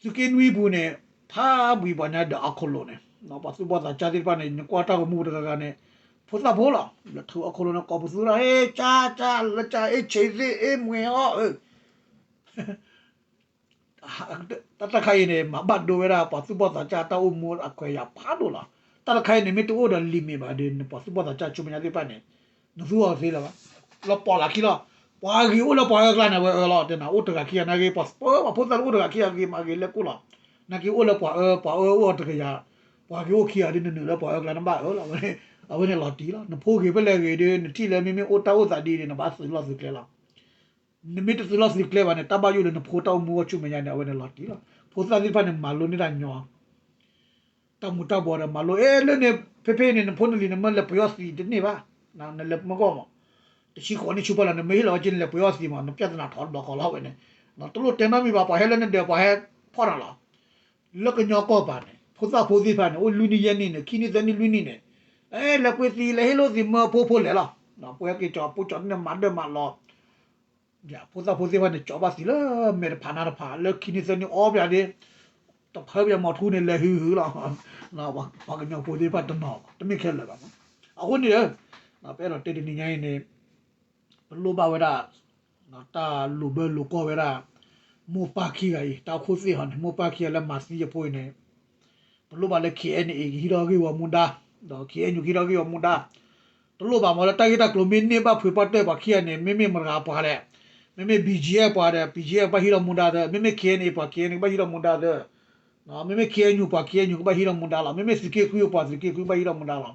သုးက့နွံပူၤန့ၣ် ဖးဘှံးပှၤညါဒီးအခိၣ်လိာ်န့ၣ်, ပှၤသူၣ်ဘီၣ်သးစၢ်သ့ၣ်တဖၣ်န့ၣ် နကွၢ်တၢ်ဂီၤမူတဂၤဂၤန့ၣ် ဖိသၣ်ဖိလီၤ. လၢထုးအခိၣ်လိာ်န့ၣ် ကိးပသူရၣ် ဟ့ၣ်ကၢ်ကၢ်လၢကၢ် အ့ၣ်ဆံးသ့ၣ် အ့ၣ်မှဲၤအီၣ် တၢ်တခါအံၤန့ၣ် မၤဘၣ်ဒိဝဲဒၣ် ပှၤသူၣ်ဘီၣ်သးစၢ်တၢ်အိၣ်မူအခွဲးယာ်ဖးဒိၣ်လီၤ. တၢ်တခါအံၤန့ၣ် မ့ၢ်တအိၣ်ဒီးလံာ်မ့ၢ်ဘၣ်ဒီး နပှၤသူၣ်ဘီၣ်သးစၢ်ဆူမဲာ်ညါသ့ၣ်တဖၣ်န့ၣ် နသူအီၤသ့လၢၤဘၣ်. လီၤပီၢ်လၢခံလီၤ. ပှၤဂ့ၤအိၣ်လၢပှၤအၢကျါန့ၣ် အဝဲအၢလီၤ. တဲနၤအိၣ်တဂၤခံဂၤနာ်က့ ပှၤပၢပှၤဖိသၣ်လၢအိၣ်တဂၤခံဂၤဂ့ၤမးဂ့ၤလဲၤကိၣ်လီၤ. နာ်က့အိၣ်လၢပှၤအၢ ပှၤအၢအိၣ်အီၤတကယၤ, ပှၤဂ့ၤအိၣ်ခံဂၤဒီး နနုာ်လၢပှၤအၢကျါနဘၣ်အၢလီၤ. အဝဲန့ၣ်လီၤတံၢ်လီၤ. နဖိဂ့ၤဖဲလဲၣ်ဂ့ၤဒီး နထံၣ်လၢမ့မ့ၢ်အိၣ်တၢ်အိၣ်သးဒ်န့ၣ် နဘၣ်သုးလီၢ်သုးကျဲလီၤ. နမ့ၢ်တသုးလီၢ်သုးကျဲဘၣ်န့ၣ် တၢ်ဘၣ်ယိၣ်လၢနဖိတၢ်အိၣ်မူအဂီၢ်ဆူမဲာ်ညါန့ၣ် အဝဲန့ၣ်လီၤတံၢ်လီၤ. ဖိသၣ်သ့ၣ်တဖၣ်န့ၣ် မၤလိန့ၢ်တၢ်ညီ တၢ်မူၤတၢ်ဘှီဒီးမၤလိ အဲ လၢန့ၣ် ဖဲဖဲန့ၣ် နဖိနလံၤနမၢလဲၤပှ့ၤအီၣ်သံး တန့ၢ်ဘၣ်. နလဲၤမုၢ်ဂီၢ်မး တဆံဃိးနံၣ်ဆူဖီလာ် နမ့ၢ်ဟ့ၣ်လီၤဝဲက့ၤ နလဲၤပှ့ၤအီၣ်သံးမး နပြဿနာထီၣ်တဘျီဃီလီၤဝဲန့ၣ်. တလိၣ်တဲနီတမံၤဘၣ် ပှၤဟဲလၢနဒၢး ပှၤဟဲဖီၣ်နၤလီၤ. လၢကညီကီၢ်ပၤန့ၣ် ဖိသၣ်ဖိသ့ၣ်တဖၣ်န့ၣ် အိၣ်လွံၢ်နံၣ်ယဲၢ်နံၣ်န့ၣ် ခံနံၣ်သၢနံၣ်လွံၢ်နံၣ်န့ၣ် အဲ လဲၤပှ့ၤသံး လဲၤဟ့ၣ်လိာ်သံး မၢဖိဖိလဲၤလီၤ. ပှၤဟဲက့ၤကၠီၤဖိကၠီၤန့ၣ် မၤဒၢးမၤလီၤ ဖိသၣ်ဖိသ့ၣ်တဖၣ်န့ၣ် ကၠီၤဘၣ်သံးလၢမဲာ်တဖးနါတဖး လၢခံနံၣ်သၢနံၣ်အီၣ်ပယၤဒ့ တဖၢပယၤမီၤထူန့ၣ် လဲၤဟုဟုလီၤ. ပှၤကညီဖိသ့ၣ်တဖၣ်တနီၤ တမ့ၢ်ခဲလၢာ်ဘၣ်. အဃိန့ၣ် ပအဲၣ်ဒိးတဲတနံၤညါအံၤန့ၣ် ပလိၣ်ဘၣ်ဝဲဒၣ် တၢ်လိာ်ဘၢလိာ်ကွီၢ်ဝဲဒၣ် မိၢ်ပၢ်ခံဂၤအံၤ တၢ်အိၣ်ဖှိၣ်သ့ၣ်ဟီန့ၣ် မိၢ်ပၢ်ခံဂၤလၢမၤသံအဖိအံၤန့ၣ် ပလိၣ်ဘၣ်လၢ KNA ကဟံးထီၣ်ဂ့ၢ်ဝီမူဒါ, ဒီး KNU ကဟံးထီၣ်ဂ့ၢ်ဝီမူဒါ, တလိၣ်ဘၣ်မးလၢတၢ်ဂ့ၢ်တၢ်ကျိၤမ့ၢ်န့ၢ်ဘၣ်ဖုးပှၢ်တၢၢ်ပှၤခံဂၤန့ၣ် မ့မ့ၢ်မတၤဂၤပှၤလဲၣ်, မ့မ့ၢ် BGF ပှၤဒီး BGF ကဘၣ်ဟံးထီၣ်မူဒါသၢ, မ့မ့ၢ် KNA ပှၤ KNA ကဘၣ်ဟံးထီၣ်မူဒါသၢ, မ့မ့ၢ် KNU ပှၤ KNU ကဘၣ်ဟံးထီၣ်မူဒါလီၤ, မ့မ့ၢ်သုးက့ဃုပှၤသုးက့ဃုကဘၣ်ဟံးထီၣ်မူဒါလီၤ.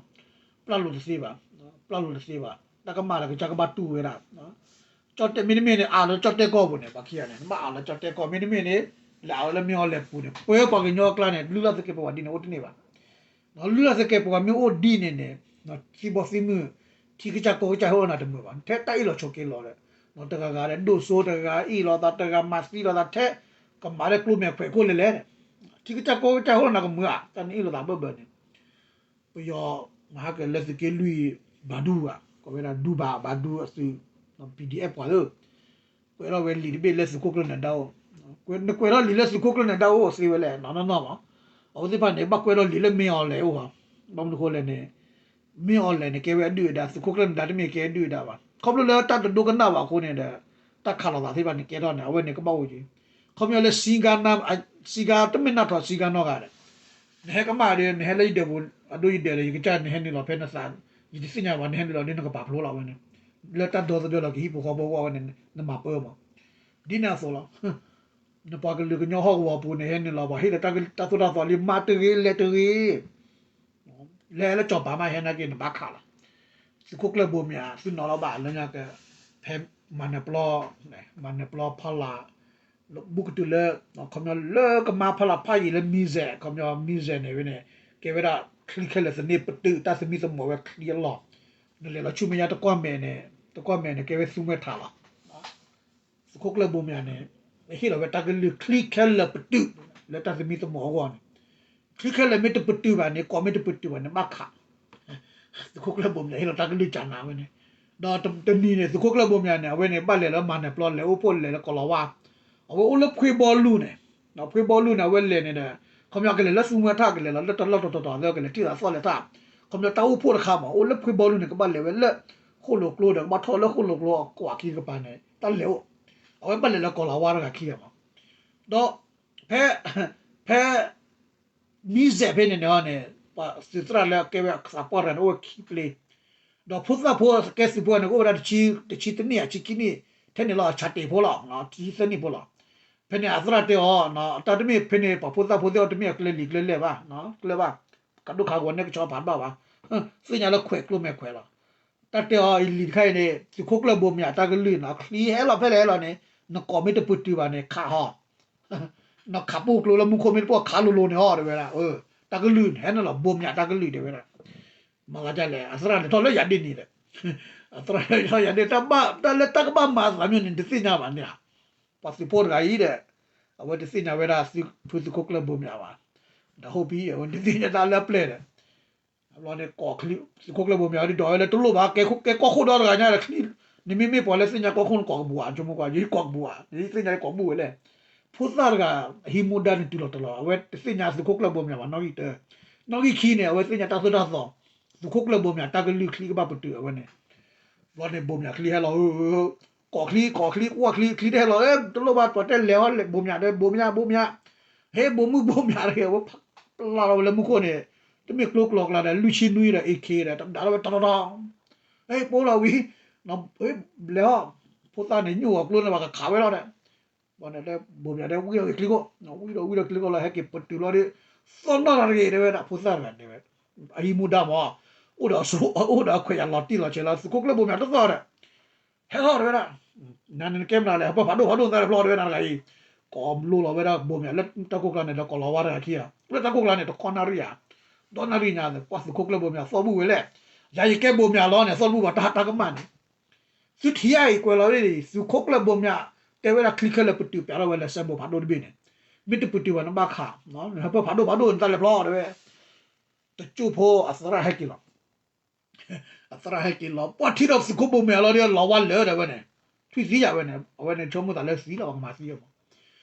ပျၢ်လိာ်တသ့ဘၣ်, ပျၢ်လိာ်တသ့ဘၣ်, တၢ်ကမၣ်ဒီးကစၢ်ကဘၣ်တူၢ်ဝဲဒၣ် ကၠီၣ်တဲၣ်မ့တမ့ၢ်န့ၣ် အးလၢကၠီၣ်တဲၣ်ကီၢ်ပူၤန့ၣ် ပှၤခံဂၤန့ၣ် နဘၣ်အးလၢကၠီၣ်တဲၣ်ကီၢ် မ့တမ့ၢ်န့ၣ် လဲၤအးဝဲလၢမ့ၢ်အီၤလဲၤပူၤန့ၣ် ပဝဲပှၤကညီအကျါန့ၣ် လုၢ်လၢ်သကဲးပဝးဒ်န့ၣ်အိၣ်တန့ၢ်ဘၣ်. လုၢ်လၢ်သကဲးပဝးမ့ၢ်အိၣ်ဒ်န့ၣ်န့ၣ် သံဘီသံမုၢ် ထံကစၢ်ကီၢ်ကစၢ်ဟဲအိၣ်နၤတမုာ်ဘၣ် ထဲတၢ်အ့ၣ်လိာ်ဆိးက့လိာ်ဒီး တဂၤဂၤဒီးဒိၣ်စိ တဂၤဂၤအ့ၣ်လိာ်သး တဂၤမၤသံလိာ်သး ထဲကမၤလၢကျိမဲာ်ခွဲးခိၣ်လဲၤလဲၣ်န့ၣ် ထံကစၢ်ကီၢ်ကစၢ်ဟဲအိၣ်နၤကမုာ်ဧါ တၢ်နအ့ၣ်လိာ်သးဘၢၣ်ဘၢၣ်န့ၣ် ပယီၤမၤဟးက့ၤလၢသုးက့လွံၢ် ဘၣ်ဒူဘၣ် ကိးဝဲဒၣ်ဒူဘၣ် ဘၣ်ဒူအသုး PDF ပှၤဧၢ, ကွဲးထီၣ်ဝဲလံာ်တဘ့ၣ်လၢသုးခိၣ်ကျၢၢ်နၢၤဒါအိၣ်, နကွဲးထီၣ်လံာ်လၢသုးခိၣ်ကျၢၢ်နၢၤဒါအိၣ်သ့ဝဲလဲၣ် နီၢ်နီၢ်နီၢ်မး, အဝဲသ့ၣ်တဖၣ်န့ၣ် ဘၣ်ကွဲးထီၣ်လံာ်လၢမ့ၢ်အီၤလဲၤအိၣ်ဧါ, ဘၣ်မနုၤဃိလဲၣ်န့ၣ် မ့ၢ်အီၤလဲၤန့ၣ် ကဲဝဲအဒုၣ်အဒါ သုးခိၣ်ကျၢၢ်နၢၤဒါတမ့ၢ်ကဲအဒုၣ်အဒါဘၣ်, ခီဖျိလၢတၢ်တဒိကနၣ်ဘၣ်အဃိန့ၣ်ဒီး တၢ်ခးလိာ်သးသ့ၣ်တဖၣ်န့ၣ် ကဲထီၣ်န့ၣ် အဝဲန့ၣ်ကဘၣ်အိၣ်က့ၤ, ခီပညီလၢ စံကၤ တမ့ၢ်နၢ်ထီၣ် စံကၤနီတဂၤဒီး နဟဲကမၣ်ဒီး နဟဲလၢယဒၢးပူၤ အဒိယဒၢးဒီး ယကစၢ်နဟဲနုာ်လီၤဖဲနသး, ယတသ့ၣ်ညါဘၣ် နဟဲနုာ်လီၤဒီး နကပာ်ဖျိလီၤဝဲန့ၣ်, လၢတၢ်ဒီသဒၢလီၤကဟံၣ်ဖိဃီဖိအဂီၢ်ဝဲန့ၣ် နမၤပၢမး, ဒ်န့ၣ်အသိးလီၤ. နပှၤကလုာ်ကညီဟီၣ်ကဝီၤပူၤန့ၣ် ဟဲနုာ်လီၤ ပှၤဟ့ၣ်လၢတၢ်သိၣ်တၢ်သီလံ မၤတဂ့ၤ လဲၤတဂ့ၤ လဲၤလၢကၠီၤပၤမး ဟဲနာ်က့ နဘၣ်ခးလီၤ. သုးခိၣ်ကျၢၢ်ဘိမၠး သုနီၤလီၤဘၣ်လၢညါက ဖဲမၤနၢၤပျီ မၤနၢၤပျီဖီလာ် ဘူးကတုၤလၢ ခီပညီလၢကမါဖီလာ်ဖးယံာ်လၢ မံၤစဲး ခီပညီ မံၤစဲးန့ၣ်ဝဲန့ၣ် ကဲဝဲဒၣ်ချံခဲလၢာ်သန့ပတုာ် တၢ်သမံသမိးဝဲချံအလီၢ်, နလဲၤလီၤဆူမဲာ်ညါတကွီၢ်မဲာ်န့ၣ် တကွီၢ်မဲာ်န့ၣ် ကဲဝဲသူမှဲထးလီၤ. သုးခိၣ်ကျၢၢ်ဘိမၠးန့ၣ် ဟ့ၣ်လီၤဝဲတၢ်ကလုၢ်ချံခဲလၢာ်ပတုာ် လၢတၢ်သမံသမိးအဂီၢ်န့ၣ်, ချံခဲလၢာ်မ့ၢ်တပတုာ်ဘၣ်န့ၣ် ကီးမ့ၢ်တပတုာ်ဘၣ်န့ၣ် ဘၣ်ခး, သုးခိၣ်ကျၢၢ်ဘိမၠး ဟ့ၣ်လီၤတၢ်ကလုၢ်ကၠးနးဝဲန့ၣ် ဒီးတနံၤန့ၣ် သုးခိၣ်ကျၢၢ်ဘိမၠးန့ၣ် အဝဲန့ၣ်ဘၣ်လဲၤလၢမၤနၢၤပျီ လဲၤအိၣ်ဖှိၣ်လဲၤလၢကီၤလၤဝါ, အဝဲအိၣ်လၢဖှ့ဘီလူၢ်န့ၣ်, ဖှ့ဘီလူၢ်န့ၣ် အဝဲလဲၤန့ၣ်ဒီး ခီပညီကလဲၤလၢသူမွဲထၣ် ကလဲၤလီၤလၢတၢ်လီၢ်တတီၤတီၤလၢကလဲၤထံၣ်သးသီၣ်လဲၤထီၣ်, ခီပညီတၢ်အိၣ်ဖှိၣ်တခါမး အိၣ်လၢဖှ့ဘီလူၢ်န့ၣ် ကဘၣ်လဲၤဝဲလၢဃိၣ်လိာ်ကျိဒီး ကဘၣ်ထီၣ်လၢဃိၣ်လိာ်ကျိအကွၢ်ခံကပၤန့ၣ် တၢ်လဲၤအိၣ်, အဝဲဘၣ်လဲၤလၢကီၤလၤဝါတဂၤခံဂၤမး, ဒီး ဖဲ ဖဲ မံၤစဲးဖဲန့ၣ်န့ၣ်န့ၣ် ပှၤသုးသရၣ်လၢအကဲဝဲသးပှၢ်တဂၤန့ၣ် အိၣ်ဝဲခံပျ့ၤ, ဒီးဖိသၣ်ဖိကဲသုးဖိန့ၣ် ကအိၣ်ဝဲဒၣ်တဆံ တဆံတနံၣ်ဧါ ဆံခံနံၣ် ထဲန့ၣ်လီၤ ဆးတ့ၢ်ဖိလီၤ တဆံသၢနံၣ်ဖိလီၤ. ဖဲန့ၣ်အသရၣ်တဲအီၤ တၢ်တမ့ၢ်ဖဲန့ၣ် ပှၤဖိသၣ်ဖိသ့ၣ်အီၤတမ့ၢ်အကျဲလံၤကျဲလဲၢ်ဘၣ်, ကျဲဘၣ်, ကဒိၣ်ခးဂီၤန့ၢ်ကဆီဖးဘၣ်ဘၣ်, သ့ၣ်ညါလၢခွဲးကျိမဲာ်ခွဲးလီၤ. တၢ်တဲအီၤအံၤလံၤတခါအံၤန့ၣ် သုးခိၣ်ကျၢၢ်ဘိမၠးတၢ်ကလုၢ်နီၤ ချံဟဲလီၤဖဲလဲၣ်ဟဲလီၤန့ၣ် နကိးမ့ၢ်တပတုာ်ဘၣ်န့ၣ် ခးဟီ နီၤခးပိၢ်ကျိလၢမူခိၣ်မ့ၢ်တပိၢ်ခးလိၤလိၤန့ၣ်အီၤ တဲဝဲဒၣ်, တၢ်ကလုၢ်န့ၣ် ဟဲန့ၣ်လီၤ ဘိမၠးတၢ်ကလုၢ် တဲဝဲဒၣ်. မၤသးဒ်လဲၣ် အသရၣ်လဲၤထီၣ်လၢယၤဒ့ၣ်နံၤဒီး အသရၣ်လဲၤထီၣ်ယၤဒ့ၣ် တၢ်ဘၣ် တၢ်လၢတၢ်ကဘၣ်မၤသးမ့ၢ်န့ၣ် တသ့ၣ်ညါဘၣ်န့ၣ်ဧါ. ပှၤသုးဖိတဂၤအံၤဒီး အဝဲတသ့ၣ်ညါဝဲဒၣ် ဖုသုးခိၣ်ကျၢၢ်ဘိမၠးဘၣ်, ဒီးဟိၣ်ပံၤ အဝဲတသ့ၣ်ညါတၢ်လၢအပျဲၢ်ဒီး အဘျီန့ၣ် သုးခိၣ်ကျၢၢ်ဘိမၠးဒ်ဒီးဝဲလၢတလိၣ်ဘၣ် ကဲကီၢ်ခိၣ်ဒီတဂၤညါဒီး နမ့မ့ၢ်ပှၤလၢသ့ၣ်ညါကီၢ်ခိၣ်န့ၣ် ကိးကဘူၣ်ဧါ ဆိကမိၣ်ကွၢ် ယကိးကဘူၣ်ဧါ ယသ့ၣ်ညါယကိးဘူၣ်ဝဲလဲၣ်. ဖိသၣ်တဂၤ အဟံးမူဒါန့ၣ်တုၤလီၤတလီၤ အဝဲတသ့ၣ်ညါသုးခိၣ်ကျၢၢ်ဘိမၠးဘၣ်နီၣ်ဂံၢ်တၢ, နီၣ်ဂံၢ်ခံန့ၣ် အဝဲသ့ၣ်ညါတၢ်သိၣ်တၢ်သီ, သုးခိၣ်ကျၢၢ်ဘိမၠးတၢ်ကလုၢ်ချံကဘၣ်ပတုာ်အဝဲန့ၣ် ဘျီန့ၣ် ဘိမၠးချံဟဲလီၤ, ကိးချံ ကိးချံ ကွၢ်ချံ ချံတဟဲလီၤ, တလိၣ်ဘၣ် ပှၤတဲလဲၤဟီ ဘိမၠးဒီး ဘိမၠး ဘိမၠး, ဟ့ ဘိမုၣ်ဘိမၠးတဂ့ၤ အဝဲဖျါလီၤဝဲလၢမူခိၣ်န့ၣ်, တမ့ၢ်ကျိကျိၤကျါဒီး လွံၢ်ဆံနွံဒီး AK ဒီး တဒါလီၤဝဲတီတီတီ, ဟ့ ပိလီၤဝံၤ, ဟ့ လဲၤဟီ, ဖိသၣ်န့ၣ် ညိၣ်ဂီၤကျိန့ၣ် ပှၤကခးဝဲလီၤဒီး ဘၣ်န့ၣ်လၢ ဘိမၠးဒီး ဝံဒီးဂ့ၤချံခိၣ်, ဝံဒီးဝံဒီးချံခိၣ်လီၤ ဟဲက့ၤပတုာ်လီၤဒီး သီၣ်နီၣ်တၢ်တဂ့ၤ တဲဝဲဒၣ် ဖိသၣ်တဂၤတဲဝဲ, အဟံးမူဒါမး, အိၣ်ဒီးအဆိ အိၣ်ဒီးအခွဲးယာ်လီၤတံၢ်လီၤဆဲးလီၤ သုးခိၣ်ကျၢၢ်ဘိမၠးတသီၣ်ဒီး ဟဲထီၣ်တဲဝဲဒၣ်, နၤန့ၣ်နကဲမနုၤလဲၣ် ဟဲပၢၢ်ဖးဒိၣ်ဖးဒိၣ်သးတဖျီတဲဝဲဒၣ်တဂၤအံၤ, ကိးလိလီၤဝဲဒၣ်ဘိမၠးလၢတၢ်ကိၢ်ကျါန့ၣ်ဒီး ကိးလီၤဝါတဂၤခံဂၤ, လၢတၢ်ကိၢ်ကျါန့ၣ် တခီနၣ်ရံၣ်ဧါ, ဒီးနၣ်ရံၣ်ညါ ပှၤသုးခိၣ်ကျၢၢ်ဘိမၠးသီၣ်ဘူၣ်ဝဲလဲၣ်, ယၤယကဲဘိမၠးလီၤန့ၣ် သီၣ်ဘူၣ်ဘၣ်တၢ်ဟးတၢ်ကမၣ်န့ၣ် သုထံၣ်အံၤကွဲးလီၤဒ်န့ၣ် သုးခိၣ်ကျၢၢ်ဘိမၠး တဲဝဲဒၣ်ချံခဲလၢာ်ပတုာ်ပၠးထီၣ်ဝဲလၢစဲဘိဖးဒိၣ်တဘ့ၣ်န့ၣ်, မ့ၢ်တပတုာ်ဘၣ်နဘၣ်ခး, နဟဲပၢၢ်ဖးဒိၣ်ဖးဒိၣ်နတၢ်လဲၤဖျီတဲဝဲ, တကၠိၢ်ဖိအသရၣ်ဟဲက့ၤလီၤ, အသရၣ်ဟဲက့ၤလီၤ ပှၤထံၣ်ဒီးသုးခိၣ်ဘိမၠးလီၤဒီး လီၤဝါလၢာ်ဒီးဝဲန့ၣ်, ထွံၣ်သံယၤဝဲန့ၣ် အဝဲန့ၣ်ဆိကမိၣ်သးလၢသံလီၤ ပှၤကမၤသံအီၤမး,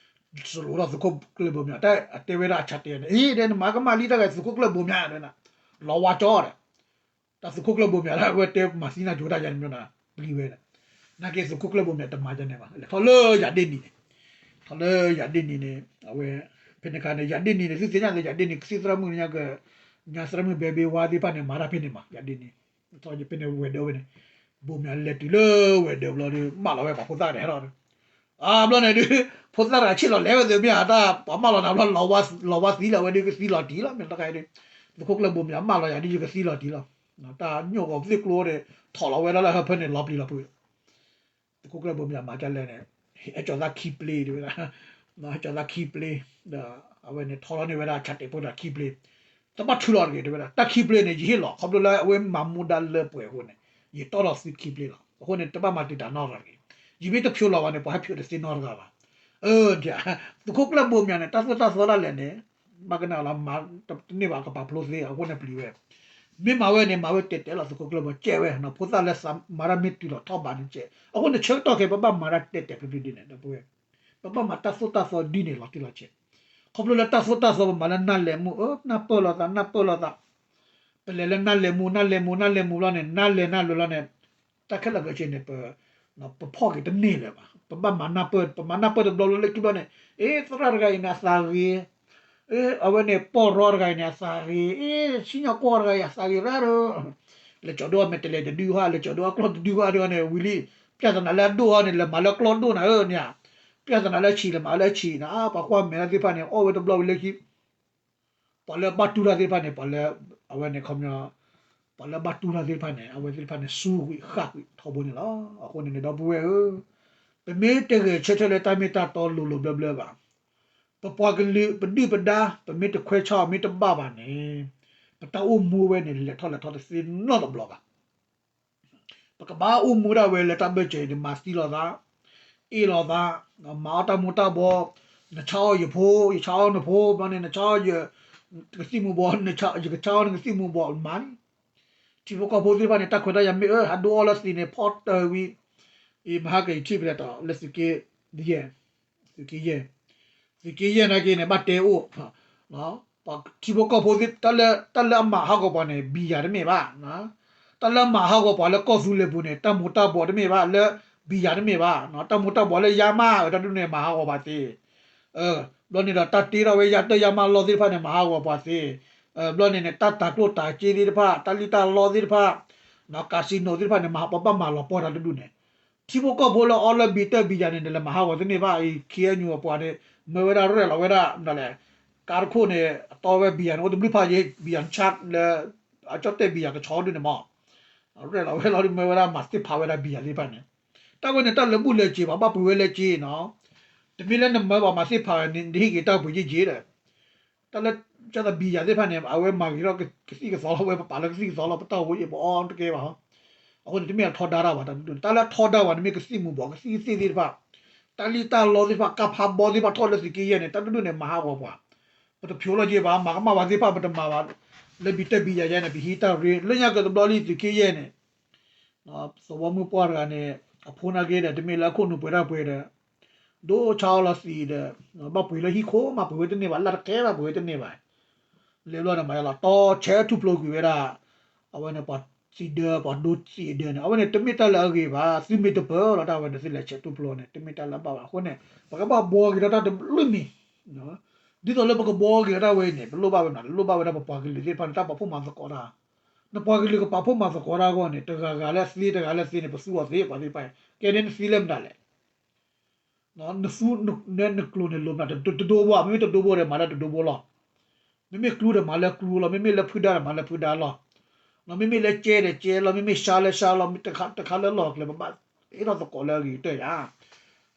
စလိၤထီၣ်သုးခိၣ်ကျၢၢ်ဘိမၠး တၢ်အတဲဝဲဒၣ်အဆၣ်တဲာ်န့ၣ် အ့ ဒဲနမၤကမၣ်လံတၢ်ဂၤ သုးခိၣ်ကျၢၢ်ဘိမၠးဒီး လီၤဝါကၠီဒီး တၢ်သုးခိၣ်ကျၢၢ်ဘိမၠးလၢအဝဲတဲမၤသံနၤကၠိတၢ်ယါန့ၣ်မ့ၢ်နၤ ပျံၤဝဲန့ၣ်, နာ်က့သုးခိၣ်ကျၢၢ်ဘိမၠးတမၤယါန့ၣ်ဘၣ် လဲၤထီၣ်လၢယၤဒ့ၣ်နံၤန့ၣ်, ထီၣ်လၢယၤဒ့ၣ်နံၤန့ၣ် အဝဲ ဖဲန့ၣ်ခါန့ၣ် ယၤဒ့ၣ်နံၤန့ၣ် သုသ့ၣ်ညါလၢယၤဒ့ၣ်နံၤ ကသံၣ်သရၣ်မုၣ်ညါက ညါသရၣ်မုၣ်ဘဲဘ့ဝါသ့ၣ်တဖၣ်န့ၣ် မၤတၢ်ဖဲန့ၣ်မး ယၤဒ့ၣ်နံၤ, ဖဲန့ၣ်ဝဲၤဒၢးဝဲန့ၣ်, ဘိမၠးလဲၤတုၤလၢဝဲၤဒၢးဘျီဒီး မၢလီၤဝဲပှၤဖိသၣ်တဟဲထီၣ် အဘျီန့ၣ်ဒုး ဖိသၣ်တဂၤဆ့ၣ်လီၤလဲၤဝဲသ့ၣ်မ့ၢ်ဧါ တၢ်ပှၤမၢလီၤနၤဘျီ လီၤဝါသံလၢအဝဲဒုးကသံလီၤတံၢ်လီၤ မ့ၢ်တခါအံၤဒုး သုးခိၣ်ကျၢၢ်ဘိမၠးမၢလီၤယၤဒုးယကသံလီၤတံၢ်လီၤ, တၢ်ညိၣ်ဂီၤသ့ၣ်ကျိဒီး ထီၣ်လီၤဝဲဒၣ်လၢဟၢဖၢန့ၣ် လီၤပျံၤလီၤဖုး သုးခိၣ်ကျၢၢ်ဘိမၠးမၤဒ်လဲၣ်န့ၣ်, ဟဲကၠီၤသးခံပျ့ၤတဲဝဲဒၣ်, ဟဲကၠီၤသးခံပျ့ၤ, ဒီးအဝဲန့ၣ်ထီလီၤန့ၢ်ဝဲဒၣ်ဆၣ်တဲာ်ဖိတဂၤခံပျ့ၤ, တဘၣ်ထုးလီၤတဂ့ၤတဲဝဲဒၣ် တၢ်ခံပျ့ၤန့ၣ် ယဟ့ၣ်လီၤ ခီဖျိလၢအဝဲမၤမူဒါလၢပှဲၤအဃိန့ၣ်, ယတီၢ်ထီၣ်သုခံပျ့ၤလီၤ အဃိန့ၣ် တဘၣ်မၤတံာ်တာ်နီတဂၤတဂ့ၤ, ယမ့ၢ်တဖျိလီၤဘၣ်န့ၣ် ပှၤဟဲဖျိးတသ့နီတဂၤဘၣ်, အၢ ဒ် သုးခိၣ်ကျၢၢ်ဘိမၠးန့ၣ် တၢ်သိၣ်တၢ်သီဒၣ်လဲာ်န့ၣ်, ဘၣ်ကနၣ်လီၤမၤတန့ၢ်ဘၣ် ကပာ်ဖျိသ့အဃိန့ၣ်ပျံၤဝဲ မ့ၢ်မၤဝဲန့ၣ် မၤဝဲတဲာ်တဲာ်လီၤ သုးခိၣ်ကျၢၢ်ဘိ ကဲဝဲ ဖိသၣ်လၢမၤတၢ်မ့ၢ်တုၤလီၤထီၣ်ဘးန့ၣ်ကဲ, အဃိန့ၣ် ဆၢကတီၢ်ခဲအံၤ ပဘၣ်မၤတၢ်တဲာ်တဲာ်ဖျုးဖျုးဒ်န့ၣ် ဒီပုၢ်ဝဲၢ်, ပဘၣ်မၤတၢ်သိၣ်တၢ်သီဒ်န့ၣ်လီၤတံၢ်လီၤဆဲး, ခီဖျိလၢတၢ်သိၣ်တၢ်သီပမၤလၢနၢ်လဲၤမူ အၢ နၢ်ပၢၢ်လိာ်သး နၢ်ပၢၢ်လိာ်သး, ပလဲၤလၢနၢ်လဲၤမူ နၢ်လဲၤမူ နၢ်လဲၤမူဘျီန့ၣ် နၢ်လဲၤနၢ်လဲၤလီၤန့ၣ်, တၢ်ခဲလၢာ်ခဲဆ့န့ၣ် ပ ပဖီၣ်က့ၤတန့ၢ်လၢၤဘၣ်, ပဘၣ်မၤနၢ်ပၢၢ် ပမၤနၢ်ပၢၢ်တဘျီလၢလၢခံဘျီန့ၣ်, အ့ သရၣ်တဂၤအံၤန့ၣ်အသးဂ့ၤ, အ့ အဝဲန့ၣ် ပီၢ်ရီတဂၤအံၤန့ၣ် အသးဂ့ၤ, အ့ စံၣ်ညီၣ်ကွီၢ်တဂၤအံၤ အသးဂ့ၤရၣ်ဒီး, လဲၤကၠီၤဒိၣ်အမဲာ်တဲၤလဲၤတဒုဟါ လဲၤကၠီၤဒိၣ်အကျီၢ်တဒုဟါဒီးန့ၣ် ဝံၤလံ, ပျၢ်သနာ်လၢအဒိၣ်ဟါန့ၣ် လဲၤမၤလၢကျီၢ်ဒိၣ်နၤဧၢန့ၣ်, ပျၢ်သနာ်လၢဆံး လဲၤမၤလၢဆံးနၤ ပှၤကွၢ်မဲာ်တၢ်သ့ၣ်တဖၣ်န့ၣ် အီၣ်ဝဲတဘျီဝံၤလၢခံ ပှၤလၢဘၣ်တူၢ်တၢ်သ့ၣ်တဖၣ်န့ၣ် ပှၤလၢ အဝဲန့ၣ်ခီပညီ ပှၤလၢဘၣ်တူၢ်တၢ်သ့ၣ်တဖၣ်န့ၣ် အဝဲသ့ၣ်တဖၣ်န့ၣ် စူးကွံာ်ဃၣ်ကွံာ်ထီဘိန့ၣ်လီၤ. အဃိန့ၣ်န့ၣ် ဒီပုၢ်ဝဲၢ်ဧၢ, ပမ့ၢ်တဂဲၤဆၢထၢၣ်လၢတၢ်မ့ၢ်တၢ်တီလိၤလိၤဘျၢဘျၢဘၣ်, ပပှၤကလုာ်ပဒုၣ်ပဒါ ပမ့ၢ်တခွဲးဆါအီၤမ့ၢ်တဘၣ်ဘၣ်န့ၣ်, ပတၢ်အိၣ်မူဝဲန့ၣ် လဲၤထီၣ်လဲၤထီတသ့နီတဘျီဘၣ် ပကဘၣ်အိၣ်မူဒၣ်ဝဲလၢတၢ်ဘၢၣ်စၢၤအံၤန့ၣ် မၤသံလိာ်သး, အ့ၣ်လိာ်သး, မၤအီၣ်တၢ်မူၤတၢ်ဘှီး, နဆါအီၣ်ယဖိ, ယဆါအီၣ်နဖိ, ဘျီန့ၣ် နဆါအီၣ်ယကသံၣ်မူၤဘှီး, ယကဆါအီၣ်နကသံၣ်မူၤဘှီး မၤန့ၣ်, ထံဖိကီၢ်ဖိသ့ၣ်တဖၣ်န့ၣ် တၢ်ခွဲးတၢ်ယာ်မ့ၢ်အၢ ဟးဒိၣ်အီၣ်လၢသံးန့ၣ် ဖီတၢၢ်ဝံၤ, အံၤမဟါကယထံၣ်ဖဲလဲၣ်တီၤ လၢသုးက့ယဲၢ်, သုးက့ယဲၢ်, သုးက့ယဲၢ်နာ်က့န့ၣ် ဘၣ်တဲအိၣ်, ထံဖိကီၢ်ဖိသ့ၣ် တၢ်လၢအမၤဟးဂီၤပှၤန့ၣ် ဘံယၤတမ့ၢ်ဘၣ်, တၢ်လၢအမၤဟးဂီၤပှၤလၢကီၢ်သူလ့ၤပူၤန့ၣ် တၢ်မူၤတၢ်ဘှီးတမ့ၢ်ဘၣ်, လၢဘံယၤတမ့ၢ်ဘၣ်, တၢ်မူၤတၢ်ဘှီးလၢယါမး တၢ်ဒ်န့ၣ် မၤဟးဂီၤပှၤသ့ ဘျီန့ၣ်ဒီး တၢ်တ့ထီၣ်ဝဲယါတၢ်ယါမးလီၢ်သ့ၣ်တဖၣ်န့ၣ် မၤဟးဂီၤပှၤသ့, ဘျီန့ၣ်န့ၣ် တၢ်တၤကျိၣ်တၤစ့သ့ၣ်တဖၣ် တၢ်လံၣ်တၢ်လီသ့ၣ်တဖၣ်, casino သ့ၣ်တဖၣ်န့ၣ် မၤပဘၣ်မၤလီၤပှီၢ်တၢ်တဒူၣ်န့ၣ်, ထံဖိကီၢ်ဖိလၢအီၣ်လၢဘံတၢ်ဘံယၤန့ၣ် နလဲၤမၤဟးဂီၤတန့ၢ်ဘၣ်အံၤ ခ့ၣ်အဲၣ်ယူၣ် အပှၤန့ၣ် မၢဝဲဒၣ်ရဲၣ်လီၤဝဲဒၣ် မနုၤလဲၣ်, ကါတခိၣ်န့ၣ် အတီဝဲဘံယၤန့ၣ် အိၣ်တဘျုးဖးယံၤ ဘံယၤဆၣ်လၢ အကၠီၣ်တဲၣ်ဘံယၤကဆီဒ်န့ၣ်မး ရဲၣ်လီၤဝဲလီၤဒီး မၢဝဲဒၣ်မၤသ့ၣ်ဖးဝဲဒၣ်ဘံယၤသ့ၣ်တဖၣ်န့ၣ်, တၢ်ဝဲန့ၣ် တၢ်လၢဘူၣ်လဲၤစ့ၤ ပှၤဘၣ်ပှ့ၤဝဲလဲၤစ့ၤနီၤ, တမ့ၢ်လၢနမၢပှၤမၤသ့ၣ်ဖးန့ၣ် နဟ့ၣ်က့ၤတၢ်ပှ့ၤယ့ၢ်ယ့ၢ်ဒီး, တၢ်လၢ ကၢ်သးဘံယၤသ့ၣ်တဖၣ်န့ၣ် အဝဲမၤဂ့ၤထီၣ်ကသံၣ်ကသီလီၤ ဝဲပပာ်လၢကသံၣ်ကသီလီၤ ပတၢ်အိၣ်ဖှိၣ်ယံၤပအီတကဲဘၣ်ဟီ, အဃိန့ၣ် တမ့ၢ်အထီဒါတၢ်ဘၣ် တၢ်တဒူၣ်န့ၣ် တၢ်လၢအထီဒါဝဲန့ၣ်မ့ၢ်ကသံၣ်မူၤဘှီး ကသံၣ်ကသ့ၣ်သ့ၣ်တဖၣ်, တၢ်လံၣ်တၢ်လီသ့ၣ်တဖၣ် ကါဖးဘီသ့ၣ်တဖၣ်ထီၣ်လၢသုးက့ယဲၢ်န့ၣ် တၢ်တဒူၣ်န့ၣ် မၤဟးဂီၤပှၤ, ပတဖျိးလီၤက့ၤဘၣ် မၤကမၣ်ပှၤသ့ၣ်တဖၣ် ပတမၤဘၣ်, လၢဘံတၢ်ဘံယၤယဲန့ၣ် ပဟံးတၢ်ရ့ လၢညါက့ၤတဘျီလံသုးက့ယဲၢ်န့ၣ် သဝီမုၢ်ပှၢ်တဂၤန့ၣ် အဖိနာ်က့ဒီး တမ့ၢ်လၢအခိၣ်နူာ်ပှဲၤတၢ်ပှဲၤဒီး ဒိဆါအီၤလီၤသံးဒီး ဘၣ်ပှ့ၤလၢဟံၣ်ခိၣ်မး ပှ့ၤဝဲတန့ၢ်ဘၣ် လၢတကဲဘၣ် ပှ့ၤဝဲတန့ၢ်ဘၣ်, လဲၤဘျီန့ၣ်မၤယါလီၤ တီဆဲးထူၣ်ဖျိကွံာ်ဝဲဒၣ်, အဝဲန့ၣ်ပှၤသံးဒၢ ပှၤဒိသံးဒၢန့ၣ် အဝဲန့ၣ် တမ့ၢ်တၢ်လၢအဂ့ၤဘၣ် သုမ့ၢ်တပၢလီၤတၢ်ဝဲန့ၣ် သုလဲၤဆဲးထူၣ်ဖျိန့ၣ် တမ့ၢ်တၢ်လၢအဘၣ်ဘၣ် အဃိန့ၣ် ပကဘၣ်ဘှီက့ၤဒီးတၢ်တဘျုးမံၤ, ဒ်သိးလၢပကဘှီက့ၤဒီးတၢ်ဝဲအံၤန့ၣ် ပလိၣ်ဘၣ်ဝဲမနုၤ လိၣ်ဘၣ်ဝဲဒၣ်ပပှၤကလုာ်သ့ၣ်တဖၣ်န့ၣ် တၢ်ပာ်ဖှိၣ်မၤသကိးတၢ်, နပှၤကလုာ်ကပာ်ဖှိၣ်မၤသကိးတၢ်အဂီၢ်န့ၣ် တဂၤဂၤလၢသ့တဂၤလၢသ့န့ၣ် ပသူအီၤသ့ပှၤသ့ၣ်တဖၣ်, ကဲန့ၣ်နသ့လၢမတၤလဲၣ် နသူ နကျိၤန့ၣ်လိၣ်မနုၤ တဒိဘိဧါ မ့မ့ၢ်တဒိဘိဒီး မၤလၢတဒိဘိလီၤ. မ့မ့ၢ်ကျူဒီးမၤလၢကျူလီၤ. မ့မ့ၢ်လၢဖုဒါဒီးမၤလၢဖုဒါလီၤ. မ့မ့ၢ်လၢကဲဒီးကဲလီၤ. မ့မ့ၢ်ဆါလၢဆါလီၤ. တခါလၢလီၢ်ကျဲ ပဘၣ်ဟ့ၣ်ထီၣ်သကိးလၢအဂ့ၤကတၢၢ်ယါ.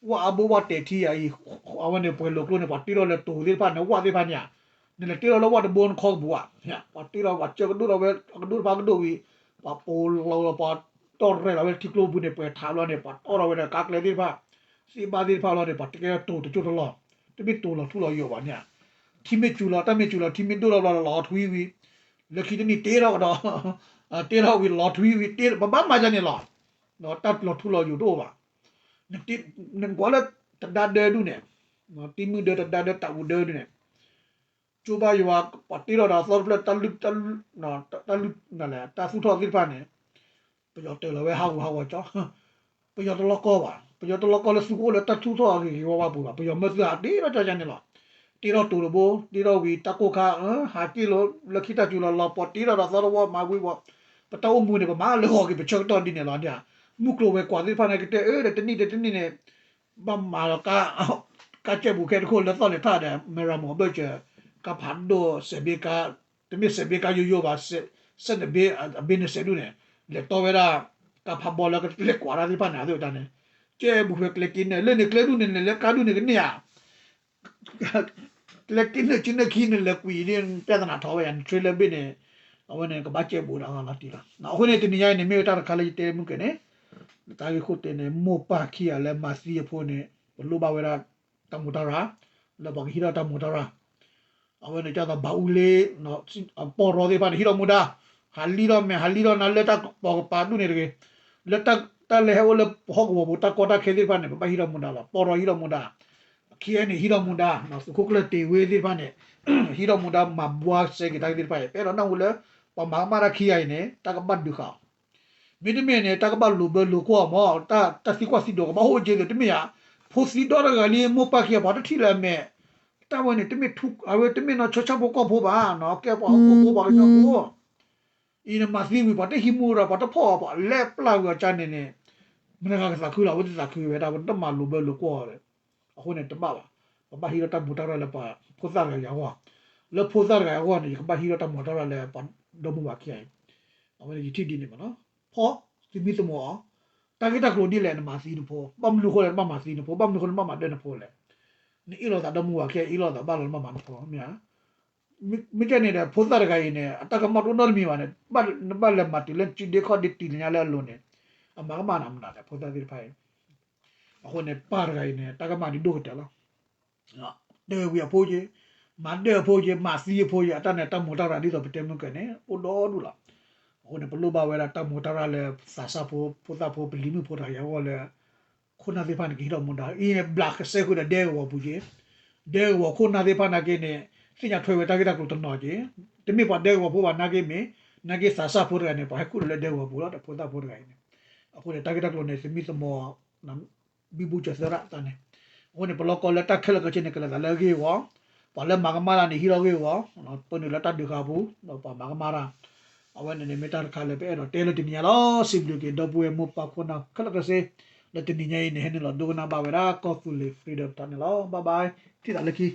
ဝၣ်အဘိဝၣ်တဲာ်ထံယၤအံၤ အဝဲန့ၣ်ပှဲၤလိာ်ကျိန့ၣ် ပှၤတ့ထီၣ်လၢတိၤသ့ၣ်တဖၣ်န့ၣ် ဝၣ်သ့ၣ်တဖၣ်န့ၣ်ဧါ. နလဲၤတ့ထီၣ်လၢဝၣ်တဘိနခီကပူၤဧါ. ပှၤတ့ထီၣ်ပှၤကၢကဒိၣ်ထီၣ်ဝဲ အကဒိၣ်တဖၣ်ကဒိၣ်ဝံၤ ပှၤပိာ်လီၤ ပှၤတီၢ်ရဲၣ်လီၤဝဲထံကျိပူၤန့ၣ် ပှဲၤထးဘျီန့ၣ် ပှၤတီၢ်ထီၣ်ဝဲဒၣ်ကါကျဲသ့ၣ်တဖၣ် သ့ၣ်ဘၣ်သ့ၣ်တဖၣ်လီၤန့ၣ် ပှၤတ့ထီၣ်တိၤတကၠိၢ်တလီၢ်. တမ့ၢ်တိၤလီၤထူလီၤယိာ်ဘၣ်န့ၣ်ဧါ. ထံမ့ၢ်စူၤလီၤ တၢ်မ့ၢ်စူၤလီၤ ထံမ့ၢ်ဒိၣ်လီၤဘျီလီၤထွံဝံၤ လၢခံတနံၣ်တ့ထီၣ်ကဒီး တ့ထီၣ်ဝံၤလီၤထွံဝံၤ ပဘၣ်မၤဒ်န့ၣ်လီၤ. တၢ်လီၤထူလီၤယိာ်တအိၣ်ဘၣ်. နကွၢ်လၢတဒါဒၢဒူၣ်န့ၣ် တံမုၢ်ဒၢတဒါဒၢတၢ်အူဒၢဒူၣ်န့ၣ် ကၠိဘါယွၤ ပှၤတ့ထီၣ်ဒီးအသီတဖျၢၣ် တၢ်လုၢ် တၢ်လုၢ် တၢ်လုၢ် တၢ်သူၣ်ထီၣ်သ့ၣ်တဖၣ်န့ၣ် ပယီၤတၢၤလီၤဝဲဟးဂူာ်ဟးဂီၤကၠီ ပယီၤတလီၢ်ကီဘၣ်. ပယီၤတလီၢ်ကီလၢသုကအိၣ်လၢတၢ်သူၣ်ထီၣ်အဂ့ၤဂ့ၤဝါဝါပူၤဘၣ်. ပယီၤမၢသုဟးတ့ထီၣ်ကၠီကၠီန့ၣ်လီၤ. တ့ထီၣ်တိၤတဘိ တ့ထီၣ်ဝံၤတၢ်ကိၢ်ခါ ဟးက့ၢ်လီၤလၢခံတၢ်စူၤလီၤလီၤ ပှၤတ့ထီၣ်ဒီးသီတဝီမၤဝံၤဝီၤ ပတၢ်အိၣ်မူန့ၣ် ပမၤလၢဂီၤက့ၤပဆၢကတီၢ်ဒ်န့ၣ်လီၤ. မုၢ်ကျိၤဝဲၤကွာ်သ့ၣ်တဖၣ်န့ၣ် ကတဲအၢဒီးတနံၣ်ဒီးတနံၣ်န့ၣ် ဘၣ်မၤလီၤ ကါကဲးပူၤခဲတခိၣ်လၢသီၣ်လဲၤထၣ်ဒီး မ့ၢ်ရၤမုၣ်အဘၢၣ်စၢၤ ကါဖးဒိၣ်စဲးဘ့ကါ တမ့ၢ်စဲးဘ့ကါယိယိဘၣ် စဲးနဘ့အဘ့န့ၣ်စဲးဒူၣ်န့ၣ် လဲၤတီဝဲဒၣ် ကါဖးဘီလၢကလဲၤကွၢ်တၢ်သ့ၣ်တဖၣ်န့ၣ် အသ့ၣ်တၢ်န့ၣ် ကဲဘူးဖဲကျဲက့ၤနၢၤ လၢန့ၣ်ကျဲဒူၣ်န့ၣ် လဲၤလၢကါဒူၣ်န့ၣ်ကန့ၢ်ဧါ ကျဲက့ၤနၢၤက့ၤနၢၤခံန့ၣ် လဲၤကွံာ်ဒ် ပြဿနာထီၣ်ဝဲယါ န trailer ဘ့ၣ်န့ၣ် အဝဲန့ၣ်ကဘၣ်ကဲဘူးဒီးအဂၤလီၤတံၢ်လီၤ. အဃိန့ၣ် တနံၤညါအံၤန့ၣ် မ့ၢ်ဝဲတၢ်တခါလၢယတဲမုၢ်ကဲန့ၣ် တၢ်ဂ့ၢ်ခိၣ်တဲန့ၣ် မိၢ်ပၢ်ခံဂၤလၢမၤသံအဖိန့ၣ် ပလိၣ်ဘၣ်ဝဲဒၣ် တၢ်မူးတၢ်ရၢ် လၢပှၤကဟံးထီၣ်တၢ်မူးတၢ်ရၢ် အဝဲန့ၣ် ကၢ်သးဘၣ်အူလ့ ပီၢ်ရီသ့ၣ်တဖၣ်န့ၣ် ဟံးထီၣ်မူဒါ ဟးလံထီၣ်မဲာ် ဟးလံထီၣ်နၤလၢတၢ်ပီၢ်ကပၤဒူၣ်န့ၣ်တဂ့ၤ, လၢတၢ်လဲၤဟဲအိၣ်လၢပဟီၣ်ကဝီၤပူၤ တၢ်ကီတၢ်ခဲသ့ၣ်တဖၣ်န့ၣ် ပဘၣ်ဟံးထီၣ်မူဒါလီၤ. ပီၢ်ရီဟံးထီၣ်မူဒါ, ခံဂၤန့ၣ် ဟံးထီၣ်မူဒါ, သုးခိၣ်ကျၢၢ်တ့ၢ်ဝ့သ့ၣ်တဖၣ်န့ၣ် ဟံးထီၣ်မူဒါ မၤဘှါစဲက့ၤတၢ်ဂ့ၢ်သ့ၣ်တဖၣ်အံၤ ပအဲၣ်ဒိးနၢ်ဟူလၢ ပှၤမၤကမၣ်တၢ်ခံဂၤအံၤန့ၣ် တၢ်ကဘၣ်ဒုးဃာ်အီၤ မ့တမ့ၢ်န့ၣ် တၢ်ကဘၣ်လိာ်ဘၢလိာ်ကွီၢ်အီၤမး, တၢ်သံကွၢ်သံဒိးကဘၣ်အိၣ်က့ၤသ့ၣ်တမ့ၢ်ဧါ, ဖိသံဒီတဂၤလံ မိၢ်ပၢ်ခံဂၤ ပှၤတထံၣ်လၢအမဲာ်, တၢ်ဝဲန့ၣ် တမ့ၢ်ထူ အဝဲတမ့ၢ်နီၢ်ဆၢဆၣ်ဖိကီၢ်ဖိဘၣ်, ကဲပှၤဟီၣ်ခိၣ်ဖိပှၤကညီဖိ, အံၤန့ၣ်မၤသံဝံၤ ပှၤတဟံးမူဒီး ပှၤတဖီၣ်အီၤ ပှၤလဲၤပျၢ်ဝံၤအီၤကန့ၣ်န့ၣ်, မတၤဂၤကသးခုလီၤ အဝဲသ့ၣ်သးခုဝဲ တၢ်ဝဲတမၤလိာ်ဘၢလိာ်ကွီၢ်အီၤဒီး အဃိန့ၣ်တဘၣ်ဘၣ်, ပဘၣ်ဟံးထီၣ်တၢ်မူးတၢ်ရၢ်လၢပှၤဖိသၣ်တဂၤအံၤအဂီၢ်, လၢဖိသၣ်တဂၤအံၤအဂီၢ်န့ၣ် ယကဘၣ်ဟံးထီၣ်တၢ်မူးတၢ်ရၢ်လၢပှၤဒီမါဝၤခံဂၤအံၤ, အဝဲန့ၣ်ယထံၣ်ဒ်န့ၣ်မးနီၤ, ဖီ သုမံသမိးအီၤ, တၢ်ဂ့ၢ်တၢ်ကျိၤဒ်လဲၣ်နမၤသံနဖိ, ဘၣ်မနုၤဃိလဲၣ်နဘၣ်မၤသံနဖိ, ဘၣ်မနုၤဃိနဘၣ်မၤဒၢနဖိလဲၣ်, နအ့ၣ်လိာ်သးဒီမါဝၤခံဂၤ အ့ၣ်လိာ်သးဘၣ်လီၤနဘၣ်မၤနဖိ, မ့ၢ်ဧါ မ့ၢ်ကဲန့ၣ်ဒီး ဖိသၣ်တဂၤအံၤန့ၣ် အတၢ်ကမၣ်တအိၣ်နီတမံၤဘၣ်န့ၣ် နဘၣ်လဲၤမၤတုၤလၢစုဒ့ခီၣ်ဒ့တံၢ်လၢညါလၢအလိၤန့ၣ်, အမၤကမၣ်နၤမနုၤလဲၣ် ဖိသၣ်သ့ၣ်တဖၣ်အံၤ, အဃိန့ၣ် ပၢ်တဂၤအံၤန့ၣ် တၢ်ကမၣ်ဒ်ဒိၣ်ကတၢၢ်လီၤ, တၢၢ်ဝံၤအဖိက့ၤ, မၤဒၢအဖိက့ၤ, မၤသံအဖိက့ၤ, အတၢ်န့ၣ်တၢ်မူးတၢ်ရၢ်ဒ်သိးပတဲမုၢ်ကဲန့ၣ် အိၣ်ဒီဒူၣ်လီၤ, အဃိန့ၣ် ပလိၣ်ဘၣ်ဝဲဒၣ်တၢ်မူတၢ်ရၢ်လၢသးစၢ်ဖိ ဖိသၣ်ဖိ ပလံၤမုၣ်ဖိတဂၤအံၤအဂီၢ်လၢ ခိၣ်နၢ်သ့ၣ်တဖၣ်န့ၣ် ကဟ့ၣ်ထီၣ်မူဒါ အံၤန့ၣ် ဘျးကစဲဃုာ်ဒီးဒဲကဝီၤပူၤက့ၤ, ဒဲကဝီၤခိၣ်နၢ်သ့ၣ်တဖၣ်နာ်က့န့ၣ် သ့ၣ်ညါထွဲဝဲတၢ်ဂ့ၢ်တၢ်ကျိၤတနီၤက့ၤ, တမ့ၢ်ပှၤဒဲကဝီၤဖိဘၣ်နာ်က့မ့ၢ် နာ်က့သးစၢ်ဖိတဂၤန့ၣ် ပှၤဟဲခူၣ်လီၤလၢဒဲကဝီၤပူၤလီၤ ဒီးဖိသၣ်ဖိတဂၤအံၤန့ၣ်, အဃိန့ၣ် တၢ်ဂ့ၢ်တၢ်ကျိၤန့ၣ် သမံသမိး ဘံဘူစၢၤသရၣ်တၢ်န့ၣ်, အဃိန့ၣ် ပလီၢ်ကီၢ်လၢတၢ်ခဲလၢာ်ခဲဆ့န့ၣ် ကလဲၤသးလၢအဂ့ၢ်အဂီၢ်, ပှၤလၢမၤကမၣ်တၢ်န့ၣ် ဟံးထီၣ်ဂ့ၢ်အဂီၢ်, ပၢနုာ်လၢတၢ်ဒုးဃာ်အပူၤ ဒီးပှၤမၤကမၣ်တၢ်, အဝဲန့ၣ်န့ၣ် မ့ၢ်တၢ်တခါလၢပအဲၣ်ဒိးတဲလၢတနံၤညါလီၤ. စံးဘျုးက့ၤ ဒီပုၢ်ဝဲၢ်မိၢ်ပၢ်ခိၣ်နၢ်ခဲလၢာ်ခဲဆ့ လၢတနံၤညါအံၤန့ၣ် ဟဲနုာ်လီၤဒိကနၣ်ဘၣ်ဝဲဒၣ် ကီၢ်သူလ့ၤ Freedom Talk န့ၣ်လီၤ. Bye bye, ထံၣ်သးလၢခံ